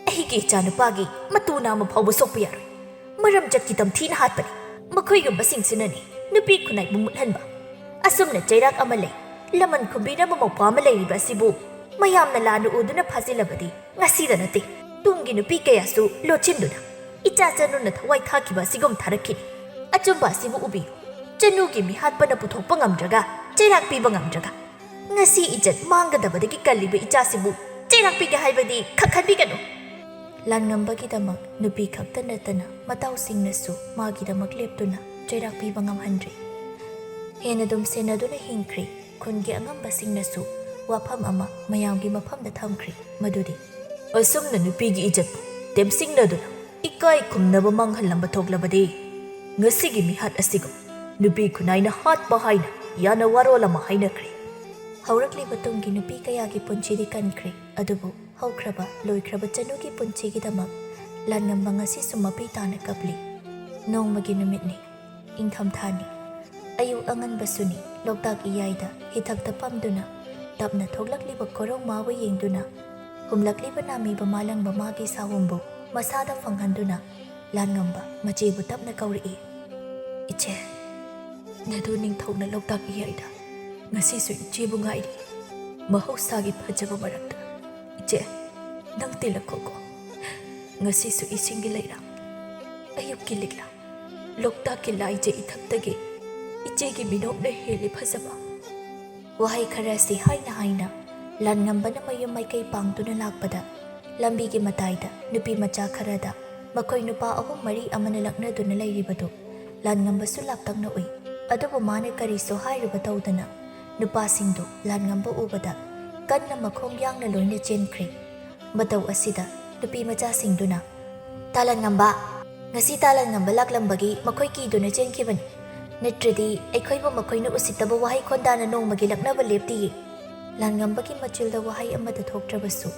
"ꯑꯩꯒꯤ ꯏꯆꯥꯅꯨꯄꯥꯒꯤ ꯃꯇꯨ ꯅꯥꯝꯃ ꯐꯥꯎꯕ ꯁꯣꯛꯄ ꯌꯥꯔꯣꯏ꯫ ꯃꯔꯝ ꯆꯠꯀꯤ ꯇꯝꯊꯤꯅ ꯍꯥꯠꯄꯅꯤ꯫ ꯃꯈꯣꯏꯒꯨꯝꯕꯁꯤꯡꯁꯤꯅꯅꯤ ꯅꯨꯄꯤ ꯈꯨꯟꯅꯥꯏꯕꯨ ꯃꯨꯠꯍꯟꯕ꯫ ꯑꯁꯨꯝꯅ ꯆꯩꯔꯥꯛ ꯑꯃ ꯂꯩ, ꯂꯃꯟ ꯈꯨꯝꯕꯤꯅꯕ ꯃꯧꯄ꯭ꯋꯥ ꯑꯃ ꯂꯩꯔꯤꯕ ꯑꯁꯤꯕꯨ ꯃꯌꯥꯝꯅ ꯂꯥꯟꯅ ꯎꯗꯨꯅ ꯐꯥꯖꯤꯜꯂꯕꯗꯤ ꯉꯁꯤꯗ ꯅꯠꯇꯦ, ꯇꯨꯡꯒꯤ ꯅꯨꯄꯤ ꯀꯌꯥꯁꯨ ꯂꯣꯠꯁꯤꯟꯗꯨꯅ ꯏꯆꯥ ꯆꯅꯨꯅ ꯊꯋꯥꯏ ꯊꯥꯈꯤꯕ ꯑꯁꯤꯒꯨꯝ ꯊꯥꯔꯛꯈꯤꯅꯤ꯫ ꯑꯆꯨꯝꯕ ꯑꯁꯤꯕꯨ ꯎꯕꯤꯌꯨ꯫ ꯆꯅꯨꯒꯤ ꯃꯤꯍꯥꯠꯄꯅ ꯄꯨꯊꯣꯛꯄ ꯉꯝꯗ꯭ꯔꯒ, ꯆꯩꯔꯥꯛ ꯄꯤꯕ ꯉꯝꯗ꯭ꯔꯒ, "ꯉꯁꯤ ꯏꯖꯠ ꯃꯥꯡꯒꯗꯕꯗꯒꯤ ꯀꯜꯂꯤꯕ ꯏꯆꯥꯁꯤꯕꯨ ꯆꯩꯔꯥꯛ ꯄꯤꯒꯦ ꯍꯥꯏꯕꯗꯤ ꯈꯛ ꯈꯟꯕꯤꯒꯅꯨ!" ꯂꯥꯟꯉꯝꯕꯒꯤꯗꯃꯛ ꯅꯨꯄꯤ ꯈꯛꯇ ꯅꯠꯇꯅ ꯃꯇꯥꯎꯁꯤꯡꯅꯁꯨ ꯃꯥꯒꯤꯗꯃꯛ ꯂꯦꯞꯇꯨꯅ ꯆꯩꯔꯥꯛ ꯄꯤꯕ ꯉꯝꯍꯟꯗ꯭ꯔꯤ꯫ ꯍꯦꯟꯅ ꯑꯗꯨꯝ ꯁꯦꯟꯅꯗꯨꯅ ꯍꯤꯡꯈ꯭ꯔꯤ꯫ ꯈꯨꯟꯒꯤ ꯑꯉꯝꯕꯁꯤꯡꯅꯁꯨ ꯋꯥꯐꯝ ꯑꯃ ꯃꯌꯥꯝꯒꯤ ꯃꯐꯝꯗ ꯊꯝꯈ꯭ꯔꯤ, ꯃꯗꯨꯗꯤ, "ꯑꯁꯨꯝꯅ ꯅꯨꯄꯤꯒꯤ ꯏꯖꯠꯄꯨ ꯇꯦꯝꯁꯤꯡꯅꯗꯨꯅ ꯏꯀꯥꯏ ꯈꯨꯝꯅꯕ ꯃꯥꯡꯍꯜꯂꯝꯕ ꯊꯣꯛꯂꯕꯗꯤ, ꯉꯁꯤꯒꯤ ꯃꯤꯍꯥꯠ ꯑꯁꯤꯒꯨꯝ ꯅꯨꯄꯤ ꯈꯨꯟꯅꯥꯏꯅ ꯍꯥꯠꯄ ꯍꯥꯏꯅ ꯌꯥꯅ ꯋꯥꯔꯣꯜ ꯑꯃ ꯍꯥꯏꯅꯈ꯭ꯔꯦ꯫" ꯍꯧꯔꯛꯂꯤꯕ ꯇꯨꯡꯒꯤ ꯅꯨꯄꯤ ꯀꯌꯥꯒꯤ ꯄꯨꯟꯁꯤꯗꯤ ꯀꯟꯈ꯭ꯔꯦ, ꯑꯗꯨꯕꯨ ꯍꯧꯈ꯭ꯔꯕ ꯂꯣꯏꯈ꯭ꯔꯕ ꯆꯅꯨꯒꯤ ꯄꯨꯟꯁꯤꯒꯤꯗꯃꯛ ꯂꯥꯟꯉꯝꯕ ꯉꯁꯤꯁꯨ ꯃꯄꯤ ꯇꯥꯅ ꯀꯞꯂꯤ꯫ ꯅꯣꯡꯃꯒꯤ ꯅꯨꯃꯤꯠꯅꯤ, ꯏꯪꯊꯝꯊꯥꯅꯤ, ꯑꯌꯨꯛ ꯑꯉꯟꯕꯁꯨꯅꯤ꯫ ꯂꯣꯛꯇꯥꯛ ꯏꯌꯥꯏꯗ ꯍꯤꯊꯛꯇ ꯐꯝꯗꯨꯅ ꯇꯞꯅ ꯊꯣꯛꯂꯛꯂꯤꯕ ꯀꯣꯔꯧ ꯃꯥꯕꯨ ꯌꯦꯡꯗꯨꯅ ꯍꯨꯝꯂꯛꯂꯤꯕ ꯅꯥꯃꯤꯕ ꯃꯥꯂꯪꯕ ꯃꯥꯒꯤ ꯁꯥꯍꯨꯝꯕꯨ ꯃꯁꯥꯗ ꯐꯪꯍꯟꯗꯨꯅ ꯂꯥꯟꯉꯝꯕ ꯃꯆꯦꯕꯨ ꯇꯞꯅ ꯀꯧꯔꯛꯏ꯫ "ꯏꯆꯦ, ꯅꯗꯨ ꯅꯤꯡꯊꯧꯅ ꯂꯣꯛꯇꯥꯛ ꯏꯌꯥꯏꯗ ꯉꯁꯤꯁꯨ ꯏꯆꯦꯕꯨ ꯉꯥꯏꯔꯤ꯫ ꯃꯍꯧꯁꯥꯒꯤ ꯐꯖꯕ ꯃꯔꯛꯇ ꯏꯆꯦ, ꯅꯪ ꯇꯤꯜꯂꯛꯈꯣꯀꯣ꯫ ꯉꯁꯤꯁꯨ ꯏꯁꯤꯡꯒꯤ ꯂꯩꯔꯥꯡ, ꯑꯌꯨꯛꯀꯤ ꯂꯤꯛꯂꯥ, ꯂꯣꯛꯇꯥꯛꯀꯤ ꯂꯥꯏꯖ ꯏꯊꯛꯇꯒꯤ ꯏꯆꯦꯒꯤ ꯃꯤꯅꯣꯛꯅ ꯍꯦꯜꯂꯤ ꯐꯖꯕ꯫" ꯋꯥꯍꯩ ꯈꯔ ꯑꯁꯤ ꯍꯥꯏꯅ ꯍꯥꯏꯅ ꯂꯥꯟꯉꯝꯕꯅ ꯃꯌꯨꯝ ꯃꯥꯏꯀꯩ ꯄꯥꯡꯗꯨꯅ ꯂꯥꯛꯄꯗ, ꯂꯝꯕꯤꯒꯤ ꯃꯇꯥꯏꯗ ꯅꯨꯄꯤ ꯃꯆꯥ ꯈꯔꯗ ꯃꯈꯣꯏ ꯅꯨꯄꯥ ꯑꯍꯨꯝ ꯃꯔꯤ ꯑꯃꯅ ꯂꯛꯅꯗꯨꯅ ꯂꯩꯔꯤꯕꯗꯨ ꯂꯥꯟꯉꯝꯕꯁꯨ ꯂꯥꯞꯇꯛꯅ ꯎꯏ꯫ ꯑꯗꯨꯕꯨ ꯃꯥꯅ ꯀꯔꯤꯁꯨ ꯍꯥꯏꯔꯨꯕ ꯇꯧꯗꯅ ꯅꯨꯄꯥꯁꯤꯡꯗꯨ ꯂꯥꯟꯉꯝꯕ ꯎꯕꯗ ꯀꯟꯅ ꯃꯈꯣꯡ ꯌꯥꯡꯅ ꯂꯣꯏꯅ ꯆꯦꯟꯈ꯭ꯔꯦ꯫ ꯃꯇꯧ ꯑꯁꯤꯗ ꯅꯨꯄꯤ ꯃꯆꯥꯁꯤꯡꯗꯨꯅ, "ꯇꯥ ꯂꯥꯟꯉꯝꯕ, ꯉꯁꯤ ꯇꯥ ꯂꯥꯟꯉꯝꯕ ꯂꯥꯛꯂꯝꯕꯒꯤ ꯃꯈꯣꯏ ꯀꯤꯗꯨꯅ ꯆꯦꯟꯈꯤꯕꯅꯤ꯫ ꯅꯠꯇ꯭ꯔꯗꯤ ꯑꯩꯈꯣꯏꯕꯨ ꯃꯈꯣꯏꯅ ꯎꯁꯤꯠꯇꯕ ꯋꯥꯍꯩ ꯈꯣꯟꯗꯥꯅ ꯅꯣꯡꯃꯒꯤ ꯂꯛꯅꯕ ꯂꯦꯞꯇꯤꯌꯦ꯫" ꯂꯥꯟꯉꯝꯕꯒꯤ ꯃꯆꯤꯜꯗ ꯋꯥꯍꯩ ꯑꯃꯠꯇ ꯊꯣꯛꯇ꯭ꯔꯕꯁꯨ,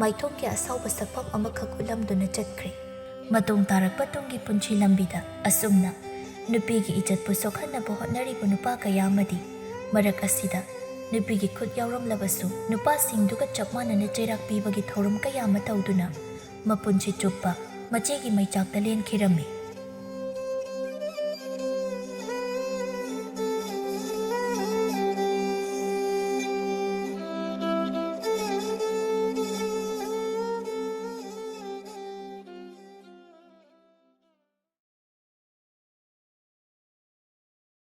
ꯃꯥꯏꯊꯣꯡꯒꯤ ꯑꯁꯥꯎꯕ ꯁꯛꯐꯝ ꯑꯃꯈꯛ ꯎꯠꯂꯝꯗꯨꯅ ꯆꯠꯈ꯭ꯔꯦ꯫ ꯃꯇꯨꯡ ꯇꯥꯔꯛꯄ ꯇꯨꯡꯒꯤ ꯄꯨꯟꯁꯤ ꯂꯝꯕꯤꯗ ꯑꯁꯨꯝꯅ ꯅꯨꯄꯤꯒꯤ ꯏꯖꯠꯄꯨ ꯁꯣꯛꯍꯟꯅꯕ ꯍꯣꯠꯅꯔꯤꯕ ꯅꯨꯄꯥ ꯀꯌꯥ ꯑꯃꯗꯤ ꯃꯔꯛ ꯑꯁꯤꯗ ꯅꯨꯄꯤꯒꯤ ꯈꯨꯠ ꯌꯥꯎꯔꯝꯂꯕꯁꯨ, ꯅꯨꯄꯥꯁꯤꯡꯗꯨꯒ ꯆꯞ ꯃꯥꯟꯅꯅ ꯆꯩꯔꯥꯛ ꯄꯤꯕꯒꯤ ꯊꯧꯔꯝ ꯀꯌꯥ ꯑꯃ ꯇꯧꯗꯨꯅ ꯃꯄꯨꯟꯁꯤ ꯆꯨꯞꯄ ꯃꯆꯦꯒꯤ ꯃꯩꯆꯥꯛꯇ ꯂꯦꯟꯈꯤꯔꯝꯃꯤ꯫